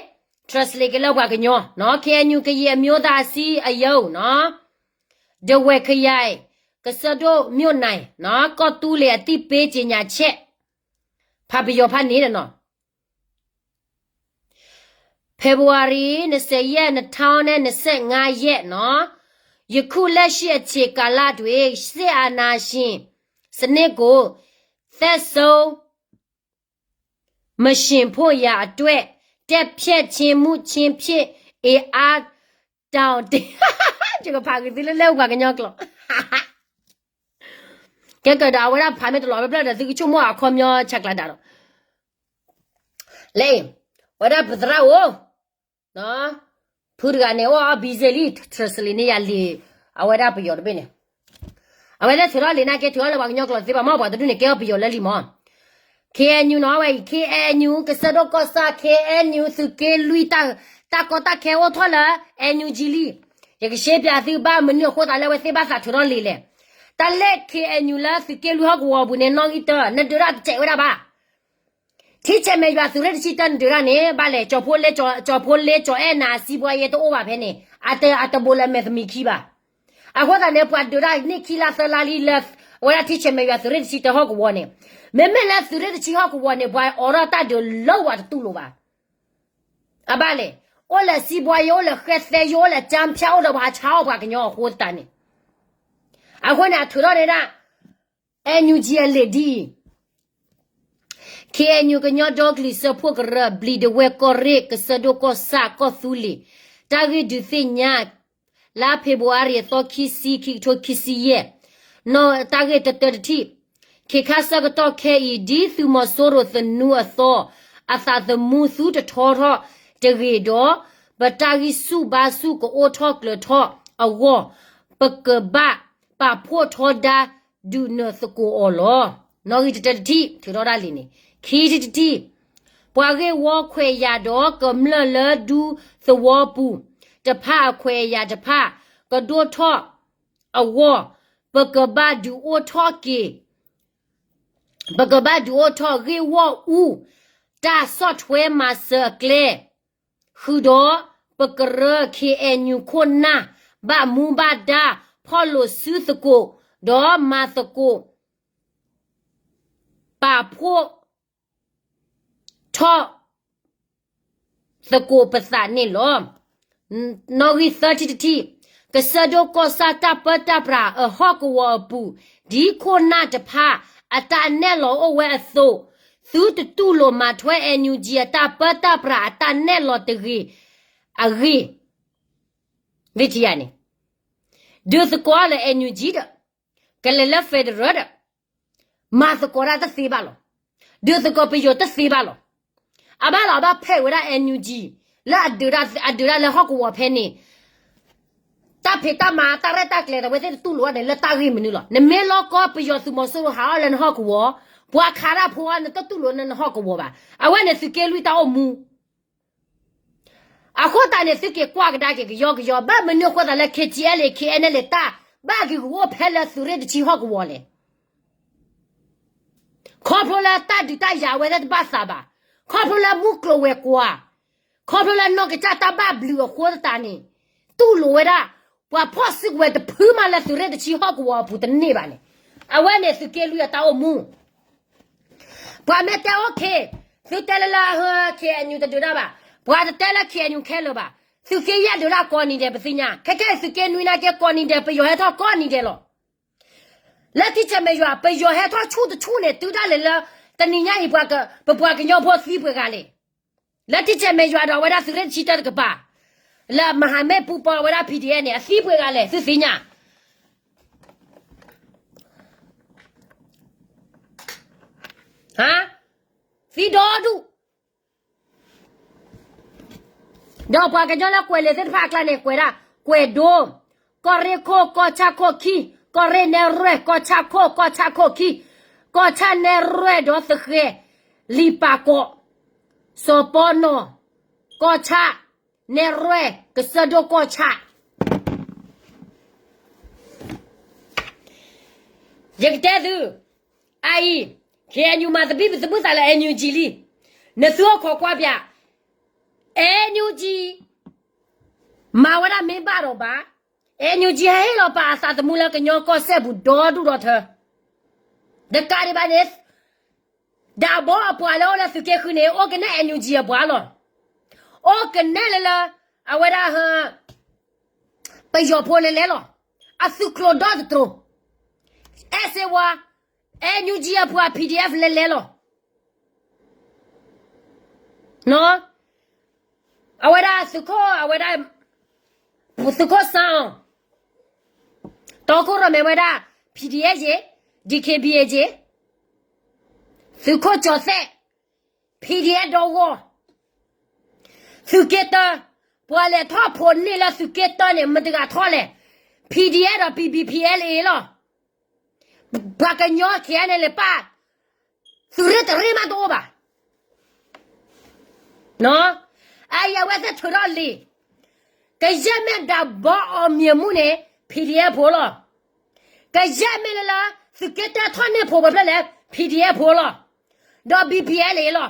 translate က့ၤလၢပှၤကညီ, KNU ကရင်အမျိုးသားအစည်းအရုံး, ထားဝယ်ခရိုင်, ကစၢၢ်ဒိၣ်မြို့နယ်, ကော့တူးလေအသိပေးကြေညာချက်, ဖးပယီၤဖးန့ၣ်ဒီးနီၤ ဖေဖော်ဝါရီ နှစ်ဆယ့် ရက် နှစ်ထောင်နှစ်ဆယ့်ငါး ရက်နော်။ ယခုလက်ရှိအချိန်ကာလတွင် စစ်အာဏာရှင်စနစ်ကို သက်ဆုံးမရှင်ဖို့ရာအတွက် တပ်ဖြန့်ခြင်း မှုချင်းဖြင့် အင်အား တောင့်တင်း ယကဖးဂ့ၤသုလၢလၢပှၤကညီကျိာ် ကဲကဒီး အဝဲဒၣ်ဖးမ့ၢ်တလီၤဘျၢၣ်ဘျၢၣ်ဒီး သုကဆိကမိၣ်အခီပညီဆဲးကျိးဒၣ်ဒီး လဲၤ, ဝဲဒၣ်ပသရၣ်ဧိၤ, ဖုတဂၤန့ၣ် အိၣ်အီၣ် busy လံ translate န့ၢ်ယၤလံာ် အဝဲဒၣ်ပယီၤတဘ့ၣ်န့ၣ်, အဝဲဒၣ်ထုးထီၣ်လံာ်နာ်က့ ထုးထီၣ်လၢပှၤကညီကျိာ်တသ့ဘၣ်မ့ၢ် ပှၤတဒူၣ်န့ၣ် ကဲအီၣ်ပယီၤလၢလံာ်မး KNU နီၤ အဝဲအံၤ KNU ကစၢၢ်ဒိၣ်ကီၢ်ဆၣ် KNU သုးက့လွံၢ် တၢ်ကီတၢ်ခဲအိၣ်ထီၣ်လၢ NUG လံ. ယကရှင်းပြသုဘၣ်မနုၤအဃိသတးလၢအဝဲသ့ၣ်ဘၣ်သးထုးထီၣ်လံာ်လဲၣ်. တၢ်လၢ KNU လၢသုးက့လွံၢ်ဟီၣ်ကဝီၤအပူၤန့ၣ် နီၣ်ဂံၢ်တၢ နဒုးတၢ်တစဲးဝဲဒၣ်ဘၣ်. ထံဆဲးမဲာ်ယွၤသုးရ့ၣ်တဆံတၢနဒုးတၢ်န့ၣ် ဘၣ်လဲၣ် ကၠီၤဖိလ့ ကၠီၤဖိလ့ ကၠီၤအဲၣ်နၤ စံးဘှါယဲတအိၣ်ဘၣ်ဖဲန့ၣ် အတ အတဘိးလၢမဲာ်သမံးခံဘၣ်. အဃိသတးန့ၣ် ပှၤဒုးတၢ်န့ၢ်ခံလါသၢလါလံလၢ အဝဲဒၣ်ထံဆဲးမဲာ်ယွၤသုးရ့ၣ်တဆံတၢဟီၣ်ကဝီၤန့ၣ်, မ့မ့ၢ်လၢသုးရ့ၣ်တဆံဟီၣ်ကဝီၤန့ၣ် ပှၤအိးထီၣ်တၢ်ဒုးလၢဝဲတတူၢ်လိာ်ဘၣ်. အဘၣ်လဲၣ်, အိၣ်လၢစံးဘှါယဲ အိၣ်လၢဃဲသဲယဲ အိၣ်လၢကၠၢဖၠၣ် အိၣ်ဒီးပှၤဟးဆါအီၣ်ပှၤကညီအဃိသတးန့ၣ်, အဃိန့ၣ် အထုးထီၣ်န့ၢ်ဒၣ် NUG အလံာ်ဒ်အံၤ, KNU ကညီဒီကလုာ်စၢဖှိၣ်ကရၢ ဘျံးဒဝဲၢ်ကီၢ်ရ့ၣ် ကစၢၢ်ဒိၣ်ကီၢ်ဆၣ်ကီၢ်သူလ့ၤ တၢ်ဂ့ၢ်ဒုးသ့ၣ်ညါ လါဖ့ၤဘြူၤအါရံၤအသီခံဆံ ခံကထိခံဆံယဲၢ်, နီၣ်တၢ်ဂ့ၢ်တတၢတထံၣ်, ခ့ခါဆၢကတီၢ်ခဲအံၤ ဒ်သုးမီၤစိရိၤသနူအသီ အသးသမူသုတထီထီၣ်တဂ့ၤဒီး ပတၢ်ဂံၢ်ဆူၣ်ဘါဆူၣ်ကအိၣ်ထီၣ်ကျၢၤထီၣ်အဂီၢ် ပကဘၣ်ပာ်ဖှိၣ်ထီဒါဒုးနၢၤသကိးအီၤလီၤ. နီၣ်ဂံၢ်တတၢတထံၣ် ထုးထီၣ်ဒၣ်လံန့ၣ်, ခံထံၣ်တထံၣ်, ပှၤဂ့ၢ်ဝီခွဲးယာ်ဒီးကမျၢၢ်လၢဒူသဝီပူၤတဖၣ်အခွဲးအယာ်တဖၣ် ကဒိၣ်ထီၣ်အဂီၢ် ပကဘၣ်ဒုးအိၣ်ထီၣ်က့ၤ ပကဘၣ်ဒုးအိၣ်ထီၣ်ဂ့ၢ်ဝီအူ တၢ်ဆီၣ်ထွဲမၤစၢၤအကျဲ ဃုာ်ဒီး ပကရၢ KNU ခိၣ်နၢ် ဘၣ်မူဘၣ်ဒါ ဖီၣ်လိာ်စုသကိး ဒီးမၤသကိး ပာ်ဖှိၣ် ထီၣ် သကိးပသးန့ၣ်လီၤ. နီၣ်ဂံၢ်သၢထံၣ်တထံၣ်, ကစၢၢ်ဒိၣ်ကီၢ်ဆၣ်တၢ်ပၢတၢ်ပြးအဟီၣ်ကဝီၤအပူၤ ဒ်ခိၣ်နၢ်တဖၣ်အတၢ်နဲၣ်လီၤအိၣ်ဝဲအသိး, သုတတူၢ်လိာ်မၤထွဲ NUG အတၢ်ပၢတၢ်ပြးအတၢ်နဲၣ်လီၤတဂ့ၤအဂ့ၢ် ဝ့ၢ်ထံယၤန့ၣ် ဒုးသကိးလၢ NUG ဒီး ကလဲၤလၢ federal ဒီး မၤသကိးတၢ်တသ့ဘၣ်လီၤ. ဒုးသကိးပယီၤတသ့ဘၣ်လီၤ. အဘၣ်လီၤ အဘၣ်ဖဲးဝဲဒၣ် NUG လၢအဒုးတၢ်လၢဟီၣ်ကဝီၤဖဲန့ၣ် တၢ်ဖံးတၢ်မၤတၢ်ရဲၣ်တၢ်ကျဲၤ တဝဲသ့ၣ်တတူၢ်လိာ်ဘၣ်န့ၣ်လၢတၢ်ဂ့ၢ်မနုၤလီၤ. နမ့ၢ်လီၢ်ကီၢ်ပယီၤသုးမီၤစိရိၤဟးအီၣ်လၢနဟီၣ်ကဝီၤ, ပှၤခးတၢ်ဖိအီၤ နတတူၢ်လိာ်လၢနဟီၣ်ကဝီၤဘၣ်. အဝဲန့ၣ်သုးက့လွံၢ်တၢ်အိၣ်မူ အဃိသတးန့ၣ် သုက့ၤကွၢ်ကဒါက့ၤကယီကယီ ဘၣ်မနုၤအဃိသတးလၢ KTLA KNLA တၢ်ဘၣ်ဂ့ၤဂ့ၤအိၣ်ဖဲလၢသုးရ့ၣ်တဆံဟီၣ်ကဝီၤလဲၣ်. ခီဖျိလၢတၢ်ဒုးတၢ်ယၤဝဲသ့ၣ်တဘၣ်သးဘၣ်, ခီဖျိလၢမူကျိၤဝဲၤကွာ်, ခီဖျိလၢနီၢ်ကစၢ်တၢ်ဘၣ်ဘျုးအဃိသတးန့ၣ် တူၢ်လိာ်ဝဲဒၣ် ပှၤဖီၣ်စုကဝဲၤတဖုမးလၢသုးရ့ၣ်တဆံဟီၣ်ကဝီၤအပူၤတန့ၢ်ဘၣ်န့ၣ်, အဝဲန့ၣ်သုးက့လွံၢ်အတၢ်အိၣ်မူ ပှၤမ့ၢ်တဲ okay, သုတဲလၢလၢ KNU တဒုးတၢ်ဘၣ်, ပှၤတတဲလၢ KNU ခဲလၢာ်ဘၣ်, သုးက့ယဲၢ်ဒုးတၢ်ကိးနံၤဒဲးပသ့ၣ်ညါ, ခဲကဲသုးက့နွံနာ်က့ကိးနံၤဒဲး ပယီၤဟဲထီၣ်ကိးနံၤဒဲးလီၤ. လၢထံဆဲးမဲာ်ယွၤ ပယီၤဟဲထီၣ်ဆူၣ်တဆူၣ်န့ၣ် တုၤဒၣ်လဲာ်လၢ တနံၤညါအံၤ ပပှၤကညီဖိသံပှဲၤဂၤလဲၣ်. လၢထံဆဲးမဲာ်ယွၤဒီးအဝဲဒၣ်သုးရ့ၣ်တဆံတၢတကပၤ, လၢမဟာမိတ်ပူၤပီၤအဝဲဒၣ် PDF န့ၣ် အသံပှဲၤဂၤလဲၣ် သုသ့ၣ်ညါ သံဒီဒူၣ်, ဒီးပှၤကညီလၢကွဲးလံာ်သ့ၣ်တဖၣ်အကျါန့ၣ် ကွဲးဒၣ် ကွဲးဒိ, ကီၢ်ရ့ၣ်ခိၣ် ကီၢ်ဆၣ်ခိၣ်ခံ, ကီၢ်ရ့ၣ်နဲၣ်ရွဲၣ် ကီၢ်ဆၣ်ခိၣ် ကီၢ်ဆၣ်ခိၣ်ခံ, ကီၢ်ဆၣ်နဲၣ်ရွဲၣ်ဒီးသဃဲၤ, လံာ်ပာ်ကီး, စီၤပီနီၢ်, ကီၢ်ဆၣ်, နဲၣ်ရွဲၣ် ကစၢၢ်ဒိၣ်ကီၢ်ဆၣ် ယကတဲသု, အအံၤ, KNU မၤသဘံၣ်သဘုၣ်သးလၢ NUG လံ, နသုအိၣ်ခိးကွၢ်ပၠး, NUG မၤဝဲဒၣ်မ့ၢ်ဘၣ်ဒီးဘၣ်, NUG ဟဲဟ့ၣ်လီၤပာ်အသးသမူလၢကညီကီၢ်စဲၣ်ပူၤဒီဒူၣ်ဒီထၢ, တကးဒံးဘၣ်န့ၣ် ဒၣ်ဘီအပှၤလၢအိၣ်လၢသုးက့ဃုန့ၣ် အိၣ်ကနဲၣ် NUG အပှၤလီၤ. အိၣ်ကနဲၣ်လၢလၢ အဝဲဒၣ် ပယီၤဖိလဲၤလဲၤလီၤ. အသုးကျိၤဒီတတြိၤ, အဲၣ်စ့ဝါ, NUG အပှၤ PDF လဲၤလဲၤလီၤ. အဝဲဒၣ်သုးခိၣ် အဝဲဒၣ် သုးခိၣ်စၢ်အီၤ, တီခိၣ်ရိၣ်မဲဝဲဒၣ် PDF ယ့ၣ်, DKBA ယ့ၣ်, သုးခိၣ်ကၠီၤသဲး PDF ဒီဂီၢ်, သုးက့တၢ, ပှၤလဲၤထီၣ်ဖိးန့ၢ်လၢသုးက့တၢန့ၣ် မတၤတဂၤထီၣ်လဲၣ်, PDF ဒီး P B P L A လီၤ. ပှၤကညီ KNLA ပၢ်, သုးရ့ၣ်တရ့ၣ်မးတအိၣ်ဘၣ်. အအံၤအဝဲသ့ၣ်ထုးထီၣ်လံာ်, ကယဲၢ်မ့ၢ်ဒၣ်ဘီအီၤမံၤမူန့ၣ် PDF ဖိလီၤ. ကယဲၢ်မ့ၢ်လၢလၢ သုးက့တၢထီၣ်န့ၢ်ဖိးဝဲဖျၢၣ်လဲၣ် PDF ဖိလီၤ. ဒီး BPLA လီၤ.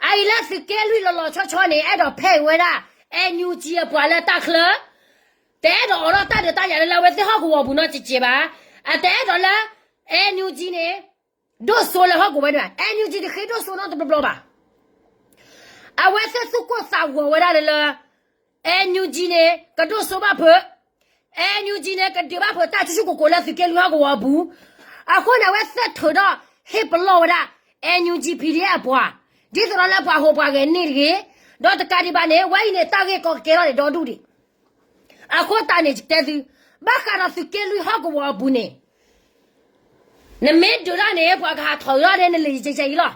အအံၤလၢသုးက့လွံၢ်လီၤလီၤဆီဆီန့ၣ် အဲၣ်ဒိးဖဲအံၤဝဲဒၣ် NUG အပှၤလၢတၢ်ချၢ, တအဲၣ်ဒိးအိးထီၣ်တၢ်ဒုးတၢ်ယၤလၢအဝဲသ့ၣ်ဟီၣ်ကဝီၤပူၤနီတစဲးဘၣ်. အတအဲၣ်ဒိးလၢ NUG န့ၣ် ဒိၣ်စိလၢဟီၣ်ကဝီၤဝဲန့ၣ်ဘၣ်. NUG တဃ့ဒိၣ်စိနီတဘျီဘျီဘၣ်. အဝဲသ့ၣ်သူၣ်ကိၢ်သးဂီၤဝဲဒၣ်လၢ NUG န့ၣ် ကဒိၣ်စိဘၣ်ဖုး, NUG န့ၣ် ကဒုးဘၣ်ဖုးတၢ်ဆူၣ်ဆူၣ်ကိၢ်ကိၢ်လၢသုးက့လွံၢ်ဟီၣ်ကဝီၤအပူၤ. အဃိန့ၣ် အဝဲသ့ၣ်ထုးထီၣ်ဟ့ၣ်ပလီၢ်ဝဲဒၣ် NUG PDF အပှၤ, ဒ်သိးဒီးလၢပှၤဟူးပှၤဂဲၤန့ၢ်တဂ့ၤ. ဒီးတကးဒံးဘၣ်န့ၣ် ဝဲအံၤန့ၣ် တၢ်ဂ့ၢ်ကီကကဲထီၣ်န့ၣ်ဒီဒူၣ်ဒံး. အဃိသတးန့ၣ် ယတဲသု, ဘၣ်ဃးဒီးသုးက့လွံၢ်ဟီၣ်ကဝီၤအပူၤန့ၣ် နမ့ၢ်ဒုးတၢ်န့ၣ် ပှၤကဟးထီၣ်ထီၣ်န့ၣ် နလံာ်ကဲကဲအံၤလီၤ.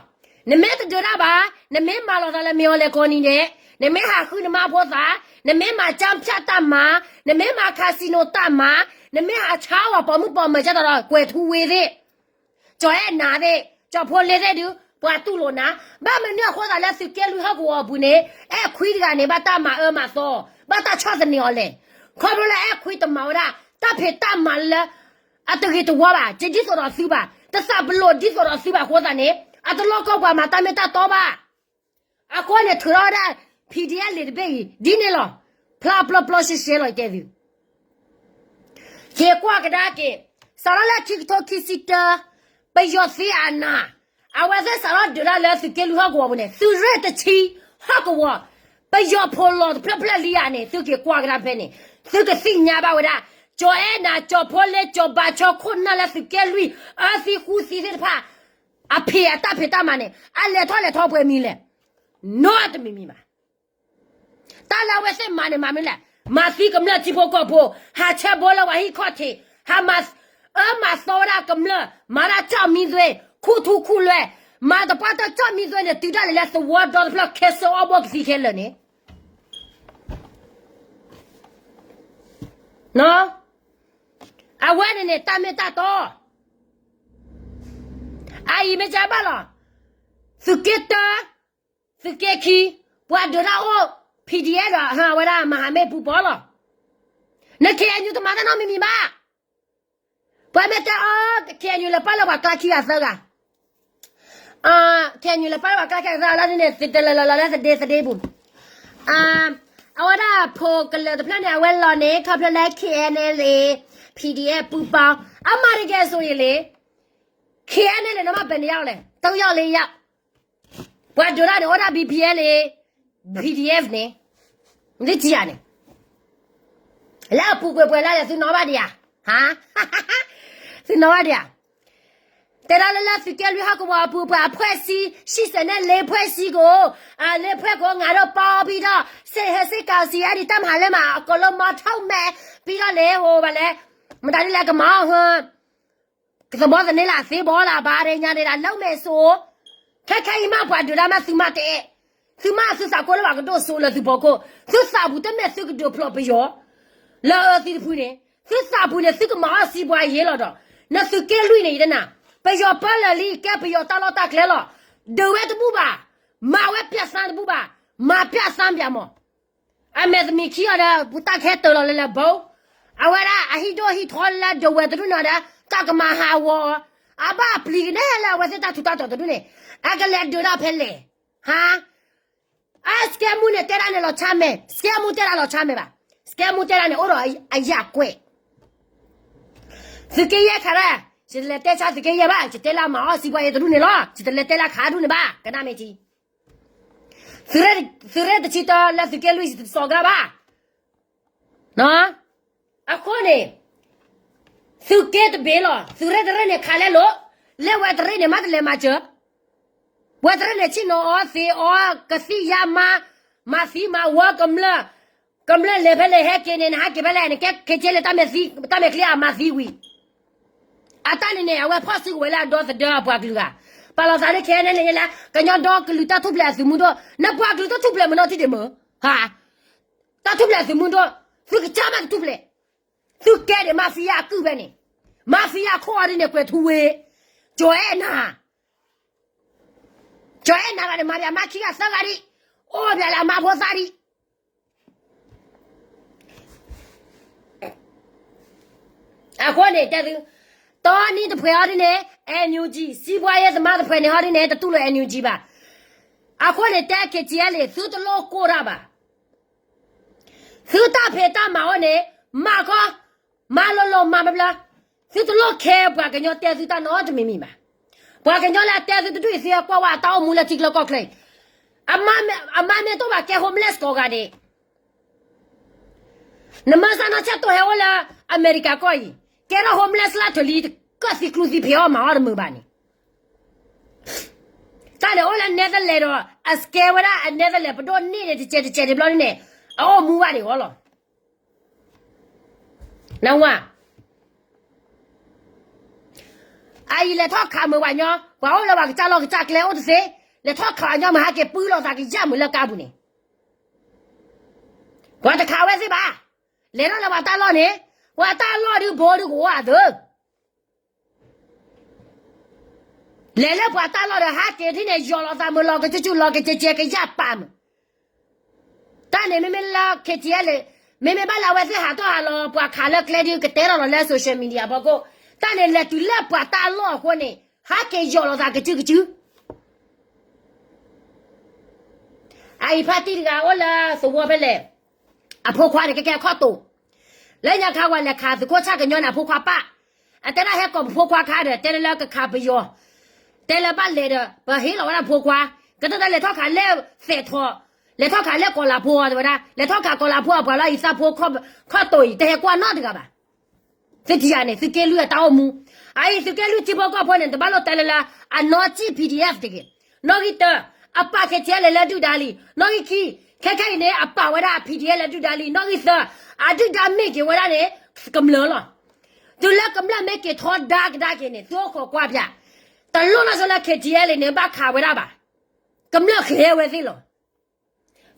နမ့ၢ်တဒုးတၢ်ဘၣ်, နမ့ၢ်မၤလီၤသးလၢမ့ၢ်အီၤလဲၤကိးနံၤဒဲး, နမ့ၢ်ဟးဃုနမါဖိသၣ်, နမ့ၢ်မၤကၠၢဖၠၣ်တၢ်မၤ, နမ့ၢ်မၤ casino တၢ်မၤ, နမ့ၢ်ဟးဆါအီၣ်ပိာ်မုၣ်ပိာ်မၢၤကၢ်ဒီး ကွဲၤထူဝ့သ့ၣ်, ကၠီၤအဲၣ်နၤသ့ၣ်, ကၠီၤဖိလ့သ့ၣ်ဒုး ပှၤတူၢ်လိာ်နၤ. ဘၣ်မနုၤအဃိသတးလၢသုးက့လွံၢ်ဟီၣ်ကဝီၤအပူၤန့ၣ် အဲၣ်ခွံတဂၤန့ၣ် ဘၣ်တၢ်မၤအၢမၤသီ, ဘၣ်တၢ်ဆီၣ်သနံးအီၤလဲၣ်. ခီဖျိလၢအဲၣ်ခွံတမၤဝဲဒၣ် တၢ်ဖံးတၢ်မၤလၢ အတဂ့ၤတဝါဘၣ်, ကဒ်သိးဒီးသုဘၣ်, တသးပလီၢ်ဒ်သိးဒီးသုဘၣ်အဃိသတးန့ၣ် အတလီၢ်ကီၢ်ပှၤမၤတၢ်မ့ၢ်တၢ်တီဘၣ်. အဃိန့ၣ်ထုးထီၣ်ဝဲဒၣ် PDF လံာ်တဘ့ၣ်အံၤ ဒ်န့ၣ်လီၤ. ဖျါပျီပျီရှဲရှဲလီၤ ယတဲသု က့ၤကွၢ်ကဒါက့ၤ, စးထီၣ်လၢခံကထိခံဆံတၢ, ပယီၤသ့အနၤ, အဝဲသ့ၣ်စးထီၣ်ဒုးတၢ်လၢသုးက့လွံၢ်ဟီၣ်ကဝီၤပူၤန့ၣ် သုးရ့ၣ်တဆံဟီၣ်ကဝီၤ, ပယီၤဖိလီၤတဖျၢၣ်ဖျၢၣ်လံဧါန့ၣ် သုက့ၤကွၢ်ကဒါဖဲန့ၣ်, သုကသ့ၣ်ညါဘၣ်ဝဲဒၣ်, ကၠီၤအဲၣ်နၤ ကၠီၤဖိလ့ ကၠီၤဘၣ်ကၠီၤခိၣ်နၢ်လၢသုးက့လွံၢ် အၢသံဃူသံသ့ၣ်တဖၣ်, အဖံးအတၢ်ဖံးတၢ်မၤန့ၣ် အလဲၤထီၣ်လဲၤထီပှဲၤမံၤလဲၣ်. နီတမံၤမံၤဘၣ်. တၢ်လၢအဝဲသ့ၣ်မၤန့ၣ် မၤမနုၤလဲၣ်, မၤသံကမျၢၢ်ထံဖိကီၢ်ဖိ, ဟးဆဲဘိလၢပှၤဟံၣ်ခီၣ်ထံး, ဟးမၤ, အၢမၤသီဝဲဒၣ်ကမျၢၢ်, မၤတၢ်ကၠီၣ်မံသွဲ, ခူၣ်ထူခူၣ်လွဲ, မၤသပှၢ်တၢ်ကၠီၣ်မံသွဲန့ၣ် တုၤဒၣ်လဲာ်လၢသဝီဒီတဖျၢၣ်ခဲစိအီၣ်ဘိကသံခဲလၢာ်န့ၣ် အဝဲန့ၣ်န့ၣ် တၢ်မ့ၢ်တၢ်တီ, အအံၤမ့ၢ်ကဘၣ်လီၤ, သုးက့တၢ, သုးက့ခံ, ပှၤဒုးတၢ်အိၣ် PDF ဒီး ဟးဝဲဒၣ် မဟာမိတ်ပူၤပီၤလီၤ. န KNU တမၤတၢ်နီတမံၤမံၤဘၣ်. ပှၤမ့ၢ်တဲအီၤ KNU လဲၤပာ်လၢပှၤကျါခံဂၤသၢဂၤ, KNU လဲၤပာ်လၢပှၤကျါခံဂၤသၢဂၤလၢန့ၣ် သုတလဲၤလီၤလီၤလၢသဒ့သဒ့ပူၤ, အဝဲဒၣ်ဖိကလၢာ်တဖျၢၣ်န့ၣ် အဝဲလီၤန့ၣ် ခီဖျိလၢ KNLA PDF ပူၤပီၤ, အမၤတကဲစိအံၤလံ, KNLA န့ၣ်မ့ၢ်ပှဲၤန့ၣ်ယါလဲၣ်, တယီၢ်လံယါ ပှၤဒုးတၢ်န့ၣ် အိၣ်ဒၣ် BPL, PDF န့ၣ်, ဒ်ထံယၤန့ၣ်, လၢအပူၤကွံာ်ပှဲၤလၢလဲၣ် သုနီၣ်ဘၣ်ဒံးဧါ, သုနီၣ်ဘၣ်ဒံးဧါ. တဲဒၣ်လၢလၢသုးက့လွံၢ်ဟီၣ်ကဝီၤအပူၤ ပှၤအဖွဲ့အစည်း ရှစ်ဆယ်လေးဖွဲ့စည်းကို, လေးဖွဲ့ကို ငါတို့ပေါင်းပြီးတော့ စစ်ကောင်စီ အဲဒီတပ်မဟာလေးမှာ အကုန်လုံး မောင်းထုတ်မယ်, ပြီးတော့လေ ဟို ဘာလဲ, မတၤဒ်လဲၣ် ကမၤအီၣ်ဟ ကသဘီသန့လၢအသ့ဘီလၢအဘါရ့ညါန့ၣ်ဒၣ် လုပ်မယ်ဆို, ခဲခဲအံၤမးပှၤဒုးတၢ်မးသုမးတအဲၣ်, သုမးသုသးကိၢ်လၢပှၤကဒိၣ်စိလၢသုဖီခိၣ်, သုသးပူၤတမ့ၢ်သုကဒုးဖျိးပယီၤ, လၢအၢသံတဖုန့ၣ်, သုသးပူၤန့ၣ် သုကမၤအီၣ်စံးပှၤယ့လီၤဒီး, နသုးက့လွံၢ်န့ၣ် ယတနၤ, ပယီၤပၢလၢာ်လံ ကဲပယီၤတၢ်လီၢ်တၢ်ကျဲလီၤ, ဒုးဝဲတဘူၣ်ဘၣ်, မၤဝဲပျးသန်းတဘူၣ်ဘၣ်, မၤပျးသန်းပျးမး အမဲာ်တမံၤခံအီၤဒီး ပတၢ်ခဲတၢၢ်လီၤလၢလၢဘိ, အဝဲဒၣ်အဟံၣ်ဒိၣ်ဟံၣ်ထီလၢဒဝဲတဒူၣ်န့ၣ်ဒီး တၢ်ကမၤဟးဂီၤအီၤ, အဘၣ်ပျံၤကနဲလၢအဝဲသ့ၣ်တၢ်ထူးတၢ်တီၤတဒူၣ်န့ၣ်, အကလဲၤဒုးဒၣ်ဖဲလဲၣ်, ဟါ, အစကဲမူန့ၣ်တဲဒၣ်န့ၣ်လီၤဆါမဲာ်, စကဲမူတဲဒၣ်လီၤဆါမဲာ်ဘၣ်, စကဲမူတဲဒၣ်န့ၣ် အိၣ်ဒီးအယၣ်ကွဲး သုးက့ယဲၢ်ခါဒၣ်, ယတလဲၤတဲဆါသုးက့ယဲၢ်ဘၣ်, ယတဲလၢအမၤအီၣ်စံးပှၤယဲၢ်တဒူၣ်န့ၣ်လီၤ, ယတလဲၤတဲလၢခါဒူၣ်န့ၣ်ဘၣ်, ကနၣ်မ့ၢ်ထံ သုးရ့ၣ်တဆံတၢလၢသုးက့လွံၢ်တစီၤကရၢ်ဘၣ်. အဃိန့ၣ် သုးက့တဘ့ၣ်လီၤ, သုးရ့ၣ်တရ့ၣ်န့ၣ်ခးလဲလိာ်, လၢဝဲတရ့ၣ်န့ၣ် မ့ၢ်တလဲၤမၤစၢၤ, ဝဲတရ့ၣ်န့ၣ် ဆ့ၣ်နီၤအီၤသ့အီၤ ကသံၣ်ယါမါ, မၤသံမၤဝီကမျၢၢ်, ကမျၢၢ်လဲၤဖဲလဲၣ်ဟဲက့ၤန့ၣ် နဟဲက့ၤဖဲလဲၣ် နကဲခ့က့လၢတၢ်မဲာ်ချံအမၤသံဝံၤ အတၢ်န့ၣ်န့ၣ် အဝဲဖီၣ်စုကဝဲၤလၢအဒီသဒၢအပှၤကလုာ်ဂၤ, ပာ်လီၤသးလၢခဲအံၤန့ၣ်လၢ ကညီဒီကလုာ်တၢ်ထူၣ်ဖျဲးအသုးမုၢ်ဒိၣ်, နပှၤကလုာ်တၢ်ထူၣ်ဖျဲးမ့ၢ်နီၢ်ထံၣ်ဒံးမ့ၢ်, ဟါ, တၢ်ထူၣ်ဖျဲးအသုးမုၢ်ဒိၣ်, သုကစၢ်မးတထူၣ်ဖျဲး, သုကဲဒံးမၤဖံယါအကုၢ်ဖဲန့ၣ်, မၤဖံယါခိၣ်အီၤဒ်န့ၣ် ကွဲၤထူဝ့, ကၠီၤအဲၣ်နၤ, ကၠီၤအဲၣ်နၤဂၤန့ၣ် မၤပှၤမါခံဂၤသၢဂၤဒံး, အိၣ်ပှၤလၢအမါဖိသၣ်ဒံး အဃိန့ၣ် တဲသု, တီနံၤတဖှဲးဟီဒ်န့ၣ် NUG, စံးဘှါယဲၢ်သမါတဖှဲးန့ၣ်ဟီဒ်န့ၣ် တတူၢ်လိာ် NUG ဘၣ်. အဃိန့ၣ်တဲ ခ့ၣ်ထံၣ်အဲလ့ၣ် သုတလိၣ်ကိၢ်တၢ်ဘၣ်. သုတၢ်ဖံးတၢ်မၤအိၣ်န့ၣ် မၤခီ, မၤလိၤလိၤမၤဘျါဘျါ, သုတလိၣ်ခဲ ပှၤကညီတဲသုတၢ်နီတမံၤမံၤဘၣ်. ပှၤကညီလၢအတဲသုတဒူၣ်အံၤ သုဟဲကွၢ်ဝဲအတၢ်အိၣ်မူလၢထံချၢကီၢ်ချၢအံၤ, အမါမ့ၢ်တအိၣ်ဘၣ်ကဲ homeless ကိးဂၤဒဲး နမၤစၢ်နီၢ်ဆၢၣ်တိၢ်ဟဲအိၣ်လၢအမဲရကၤကီၢ်အံၤ, ကဲထီၣ် homeless လၢထၢၣ်လံ ကၢၣ်သံကျူသံဖံးအီၣ်မၤအီၣ်တမုာ်ဘၣ်န့ၣ်, တၢ်န့ၣ်အိၣ်လၢ Netherlands ဒီး အစကဲဝဲဒၣ်အ Netherlands ပဒိၣ်န့ၢ်န့ၣ် တစဲးတစဲးတဘျီန့ၣ် အအိၣ်မူဘၣ်ဒံးအီၤလီၤ. နဝၤ အအံၤလဲၤထီၣ်ခးမုာ်ပှၤညီ, ပှၤအိၣ်လၢပှၤကစၢ်လီၢ်ကစၢ်ကျဲအိၣ်တသ့, လဲၤထီၣ်ခးပှၤညီမုာ် ဟဲက့ၤပူလီၤသးကယၢ်မုာ်လၢကါပူၤန့ၣ်, ပှၤတခးဝဲသ့ၣ်ဘၣ်. လဲၤထီၣ်လၢပှၤတၢ်လီၢ်န့ၣ်, ပှၤတၢ်လီၢ်ဒုးဘိဒုးကအိၣ်အသၢ လဲၤလၢပှၤတၢ်လီၢ်ဒီး ဟးက့ၤထံၣ်န့ၣ် ယီၤလီၤသးမုာ်လီၤကကကဲကယၢ်ပာ်မုာ်. တၢ်န့ၣ်မ့မ့ၢ်လၢ ခ့ၣ်ထံၣ်အဲလ့ၣ်, မ့မ့ၢ်ဘၣ်လၢအဝဲသ့ၣ်ဟးထီၣ်ဟးလီၤ ပှၤခးလၢကျဲဒုးကတဲထီၣ်လီၤလၢ social media အဖီခိၣ်, တၢ်န့ၣ်လဲၤတုၤလၢပှၤတၢ်လီၢ်အဃိန့ၣ် ဟးက့ၤယီၤလီၤသးကစုကစု အအံၤဖါတံၢ်တဂၤအိၣ်လၢသဝီဖဲလဲၣ်, အဖိခွါန့ၣ် ကကဲခီၣ်တိာ်, လၢညါခါဝဲလဲၤခးသုးခိၣ်ဆၣ်ကညီန့ၣ် အဖိခွါပၢ်, အတဲဒၣ်ဟဲကိးပဖိခွါခါဒီး တဲလၢကခးပယီၤ, တဲလၢဘၣ်လဲၤဒီး ပဟ့ၣ်လီၤဝဲဒၣ်ဖိခွါ, ကတၢၢ်တၢ်လဲၤထီၣ်ခးလၢသဲးထီၣ်, လဲၤထီၣ်ခးလၢကီၤလၤဖိအီၤတဲဝဲဒၣ်, လဲၤထီၣ်ခးကီၤလၤဖိအပှၤလၢအံၤသးဖိခီၣ်တိာ်အံၤ တဟဲကွၢ်နီတဂၤဘၣ်. သုထံၣ်ယၤန့ၣ် သုးက့လွံၢ်အတၢ်အိၣ်မူ, အအံၤသုးက့လွံၢ်ထံဖိကီၢ်ဖိန့ၣ် တဘၣ်လိၣ်တဲလၢလၢ အနီၢ်ကံၣ် P D F တဂ့ၤ. နီၣ်ဂံၢ်တၢ, အပာ်ခ့ၣ်ထံၣ်အဲလ့ၣ်လၢဒုၣ်ဒါလံ. နီၣ်ဂံၢ်ခံ, ခဲခဲအံၤန့ၣ် အပာ်ဝဲဒၣ် P D F လၢဒုၣ်ဒါလံ. နီၣ်ဂံၢ်သၢ, အဒုၣ်ဒါမ့ၢ်က့ၤဝဲဒၣ်န့ၣ် ကမျၢၢ်လီၤ. တုၤလၢကမျၢၢ်မ့ၢ်က့ၤထီဒါကဒါက့ၤန့ၣ် သုအိၣ်ခိးကွၢ်ပၠး, တလိၣ်နီၢ်ဆိလၢ ခ့ၣ်ထံၣ်အဲလ့ၣ်န့ၣ် ဘၣ်ခးဝဲဒၣ်ဘၣ်. ကမျၢၢ်ဃဲဝဲသ့ၣ်လီၤ.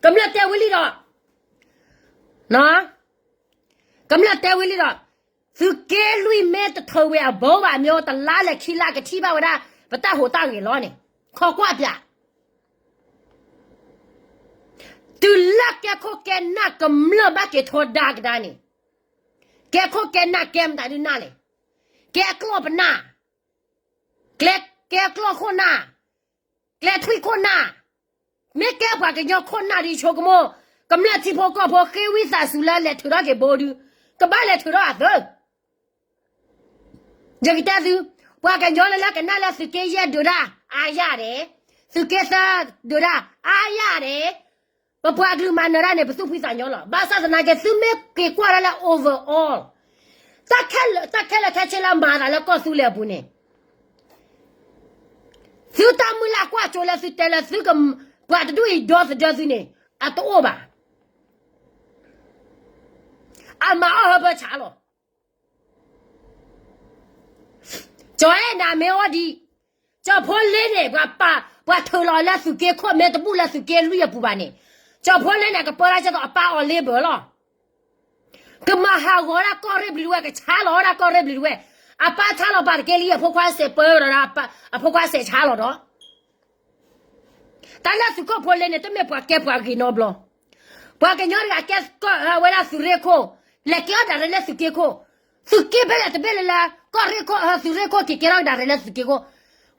ကမျၢၢ်တဲဝံၤလံဒီး ကမျၢၢ်တဲဝံၤလံဒီး, သုးက့လွံၢ်မ့ၢ်တထၢဝဲအဘိဘၣ် မ့ၢ်တလါလဲၣ်ခံလါကထံၣ်ဘၣ်ဝဲဒၣ် ပတၢ်ဟူးတၢ်ဂဲၤလီၤန့ၣ်, ခိးကွၢ်ပၠး, တုၤလၢကဲခိၣ်ကဲနၢ် ကမျၢၢ်ဘၣ်က့ၤထီဒါကဒါန့ၣ်, ကဲခိၣ်ကဲနၢ် ကဲမတၤဒုးနၢ်လဲၣ်, ကဲကျီၢ်ပနၢ်, ကဲကျီၢ်ခိၣ်နၢ်, ကျဲထွံၣ်ခိၣ်နၢ်, မ့ၢ်ကဲပှၤကညီခိၣ်နၢ်ဒ်ဆိကမိၣ်, ကမျၢၢ်ထံဖိကီၢ်ဖိဃ့ဝံသးစူၤလၢလဲၤထုးထီၣ်က့ၤဘိဒု, ကဘၣ်လဲၤထုးထီၣ်အသၢ. ယကတဲသု, ပှၤကညီလၢလၢကနၣ်လၢသုးက့ယဲၢ်ဒုးတၢ် အါယၢ်ဒဲး, သုးက့သၢဒုးတၢ် အါယၢ်ဒဲး, ပပှၤကလုာ်မၤနၢၤတၢ်န့ၣ် ပသူၣ်ဖှံသးညီလီၤ. ဘၣ်ဆၣ်သနာ်က့ သုမ့ၢ်က့ၤကွၢ်ဒၣ်လၢ overall တၢ်ခဲလၢာ်ခဲဆ့လၢမၤသးလၢကီၢ်သူလ့ၤအပူၤန့ၣ် သုတၢ်မုၢ်လၢ်ကွၢ်စိလၢသုတဲလၢသုက, ပှၤတဒူၣ်အံၤဒီသဒၢသုန့ၣ် အတအိၣ်ဘၣ်. အမၤအီၣ်ဟၢဖၢဆါလီၤ. ကၠီၤအဲၣ်နၤမ့ၢ်အီၣ်ဒံး, ကၠီၤဖိလ့န့ၣ် ပှၤထုးလီၤလၢသုးက့ခိၣ် မ့ၢ်တဘူၣ်လၢသုးက့လွံၢ်အပူၤဘၣ်န့ၣ်, ကၠီၤဖိလ့န့ၣ် ကပၢလၢကသိးအပၢ်အီၤလ့ဘၢလီၤ. ကမၤဟးဂီၤဒၣ်ကီၢ်ရ့ၣ်ဘျုးဝဲ, ကဆါလီၤဝဲဒၣ်ကီၢ်ရ့ၣ်ဘျုးဝဲ, အပၢ်ဆါလီၤပာ်တက့ၢ်လံ အဖိခွါစဲးပၢဒီး, အဖိခွါစဲးဆါလီၤဒီး တၢ်လၢသုးခိၣ်ဖိလ့န့ၣ် တမ့ၢ်ပှၤကဲပှၤဂ့ၤနီတဘျီ. ပှၤကညီတဂၤကဲကီၢ်ဝဲဒၣ်သုးရ့ၣ်ခိၣ်, လဲၤကဲအီၣ်ဒၣ်ရဲၣ်လၢသုးက့ခိၣ်, သုးက့ဖဲလဲၣ်တဘ့ၣ်လၢ်လၢ် ကီၢ်ရ့ၣ်ခိၣ် သုးရ့ၣ်ခိၣ်က့ၤကဲထီၣ်ဒၣ်ရဲၣ်လၢသုးက့ခိၣ်,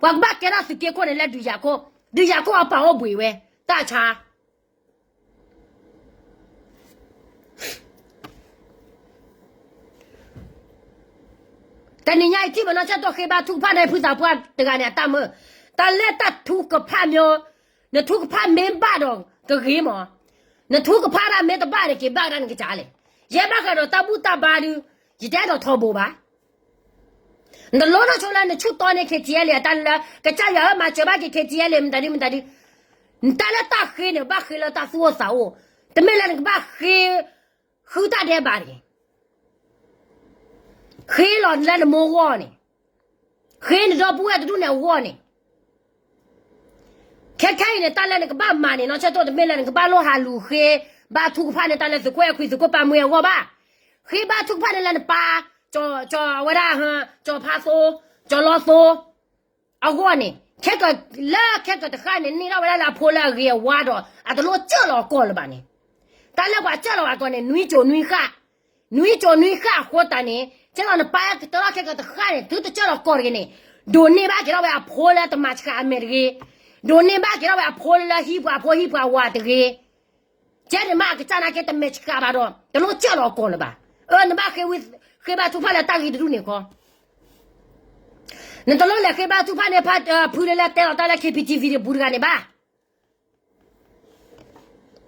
ပှၤကဘၣ်ကဲထီၣ်သုးက့ခိၣ်န့ၣ်လၢဒုးယၤခိၣ်, ဒုးယၤခိၣ်အပာ်အိၣ်ဘှံးဝဲ, တၢ်ဆါ တနံၤညါအံၤထံၣ်မနီၢ်ဆၢၣ်တိၢ်ဃ့ဘါထုကဖၣ်န့ၣ် ဖုသးပှၢ်တဂၤန့ၣ် အတၢ်မၢ, တၢ်လၢတၢ်ထုကဖၣ်မၢ, နထုကဖၣ်မ့ၢ်ဘၣ်ဒီးကဂ့ၤမး, နထုကဖၣ်တၢ်မ့ၢ်တဘၣ်န့ၣ် က့ၤဘၣ်တၢ်န့ၣ်ကစၢ်လဲၣ်. ယဲဘၣ်ဃးဒီးတၢ်ဘူၣ်တၢ်ဘါဒုး, ယတဲဒီးထီဘိဘၣ် နတလိၣ်နီၢ်ဆိလၢနဆူၣ်တီန့ၢ် ခ့ၣ်ထံၣ်အဲလ့ၣ် အတၢ်လၢ ကစၢ်ယွၤဧၢ မၤစၢၤဘၣ်က့ၤ ခ့ၣ်ထံၣ်အဲလ့ၣ် မတၤဒုမတၤဒု, နတၢ်လၢတၢ်ဃ့န့ၣ် ဘၣ်ဃ့လၢတၢ်သူၣ်အိၣ်သးအိၣ်, တမ့ၢ်လၢနကဘၣ်ဃ့ ဃုတၢ်ဒဲးဘးတဂ့ၤ, ဃ့လီၤလၢနမိၢ်ဂီၢ်န့ၣ်, ဃ့နဒီပုၢ်ဝဲၢ်တဒူၣ်န့ၣ်အဂီၢ်န့ၣ် ခဲခဲအံၤန့ၣ် တၢ်လၢနကဘၣ်မၤန့ၣ် နီၢ်ဆၢၣ်တိၢ် တမ့ၢ်လၢနကဘၣ်လိၣ်ဟးလူၤဃ့ဘါထုကဖၣ်န့ၢ်တၢ်လၢသုးခိၣ်အဲၣ်ခွံ သုးခိၣ်ပၢ်မှံအဂီၢ်ဘၣ်. ဃ့ဘါထုကဖၣ်န့ၢ်လၢနပၢ်, ကၠီၤ, ကၠီၤဝဲဒၣ်, ကၠီၤဖါသိ, ကၠီၤလီသိ အဂီၢ်န့ၣ် ခဲက, လၢခဲကတဃၣ်န့ၣ် န့ၢ်ထီၣ်ဝဲဒၣ်လၢအဖိလၢအဂ့ၤအဝါဒီး အတလိၣ်စၢၢ်လီၤကီၢ်လၢၤဘၣ်န့ၣ်, တၢ်လၢပှၤစၢၢ်လီၤဝဲကီၢ်န့ၣ် နွံစိၤနွံဃၣ်, နွံစိၤနွံဃၣ်အဃိသတးန့ၣ် ကဲလီၤနပၢ်ကတၢၢ်လီၤခဲကတဃၣ်န့ၣ် သုတစၢၢ်လီၤကီၢ်တဂ့ၤန့ၣ်, ဒိးန့ၢ်ဘၣ်က့ၤထီၣ်ဝဲအဖိလၢတမၤဆှးအမဲာ်တဂ့ၤ, ဒိးန့ၢ်ဘၣ်က့ၤထီၣ်ဝဲအဖိလၢဟံးပှၤအဖိဟံးပှၤဝၤတဂ့ၤ, ကဲန့ၣ်မ့ၢ်အကစၢ်နာ်က့တမဲာ်ဆှးဘၣ်ဒီး တလိၣ်ကၢၢ်လီၤအကိာ်လၢၤဘၣ်. အၢ နဘၣ်ဃ့ဝံ ဃ့ဘါထုကဖၣ်လၢတၢ်ဂ့ၤတဒူၣ်န့ၣ်ခီ, နတလိၣ်လဲၤဃ့ဘါထုကဖၣ်န့ၣ် ဖုလၢလၢတဲလီၤတၢ်လၢ K P T V တပူၤတဂၤန့ၣ်ဘၣ်.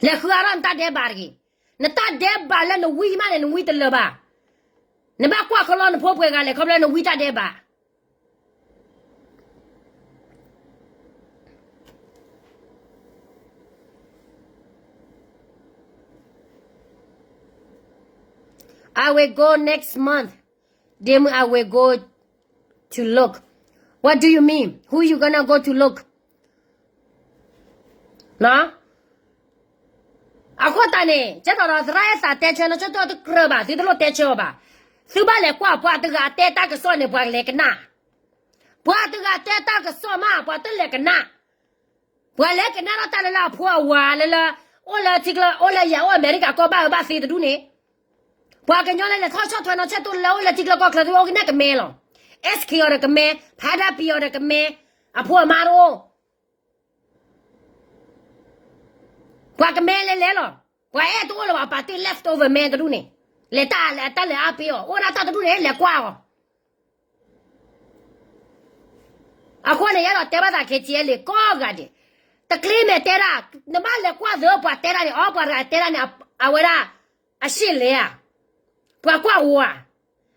လဲၤဃုအါထီၣ်နတၢ်ဒဲးဘးတဂ့ၤ. နတၢ်ဒဲးဘးလၢနဝံမးန့ၣ် နဝံတလၢာ်ဘၣ်. နဘၣ်ကွၢ်ခီလီနဖိပှဲၤဂၤလဲၣ် ခီဖျိလၢနဝံတၢ်ဒဲးဘး I will go next month. Then I will go to look. What do you mean? Who you gonna go to look? အဃိသတးန့ၣ် ကဲသိးဒီးသရၣ်အဲၣ်သးတဲဆၢ နီၢ်ဆၢတိၢ်တကြၢးဘၣ် သုတလိၣ်တဲဆၢအီၤဘၣ်. သုဘၣ်လဲၤကွၢ်ပှၤတဂၤတဲတၢ်ကစီၣ်န့ၣ် ပှၤလဲၤကနၣ်. ပှၤတဂၤတဲတၢ်ကစီၣ်မး ပှၤတလဲၤကနၣ်. ပှၤလဲၤကနၣ်ထီၣ်တၢ်လၢလၢအဖိအဝၤလၢလၢ အိၣ်လၢထံကျၢ အိၣ်လၢယၤအိၣ်အမဲရကၤကီၢ်ဘၣ်အၢဘၣ်သီတဒူၣ်န့ၣ်, ပှၤကညီလၢလဲၤထီၣ်ဆီၣ်ထွဲနီၢ်ဆၢတိၢ်လၢအိၣ်လၢထံကျၢကီၢ်ချၢ သုအိၣ်ကနဲၣ်ကမဲလီၤ. S K အီၤဒီးကမဲ, ဖါဒၣ်ပံၤအီၤဒီးကမဲ, အဖိအမါတအိၣ် ပှၤကမဲလဲၤလဲၤလီၤ. ပှၤအဲၣ်တအိၣ်လၢၤဘၣ် ပာ်တ့ၢ် left over မဲတဒူၣ်န့ၣ်, လဲၤတၢ်လဲၤအါပ့ၤအီၤ အိၣ်ဒၣ်တၢ်တဒူၣ်န့ၣ် လဲၤကွၢ်အီၤ. အဃိန့ၣ် ယအဲၣ်ဒိးတဲဘၣ်သး K T L ကိးဂၤဒဲး, တကျ့မဲာ်တဲဒၣ်, နဘၣ်လဲၤကွၢ်သ့ၣ်ပှၤတဲဒၣ်န့ၣ် အီ ပှၤတဂၤတဲဒၣ်န့ၣ် အဝဲဒၣ် အရှေ့လဲၣ်ဧါ, ပှၤကွၢ်ဝါ,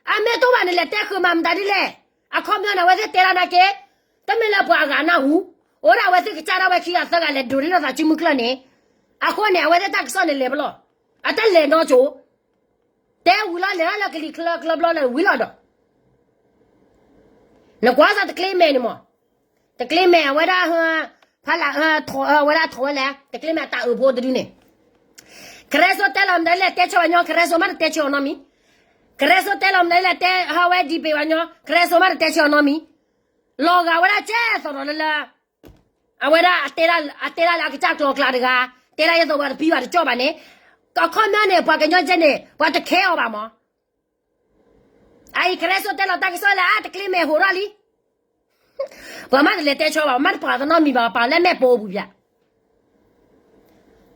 အမ့ၢ်တအိၣ်ဘၣ်န့ၣ် လဲၤတဲဃုာ်မၤမတၤဒ်လဲၣ်. အခီပညီန့ၣ် အဝဲသ့ၣ်တဲဒၣ်နာ်က့, တမ့ၢ်လၢပှၤအဂၤနၢ်ဟူ, အိၣ်ဒၣ်အဝဲသ့ၣ်ကစၢ်ဒၣ်ဝဲခံဂၤသၢဂၤလဲၤဒိးန့ၢ်လီၤသးစုမုၢ်ကျၢၢ်န့ၣ်, အဃိန့ၣ် အဝဲသ့ၣ်တၢ်ကစီၣ်န့ၣ်လဲၤပလီၢ်, အတၢ်လဲၤနီၢ်ကၠိ, တဲဝံၤလီၤလဲၤလၢကလံၤချၢကျၢဘျီလၢဝံၤလီၤဒီး နကွၢ်စၢ်တကျ့မဲာ်န့ၣ်မး, တကျ့မဲာ်အဝဲဒၣ်, ဖးလၢ, အဝဲဒၣ်ထိးဝဲလဲၣ် တကျ့မဲာ်တၢ်အၢဖိတဒုန့ၣ်, ကရၢစိတဲလီၤမတၤလဲၣ်တဲဆၢဝဲညီ ကရၢစိမ့ၢ်တတဲဆၢအီၤနီတမံၤ, ကရၢစိတဲလီၤမတၤလဲၣ်တဲဟးဝဲ debate ဝဲညီ ကရၢစိမ့ၢ်တတဲဆၢအီၤနီတမံၤ, လီၤဂာ်ဝဲဒၣ်ကဲသိးဒီးလၢလၢ အဝဲဒၣ်အတဲဒၣ်လၢအကစၢ်ကျိၤကျါတဂၤ, တဲဒၣ်ယဲသိးပှၤတပံၤဘၣ်တကၠီၣ်ဘၣ်န့ၣ်, အခီပညီန့ၣ် ပှၤကညီကဲန့ၣ် ပှၤတခဲအီၤဘၣ်မး, အအံၤကရၢစိတဲလီၤတၢ်ကစီၣ်လၢအါတကျ့မဲာ်ဟိးထီၣ်လံ, ပှၤမ့ၢ်တလဲၤတဲဆၢဘၣ် ပှၤမ့ၢ်တပာ်သနီတမံၤဘၣ် ပာ်လၢမဲာ်ပိာ်ပူၤပၠး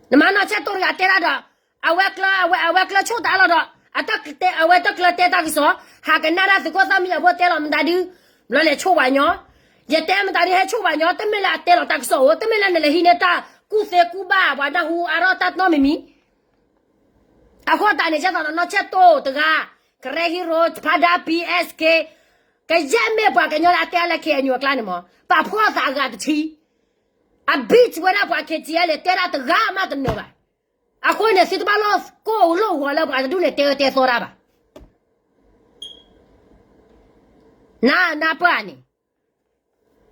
နမၤနီၢ်ဆဲးတိၢ်တဂၤတဲဒၣ်ဒီး, အဝဲကျၢ, အဝဲကျၢဆိၣ်တၢ်လီၤဒီး, အဝဲတကျၢတဲတၢ်ကစီၣ်, ဟးကနၣ်ဒၣ်သုးခိၣ်သၣ်မံယီၤဖိတဲလီၤမတၤဒု, ဘျီလဲၤဆိၣ်ဝဲညီ, ယတဲမတၤဒုဟဲဆိၣ်ဝဲညီ တမ့ၢ်လၢအတဲလီၤတၢ်ကစီၣ်ဧိၤ တမ့ၢ်လၢနလဲၤဟံးန့ၢ်တၢ်ကူၣ်သ့ကူၣ်ဘၣ် ပှၤနၢ်ဟူအါထီၣ်တၢ်တနီတမံၤမံၤ အဃိသတးန့ၣ် ကဲသိးဒီးနီၢ်ဆဲးတိၢ်တဂၤ, ကရၢဟံရိဖါဒါပံ S K, ကယဲၢ်မ့ၢ်ပှၤကညီလၢအတဲအါလၢ K N U အကျါန့ၣ်မး ပာ်ဖှိၣ်သးအဂၤတထံ, အ beat ဝဲဒၣ်ပှၤ K T L တဲဒၣ်တဂၤမးတနၢၤဘၣ်, အဃိန့ၣ် သုတဘၣ်လိၣ်ကိၢ်လိၣ်ဂီၤလၢပှၤတဒူၣ်န့ၣ်တဲအၢတဲသီတၢ်ဘၣ်, နနၢ်ပၢၢ်န့ၣ်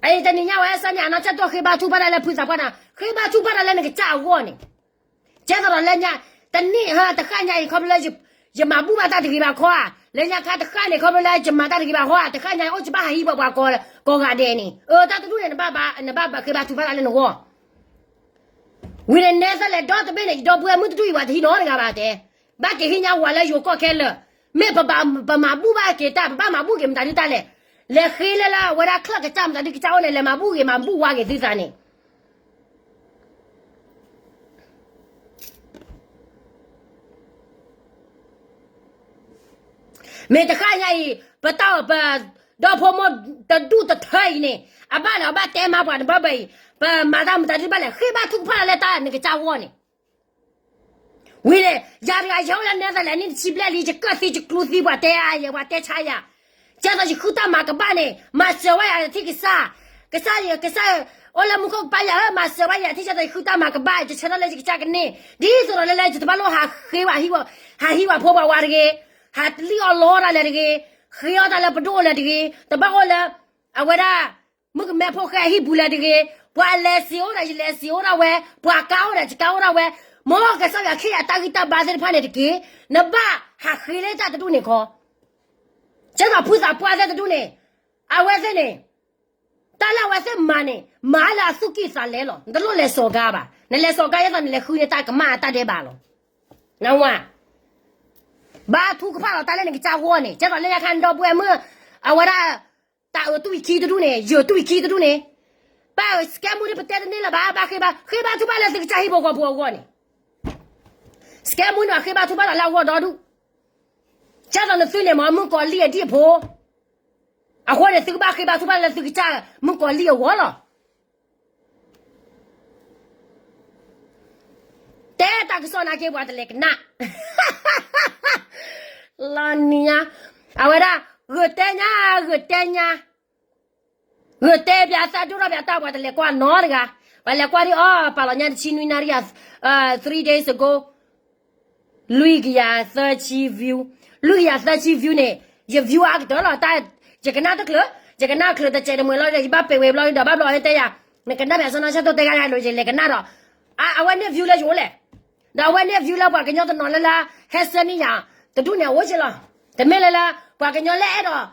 အအံၤတနံၤညါဝဲစၢ်န့ၣ် အနီၢ်ဆဲးတိၢ်ဃ့ဘါထုကဖၣ်တၢ်လၢဖုသးပှၢ်နၤ ဃ့ဘါထုကဖၣ်တၢ်လၢနကစၢ်အဂီၢ်န့ၣ်, ကဲသိးဒီးလၢညါ, တနံၣ်ဟါတဃၣ်ညါအံၤ ခီဖျိလၢ ယမၤဘူၣ်ဘၣ်တၢ်တဂ့ၤဘၣ်ခီဧါ, လၢညါခါတဃၣ်န့ၣ် ခီဖျိလၢယမၤတၢ်တဂ့ၤဘၣ်ခီဧါ, တဃၣ်ညါအံၤ အိၣ်ကဘၣ်ဟးဟံးပှၤပှၤကိးဂၤဒဲးန့ၣ်, အၢ တၢ်တဒူၣ်န့ၣ် နဘၣ်ဃ့ဘါထုကဖၣ်တၢ်လၢနဂီၢ် ဝံၤန့ၣ်နဲသလဲၣ် ဒီတဘ့ၣ်န့ၣ် ယဒီပုၢ်ဝဲၢ်မုၣ်တဒူၣ်အံၤ ပှၤတဟံးနီတဂၤဘၣ်တဲ, ဘၣ်က့ၤဟံးညါဝၤလၢယိၤကီၢ်ခဲလၢာ်, မ့ၢ်ပဘၣ်ပမၤဘူၣ်ဘၣ်က့ၤတၢ် ပဘၣ်မၤဘူၣ်က့ၤမတၤဒုတၢ်လဲၣ်, လဲၤဃ့လၢလၢအဝဲဒၣ်ချၢၣ်ကစၢ်မတၤဒုကစၢ်အိၣ်န့ၣ် လဲၤမၤဘူၣ်က့ၤမၤဘူၣ်ဝါက့ၤသုသးန့ၣ် မ့ၢ်တဃၣ်ညါအံၤ ပတၢ်အီၣ်ပ ဒီဖိမိၢ်တဒူၣ်တထၢအံၤန့ၣ် အဘၣ်လၢအဘၣ်တဲမၤပှၤတဘၢဘၢအံၤ ပမၤတၢ်မတၤဒုဘၣ်လဲၣ် ဃ့ဘါထုကဖၣ်လၢတၢ်နကစၢ်ဂီၢ်န့ၣ် ဝံၤန့ၣ် ယၤတဂၤယဲအိၣ်လၢနဲသလဲၣ် နံၣ်တဆံဘျဲၣ်လံ ယကၢၣ်သံယကျူသံပှၤတဲယၤ ပှၤတဲဆါယၤ, ကဲသိးယဃုတၢ်မၤကဘၣ်န့ၣ် မၤစၢၤဝဲယၤထံၣ်ကစၢ်, ကစၢ်ယကစၢ် အိၣ်လၢမူခိၣ်ကပၤယၤဧၢ မၤစၢၤဝဲယၤထံၣ် ကဲသိးယဃုတၢ်မၤကဘၣ် ယဆၢထၢၣ်လၢယကစၢ်ကန့ၢ် ဒ်သိးဒီးလၢလၢယတဘၣ်လိၣ်ဟးဃ့ဝဲ ဟးဟံးဝဲဖိပှၤဝါတဂ့ၤ, ဟးလံၣ်အီၣ်လီအီၣ်တၢ်လၢတဂ့ၤ, ဃ့အီၣ်တၢ်လၢပဒိၣ်လၢတဂ့ၤ, တဘၣ်အိၣ်လၢ အဝဲဒၣ် မုၣ်ကမဲဖိဃဲအဟံၣ်ပူၤလၢတဂ့ၤ, ပှၤအလဲၤစံးအိၣ်ဒီးယလဲၤစံးအိၣ်ဒၣ်ဝဲ, ပှၤကါအိၣ်ဒီးယကါအိၣ်ဒၣ်ဝဲ, မ်ကစၢ်ယွၤခ့ယၤတၢ်ဂံၢ်တၢ်ဘါသ့ၣ်တဖၣ်န့ၣ်တက့ၢ်, နဘၣ်ဟးဃ့လၢတၢ်တဒူၣ်န့ၣ်ခီ, ကဲသိးဖုသးပှၢ်သ့ၣ်တဒူၣ်န့ၣ်, အဝဲသ့ၣ်န့ၣ်, တၢ်လၢအဝဲသ့ၣ်မၤန့ၣ် မၤလၢအသူၣ်ကံၢ်သးလဲလီၤ, နတလိၣ်လဲၤစိာ်ကါဘၣ်, နလဲၤစိာ်ကါယဲသိးနလဲၤဃုန့ၢ်တၢ်ကမၣ်အတၢ်ဒဲးဘးလီၤ, နဝၤ ဘါထုကဖၣ်လီၤတၢ်လၢနကစၢ်ဂီၢ်န့ၣ် ကဲသိးလၢညါခါနဒီပုၢ်ဝဲၢ်မုၣ်, အဝဲဒၣ်, တၢ်အၢတွံၢ်ခံတဒူၣ်န့ၣ် ယၢၤတွံၢ်ခံတဒူၣ်န့ၣ်, ပစကဲမူဒ်ပတဲတန့ၢ်လၢၤဘၣ်, ဘၣ်ဃ့ဘါ, ဃ့ဘါထုကဖၣ်လၢသုကစၢ်ဟံၣ်ဖိဃီဖိအဂီၢ်န့ၣ်, စကဲမူန့ၣ် ဃ့ဘါထုကဖၣ်တၢ်လၢအဂီၢ်ဒီဒူၣ်, ကၢ်သိးနသုန့ၣ်မ့ၢ် မုၣ်ကီၤလံၢ်အဒံၣ်အဖိ, အဃိန့ၣ် သုကဘၣ်ဃ့ဘါထုကဖၣ်လၢသုကစၢ်မုၣ်ကီၤလံၢ်အဂီၢ်လီၤ. တဲတၢ်ကစီၣ်နာ်က့ ပှၤတလဲၤကနၣ်, လီၤနံၤညါ, အဝဲဒၣ်, ဂုာ်တဲညါ, ဂုာ်တဲညါ, ဂုာ်တဲပၠးသးဒိၣ်ထီၣ်ပၠးတၢ် ပှၤတလဲၤကွၢ်နီတဂၤ, ပှၤလဲၤကွၢ်ဒ်အီၤ ပာ်လီၤညါတဆံနွံနၣ်ရံၣ်, three days ago, လွံၢ်ကယၤသၢဆံ view, လွံၢ်ကယၤသၢဆံ view န့ၣ်, ယ view အါကတၢၢ်လီၤ, တၢ်, ယကနၣ်တချုး, ယကနၣ်ချုးတစဲးတမှဲၤလီၤဒီး ယဘၣ်ပ့ၤဝဲဘျီဒီး ဘၣ်ဘျီဟဲတဲယၤ, နကနၣ်ပၠးစီၤနီၢ်ဆၢၣ်တိၢ်တဲဂၤန့ၣ်ဒီး ယလဲၤကနၣ်ဒီး, အဝဲန့ၣ် view လၢယအိၣ်လဲၣ်, ဒီးအဝဲန့ၣ် view လၢပှၤကညီတနီၤလၢလၢ, ဟဲဆှၢန့ၢ်ယၤ, တဒူၣ်န့ၣ် အအိၣ်က့လီၤ, တမ့ၢ်လၢလၢ, ပှၤကညီလၢအဲၣ်ဒိး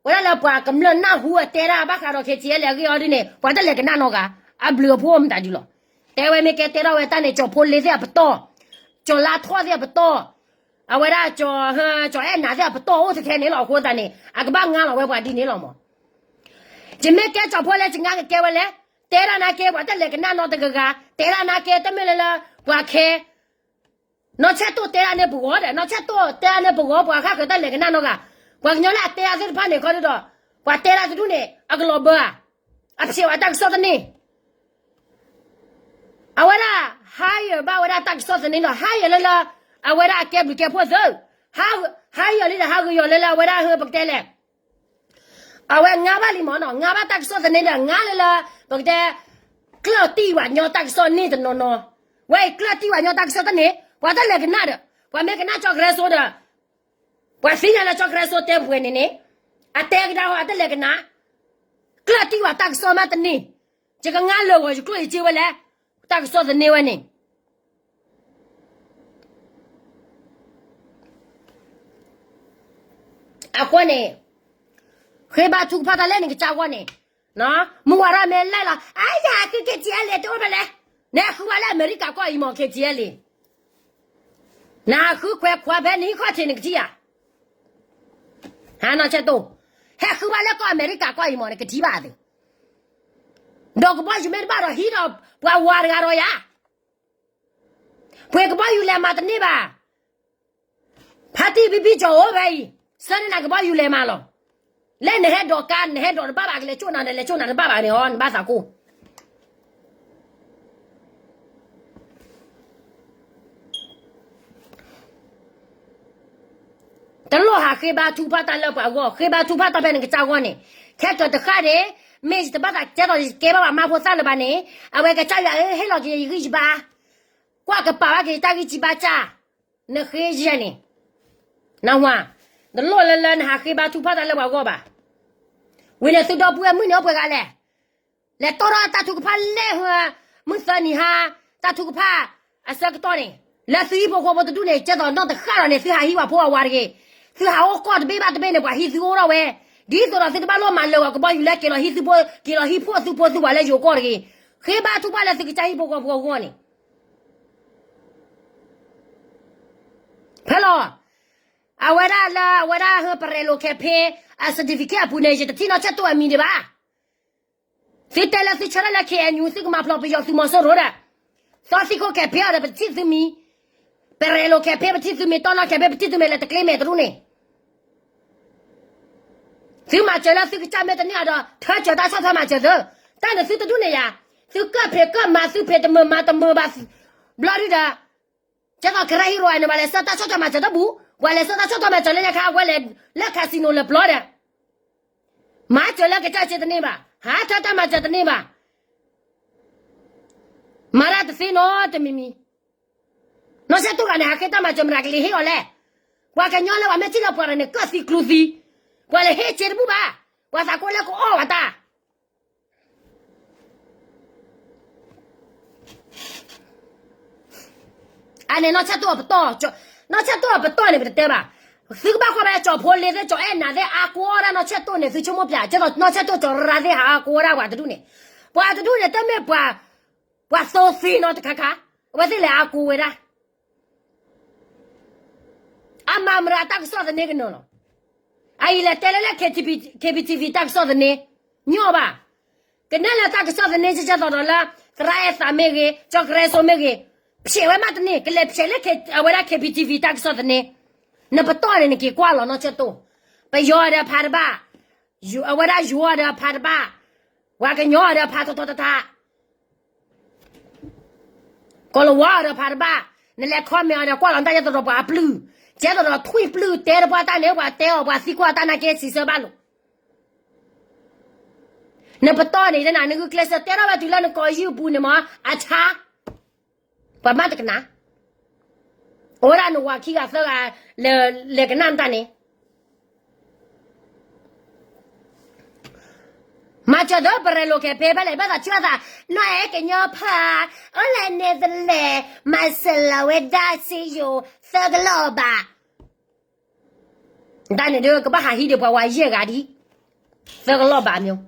ဝဲဒၣ်လၢပှၤကမျၢၢ်နၢ်ဟူအတဲဒၣ်ဘၣ်ဃးဒီး KTLA အဂ့ၢ်အီၤဒ်န့ၣ် ပှၤတလဲၤကနၣ်နီတဂၤ, အဘျုးအဖှိၣ်မတၤဒုလီၤ. တဲဝဲမ့ၢ်ကဲတဲထီၣ်ဝဲတၢ်န့ၣ် ကၠီၤဖိလ့သ့ၣ်အပတီၢ်, ကၠီၤလါထီၣ်သ့ၣ်အပတီၢ်, အဝဲဒၣ်, ကၠီၤအဲၣ်နၤသ့ၣ်အပတီၢ်အိၣ်ထဲထဲန့ၣ်လီၤ. အဃိသတးန့ၣ် အကဘၣ်ငါလီၤဝဲပှၤဒ်န့ၣ်လီၤမး. ယမ့ၢ်ကဲကၠီၤဖိလ့ ယငါကကဲဝဲလဲၣ်, တဲဒၣ်နာ်က့ ပှၤတလဲၤကနၣ်နီတဂၤဂၤ, တဲဒၣ်နာ်က့ တမ့ၢ်လၢလၢ, ပှၤခဲ နီၢ်ဆၢၣ်တိၢ်တဲဒၣ်န့ၣ်ပဂီၢ်ဒီး နီၢ်ဆၢၣ်တိၢ်တဲဒၣ်န့ၣ်ပဂီၢ် ပှၤဃၣ်ဃၢၤတၢ်လဲၤကနၣ်နီတဂၤ, ပှၤကညီလၢအတဲဒၣ်သ့ၣ်တဖၣ်န့ၣ်ခီဒုဒီး, ပှၤတဲဒၣ်တဒူၣ်န့ၣ် အကလီၤဘၢဧါ, အဖျဲးဝဲတၢ်ကစီၣ်သန့ၣ်, အဝဲဒၣ်, hire ဘၣ်ဝဲဒၣ်တၢ်ကစီၣ်သန့ၣ်ဒီး hire လၢလၢ, အဝဲဒၣ်အကဲဘျုးကဲဖှိၣ်သ့, hire လံဒီး ဟးဂ့ၤယီၤလၢလၢအဝဲဒၣ်ဟၢပကတဲလဲၣ် အဝဲငါဘၣ်လံမ့ၢ်နီၤ, ငါဘၣ်တၢ်ကစီၣ်သန့ဒီး ငါလၢလၢ, ပကတဲ, ကျၢၢ်တံၢ်ဝဲညီတၢ်ကစီၣ်န့ၣ်တနီၤနီၤ, ဝဲအံၤကျၢၢ်တံၢ်ဝဲညီတၢ်ကစီၣ်တန့ၣ် ပှၤတလဲၤကနၣ်ဒီး, ပှၤမ့ၢ်ကနၣ်ကၠီကရဲစိဒီး, ပှၤသ့ၣ်ညါလၢကၠီကရဲစိတဲပှဲၤန့ၣ်န့ၣ်, အတဲကဒါဟီအတလဲၤကနၣ်, ကျၢၢ်တံၢ်ဝဲတၢ်ကစီၣ်မးတန့ၢ်, ယကငါလၢာ်ဂီၤယကျိၣ်ယစ့ဝဲလဲၣ်, တၢ်ကစီၣ်သန့ဝဲန့ၣ် အဃိန့ၣ်, ဃ့ဘါထုကဖၣ်တၢ်လၢနကစၢ်ဂီၢ်န့ၣ်, မုၢ်ဝၤရၣ်မ့ၢ်လဲၣ်လီၤ အါယၤဃု KTLA တအိၣ်ဖဲလဲၣ်, နဟးဃုဘၣ်လၢအမဲရကၤကီၢ်အံၤမး KTLA, နဟးဃုခွဲးခွါဖဲနဟံၣ်ခီၣ်ထံးနကထံၣ်ဧါ, ဟးနီၢ်ဆၢၣ်တိၢ်, ဟဲဃုဘၣ်လၢကီၢ်အမဲရကၤကီၢ်အံၤမး နကထံၣ်ဘၣ်သ့, ဒီးကဘီယူၤမ့ၢ်တဘၣ်ဒီးဟံးဒီးပှၤဝၤတဂၤဒီးယၤ ပှ့ၤကဘီယူၤလဲၤမၤတန့ၢ်ဘၣ်, ဖါတံၢ်ဘံဘံကၠီၤအိၣ်ဖဲအံၤ, ဆၢန့ၢ်နၤကဘီယူၤလဲၤမၤလီၤ, လၢနဟဲဒိးကါ နဟဲဒိးတဘၣ်ဘၣ်ကလဲၤကၠိၣ်နၤ နလဲၤကၠိၣ်နၤတဘၣ်ဘၣ်န့ၣ် နဘၣ်သးကိၢ် တလိၣ်ဟးဃ့ဘါထုကဖၣ်တၢ်လၢပှၤဂီၢ် ဃ့ဘါထုကဖၣ်တၢ်ဖဲနကစၢ်ဂီၢ်န့ၣ်, ခဲကၢၤတဃၣ်န့ၣ်, မ့ၢ်ယတဘၣ်သးကဲထီၣ်ယကဲဘၣ်ဘၣ်မါဖိသၣ်လၢၤဘၣ်န့ၣ်, အဝဲကစၢ်ယွၤဧၢ ဟ့ၣ်လီၤက့ၤယဂံၢ်ယဘါ, ကွၢ်ကပာ်ဘၣ်က့ၤယတၢ်ဂံၢ်စၢ်ဘါစၢ်, နဃ့ယဲၢ်န့ၣ်, နဝၤ, တလိၣ်လၢလၢနဟးဃ့ဘါထုကဖၣ်တၢ်လၢပှၤဂီၢ်ဘၣ်, ဝံၤန့ၣ်သုဒီပုၢ်ဝဲၢ်မုၣ်န့ၣ်အိၣ်ပှဲၤဂၤလဲၣ် လဲၤတီၢ်ထီၣ်တၢ်ထုကဖၣ်လဲၣ်ဟၢ, မုၢ်သၢနံၤဟါ, တၢ်ထုကဖၣ်အဆၢကတီၢ်န့ၣ်, လၢသုဟံၣ်ဖိဃီဖိတဒူၣ်န့ၣ် ကဲသိးနီၢ်တဃၣ်ဒီးန့ၣ် သုဟးဟံးပှၤဖိအဝၤတဂ့ၤ, သုဟးအိၣ်ကီၢ်တဘ့ၣ်ဘၣ်တဘ့ၣ်န့ၣ် ပှၤဟံးသုအိၣ်ထီၣ်ဝဲ, ဒ်သိးဒီးသုတဘၣ်လိၣ်မၤလၢာ်ဂီၤကဘီယူၤလၢက့ၤလီၤဟံးသုဖိ, က့ၤလီၤဟံးဖှိၣ်သုဖိသုဝၤလၢယိၤကီၢ်တဂ့ၤ, ဃ့ဘါထုကဖၣ်လၢသုကစၢ်ဟံၣ်ဖိဃီဖိအဂီၢ်န့ၣ် ဖဲလီၤ, အဝဲဒၣ်လၢအဝဲဒၣ်ဟၢ ပရဲလိာ် campaign အ certificate အပူၤန့ၣ် ယတထံၣ်နီၢ်ဆၢၣ်တိၢ်အမံၤဒံးဘၣ်. သုတဲလၢသုဆၢထၢၣ်လၢ KNU သုကမၤဖျိးပယီၤသုးမီၤစိရိၤဒီး, သီသံခိၣ် campaign အီၤဒီး ပထံၣ်သုမံၤ, ပရဲလိာ် campaign ပထံၣ်သုမံၤ, တီၢ်နီၢ် campaign ပထံၣ်သုမံၤ လဲၤတကျ့မဲာ်တရူၣ်န့ၣ် သုမၤစၢၤလၢသုကစၢ်မ့ၢ်တန့ၢ်အီၤဒီး ထၢစၢၤတၢ်ဆီၣ်ထွဲမၤစၢၤသု, တၢ်န့ၣ်သုတဒူၣ်န့ၣ်ယၤ, သုကၢၣ်ဖံးကၢၣ်မၤသုဖံးတမုာ်မၤတမုာ်ဘၣ်, ဘျီဒုဒီး, ကဲသိးကရၢဟံးရိၤအန့ၣ် ပှၤလဲၤဆှၢတၢ်ဆီၣ်ထွဲမၤစၢၤတဘူၣ်, ပှၤလဲၤဆှၢတၢ်ဆီၣ်ထွဲမၤစၢၤလၢညါခါ အဝဲလဲၤ, လၢ casino လဲၤပျီဒီး, မၤစၢၤလၢကစၢ်စ့တန့ၢ်ဘၣ်, ဟးထၢတၢ်မၤစၢၤတန့ၢ်ဘၣ်, မၤတၢ်တသ့နီတမံၤမံၤ နီၢ်ဆၢၣ်တိၢ်ဂၤန့ၣ် ဟးဃ့တၢ်မၤစၢၤမတၤကလံၤဟ့ၣ်အီၤလဲၣ်, ပှၤကညီလၢပှၤမ့ၢ်ထံၣ်လၢပှၤန့ၣ် ကၢၣ်သံကျူသံ, ပှၤလဲၤဟ့ၣ်စ့တဘူၣ်ဘၣ်, ပှၤသးကိးလၢကအီၣ်ဝဲတၢ် အန့ၣ်နီၢ်ဆၢၣ်တိၢ်အပတီၢ်, နီၢ်ဆၢၣ်တိၢ်အပတီၢ်န့ၣ် ပတတဲဘၣ်, သုကဘၣ်ကွၢ်ဖဲကၠီၤဖိလ့သ့ၣ် ကၠီၤအဲၣ်နၤသ့ၣ် အါကိးဒၣ်နီၢ်ဆၢၣ်တိၢ်န့ၣ် သုဆိကမိၣ်ပၠး, ကဲသိးနီၢ်ဆၢၣ်တိၢ်ကၠီၤရၤသ့ၣ် ဟးအါကိးဝဲဒၣ်ပှၤတဒူၣ်န့ၣ်, ပှၤတဒူၣ်န့ၣ် တမ့ၢ်ပှၤ, ပှၤသိသ့နီတခါခါ, အဝဲသ့ၣ်လဲၤအါကိးဝဲဒၣ် အမၤမရၤတၢ်ကစီၣ်သန့ကနၢၤလီၤ. အအံၤလဲၤတဲလၢလၢ KBTV တၢ်ကစီၣ်သန့, ညီဘၣ်. ကနၣ်လၢတၢ်ကစီၣ်သန့ ကဲသိးဒီးလၢ သရၣ်အဲၣ်သးမ့ၢ်ဂ့ၤ, ကၠီကရဲစိမ့ၢ်ဂ့ၤ, ဖျဲးဝဲမးတန့ၢ်, ကလဲၤဖျဲးလၢအဝဲဒၣ် K B T V တၢ်ကစီၣ်သန့, နပတီၢ်န့ၣ် နက့ၤကွၢ်လီၤနီၢ်ကၠၢၣ်တိၢ်, ပယီၤဒီးဖးတဘၣ်, အဝဲဒၣ်ယိၤဒီးဖးတဘၣ်, ပှၤကညီဒီးဖးထီထီတထါ ကီၢ်လဝါအီၤဒီးဖးတဘၣ်, နလဲၤ comment အီၤဒီးကွၢ်လီၤတၢ်ကဲသိးဒီးပှၤအပျုၢ်, ကဲသိးဒီးထွံၣ်ပျုၢ်တဲတပှၢ်တၢ်န့ၣ် ပှၤတဲအီၤ ပှၤသံကွၢ်တၢ်နာ်က့ စံးဆၢဘၣ်လိာ်, နပတီၢ်န့ၣ် တနၤနဂုာ်ကျဲးစၢးတဲထီၣ်ဝဲတုၤလၢနကိးယုၢ်အပူၤန့ၣ်မ့ၢ် အဆါ, ပှၤမၤတကနၣ်, အိၣ်ဒၣ်နဝၤခံဂၤသၢဂၤ လဲၤကနၣ်နတၢ်န့ၣ် မၤစၢၤဒီးပရဲၣ်လိာ်က့ၤဖဲဖဲလဲၣ် ဘၣ်သးဆၢသး, နီၢ်အဲၣ်ကညီဖး, အိၣ်လဲၣ်န့ၣ်တလဲၣ်, မၤစၢၤလီၤဝဲဒၣ်စ့ယိၤ သၢကလီၢ်ဘၣ်, တၢ်န့ၣ်ဒီး ကဘၣ်ဟးဟံးဒံးပှၤဝၤယဲၢ်ဂၤဒံး, သၢကလီၢ်ဘၣ်မ့ၢ်,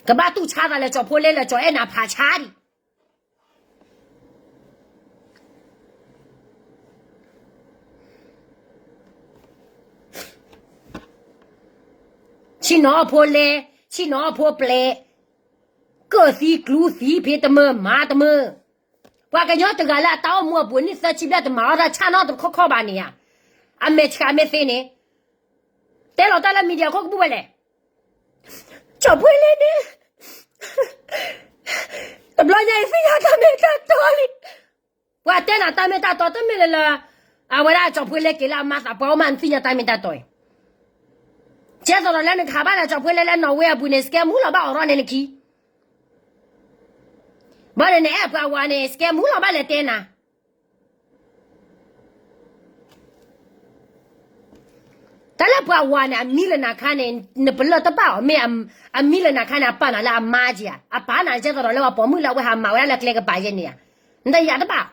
ကဘၣ်တူၢ်ဆါသးလၢကၠီၤဖိလဲလၢကၠီၤအဲၣ်နၤဖးဆါဒံး ဆံၣ်နီၤအီၣ်ဖိလဲ, ဆံၣ်နီၤအီၣ်ဖိပျဲၢ်, ကၢၢ်သံကျူသံဖံးတမၢမၤတမၢ, ပှၤကညီတဂၤလၢအတၢ်အိၣ်မူအပူၤန့ၣ် သၢဆံဘျဲၣ်တမၤအီၣ်တၢ်ဆၣ်နီတခီခီဘၣ်န့ၣ်ဧါ, အမဲာ်ဆှးမ့ၢ်သ့န့ၣ်, တဲလီၤတၢ်လၢ media ခိၣ်ကဘူၣ်ဝဲလဲၣ် ကၠီၤဖိလဲန့ၣ်, တဘျီညါအံၤသ့ၣ်ညါတၢ်မ့ၢ်တၢ်တီလံ, ပှၤတဲနၤတၢ်မ့ၢ်တၢ်တီတမ့ၢ်လၢလၢ, အဝဲဒၣ်ကၠီၤဖိလဲက့ၤလၢအမါသးပှၢ်အိၣ်မးနသ့ၣ်ညါတၢ်မ့ၢ်တၢ်တီအံၤ, ကဲသိးဒီးလၢနကဟးဘၣ်လၢကၠီၤဖိလဲလၢနီၣ်ဝ့အပူၤန့ၣ် စကဲမူလီၤဘၣ်အိးထီၣ်န့ၣ်နခံ ဘၣ်န့ၣ်နအဲၣ်ပှၤဝၤန့ၣ် စကဲမူလီၤဘၣ်လဲၤတဲနၤ, တၢ်လၢပှၤဝၤန့ၣ် အမံလၢနၤခါန့ၣ် နပလၢၢ်တဘၣ်အီၤ မ့ၢ်အမံလၢနၤခါန့ၣ် အပာ်နၤလၢအမါက့ဧါ, အပာ်နၤကဲသိးဒီးလၢပှၤပိာ်မုၣ်လၢအဝဲဟးမၤဝဲဒၣ်လၢကျဲကပၤယဲၢ်န့ၣ်ဧါ, နတယာ်တဘၣ်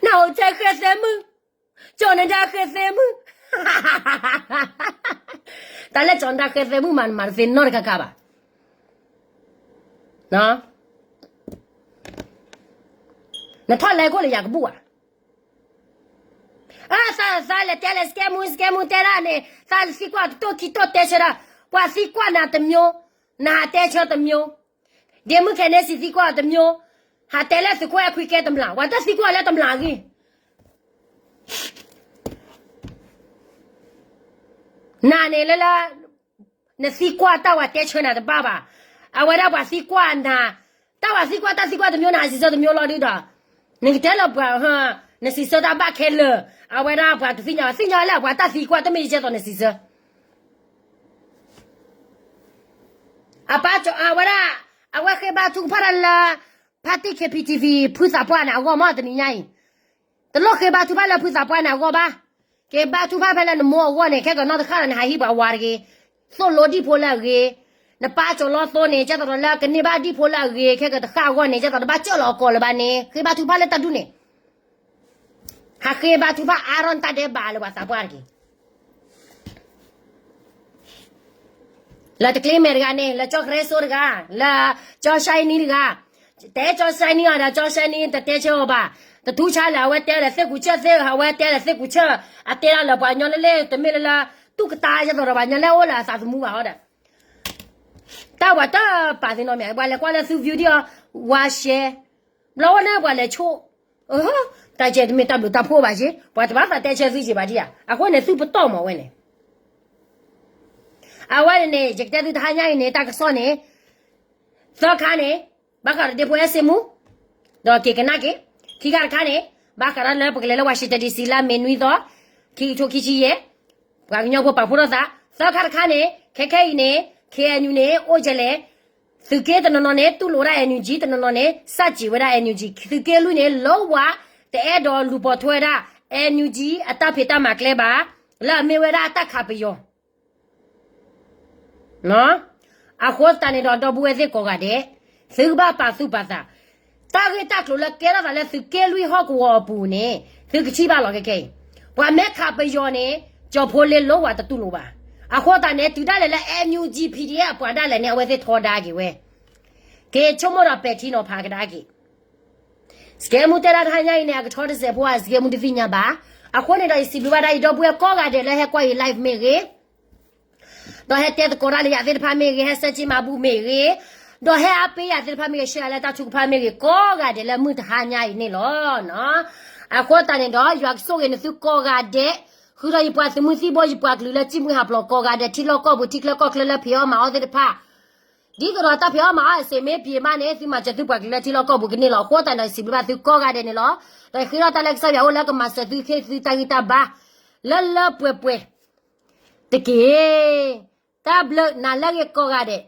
နအိၣ်ဆဲးဃဲသဲမုၣ်, ကၠီၤနဒါဃဲသဲမုၣ်, တၢ်လၢကၠီၤနဒါဃဲသဲမုၣ်မး နမၤတသ့နီတခါခါဘၣ်, နထီၣ်လဲခိၣ်လၢယၤကဘူၣ်ဧါ, အသးသးလဲၤတဲလဲၤ စကဲမူ စကဲမူတဲဒၣ်န့ၣ် သးသံကွၢ်တတိၢ်ခံတိၢ်တဲဆၢဒၣ်, ပှၤသံကွၢ်နၤတမျိုး, နဟးတဲဆၢတမျိုး, ဒ့မုၣ်ခဲန့ၣ်စံးသံကွၢ်တမျိုး, ဟးတဲလၢသုးခိၣ်အဲၣ်ခွံကဲတမျၢ် ပှၤတသံကွၢ်လၢတမျၢ်အဂ့ၢ် နၤန့ၣ်လၢလၢ နသံကွၢ်တၢ်ဝၤတဲဆၢနၤတဘၣ်ဘၣ်. အဝဲဒၣ်ပှၤသံကွၢ်နၤ, တၢ်ဝၤသံကွၢ်တၢ်သံကွၢ်တမျိုး နဟးစံးဆၢတမျိုးလီၤဒုဒီး, နကတဲလၢပှၤ, နစံးဆၢတၢ်ဘၣ်ခဲလၢာ်, အဝဲဒၣ်ပှၤတသ့�anyhow သ့anyhow လၢပှၤတၢ်သံကွၢ်တမ့ၢ်ယကဲသိးနစံးဆၢ အပၢ်ကၠီၤအဝဲဒၣ်, အဝဲဃ့ဘါထုကဖၣ်တၢ်လၢ ဖါတံၢ် K P T V ဖုသးပှၢ်န့ၣ်အဂီၢ်မးတနံၤညါအံၤ, တလိၣ်ဃ့ဘါထုကဖၣ်လၢဖုသးပှၢ်န့ၣ်အဂီၢ်ဘၣ်. က့ၤဘါထုကဖၣ်ဖဲလၢနမိၢ်အဂီၢ်န့ၣ် ခဲကနီၢ်တဃၣ်ဒီးနဟးဟံးပှၤဝၤတဂ့ၤ, သိၣ်လိဒံၣ်ဖိလၢအဂ့ၤ, နပၢ်ကၠီၤလီၤသိန့ၣ် ကဲသိးဒီးလၢကန့ၢ်ဘၣ်ဒံၣ်ဖိလၢအဂ့ၤ ခဲကတဃၣ်အဂီၢ်န့ၣ် ကဲသိးတဘၣ်ကၢၢ်လီၤအကိးလၢၤဘၣ်န့ၣ် ဃ့ဘါထုကဖၣ်လၢတၢ်ဒူၣ်န့ၣ် ဟးဃ့ဘါထုကဖၣ်အါထီၣ်နတၢ်ဒဲးဘးလၢပှၤသးပှၢ်တက့ၢ်. လၢတကျ့မဲာ်တဂၤန့ၣ် လၢကၠီကရဲစိတဂၤ, လၢကၠီၡါနံတဂၤ, တဲကၠီၡါနံအီၤဒီး ကၠီၡါနံတတဲဆၢအီၤဘၣ်. တထူဆါလၢအဝဲတဲဒီးသ့ၣ်ကူၣ်ဆၢၣ်သ့ၣ် အဝဲတဲဒီးသ့ၣ်ကူၣ်ဆၢၣ်, အတဲဒၣ်လၢပှၤကညီလၢလၢတမ့ၢ်လၢလၢ တူၢ်ကတၢ်ယသိးဒီးပှၤကညီလၢအိၣ်လၢအသးသမူဘၣ်ဟီဒီး တၢ်ဝဲတပာ်သ့နီတမံၤ ပှၤလဲၤကွၢ်လၢသု video အီၤ, ဝါရှဲ, ဘျီဝဲန့ၣ်ပှၤလဲၤဆိၣ်, တၢ်ကဲတမ့ၢ်တၢ်ဘျုးတၢ်ဖှိၣ်ဘၣ်က့, ပှၤတဘၣ်သးတဲဆၢသုက့ၤဘၣ်ဒံးဧါ. အဃိန့ၣ်သုပတီၢ်မးဝဲန့ၣ် အဝဲန့ၣ်န့ၣ် ယကတဲသုတဟါညါအံၤန့ၣ် တၢ်ကစီၣ်န့ၣ် သၢခါန့ၣ် ဘၣ်ဃးဒီးဒ့ဖိအဲၣ်စ့မူ ဒီးက့ၤကနၣ်က့ၤ, ခံခါတခါန့ၣ် ဘၣ်ဃးဒီးလၢပကလဲၤလၢ Washington D C လၢမ့ၢ်နွံသီ, ခံကထိခံဆံယဲၢ်, ပှၤကညီဖိပာ်ဖှိၣ်ထီၣ်သး, သၢခါတခါန့ၣ် ခဲခဲအံၤန့ၣ် K N U န့ၣ် အိၣ်ယဲလဲၣ်, သုးက့တနီၤနီၤန့ၣ် တူၢ်လိာ်ဝဲဒၣ် N U G တနီၤနီၤန့ၣ် ဆန့်ကျင်ဝဲဒၣ် N U G, သုးက့လွံၢ်န့ၣ် လီၤဝါ တအဲၣ်ဒိးလူၤပိာ်ထွဲဝဲဒၣ် N U G အတၢ်ဖံးတၢ်မၤကျဲဘၣ်, လၢအမ့ၢ်ဝဲဒၣ်တၢ်ခးပယီၤ အဃိသတးန့ၣ်ဒီး ဒီပုၢ်ဝဲၢ်သ့ၣ်ကိးဂၤဒဲး, သုကဘၣ်ပာ်သူၣ်ပာ်သး, တၢ်ဂ့ၢ်တၢ်ကျိၤလၢကဲထီၣ်သးလၢသုးက့လွံၢ်ဟီၣ်ကဝီၤအပူၤန့ၣ် သုကထံၣ်ဘၣ်လီၤခဲခဲအံၤ, ပှၤမ့ၢ်ခးပယီၤန့ၣ် ကၠီၤဖိလ့လိဝဲတတူၢ်လိာ်ဘၣ်. အဃိသတးန့ၣ် တုၤဒၣ်လဲာ်လၢ N U G P D F အပှၤဒၣ်လဲာ်န့ၣ် အဝဲသ့ၣ်ထီဒါက့ၤဝဲ, က့ၤဆိကမိၣ်ဒီးပဲာ်ထံနီၤဖးကဒါက့ၤ. စကဲမူတဲဒၣ်တဟါညါအံၤန့ၣ် အကထီတစဲးဖိဧါ စကဲမူတသ့ၣ်ညါဘၣ်. အဃိန့ၣ်ဒီး ယစံးဘျုးဘၣ်ဒၣ်ယဒီပုၢ်ဝဲၢ်ကိးဂၤဒဲးလၢဟဲကွၢ်အံၤ live မ့ၢ်ဂ့ၤ, ဒီးဟဲတဲသကိးတၢ်လၢယၤသ့ၣ်တဖၣ်မ့ၢ်ဂ့ၤ, ဟဲဆဲးက့ၤမၤဘူၣ်မ့ၢ်ဂ့ၤ, ဒီးဟဲအါပ့ၤယၤသ့ၣ်တဖၣ်မ့ၢ်ဂ့ၤ, ရှဲလၢတၢ်ထုကဖၣ်မ့ၢ်ဂ့ၤ, ကိးဂၤဒဲးလၢမုၢ်တဟါညါအံၤန့ၣ်လီၤ. အဃိသတးန့ၣ်ဒီး ယွၤကဆိၣ်ဂ့ၤနသုကိးဂၤဒဲး, ဃုာ်ဒီးယပှၤသုးမုၢ်သံၣ်ဘိ ယပှၤကလုာ်လၢကံၣ်မှံဟးဖျိးကိးဂၤဒဲး ထံလီၢ်ကီၢ်ပူၤ ထံချၢကီၢ်ချၢလၢဖံးအီၣ်မၤအီၣ်သ့ၣ်တဖၣ် ဒ်သိးဒီးတၢ်ဖံးအီၣ်မၤအီၣ်အစ့မ့ၢ်ဖံးမးန့ၣ် သုမၤစၢၤသုပှၤကလုာ်လၢထံလီၢ်ကီၢ်ပူၤကန့ၢ်လီၤ. အဃိသတးန့ၣ်ဒီး ယစံးဘျုးဘၣ်သုကိးဂၤဒဲးန့ၣ်လီၤ. ဒီးယဃ့ထီၣ်တၢ်လၢကစၢ်ယွၤအိၣ်လၢကမၤစၢၤသု ဟ့ၣ်သုတၢ်ဂံၢ်တၢ်ဘါ လၢလၢပှဲၤပှဲၤတက့ၢ်. တၢ်ဘျုးနၤလၢအဂ့ၤကိးဂၤဒဲး.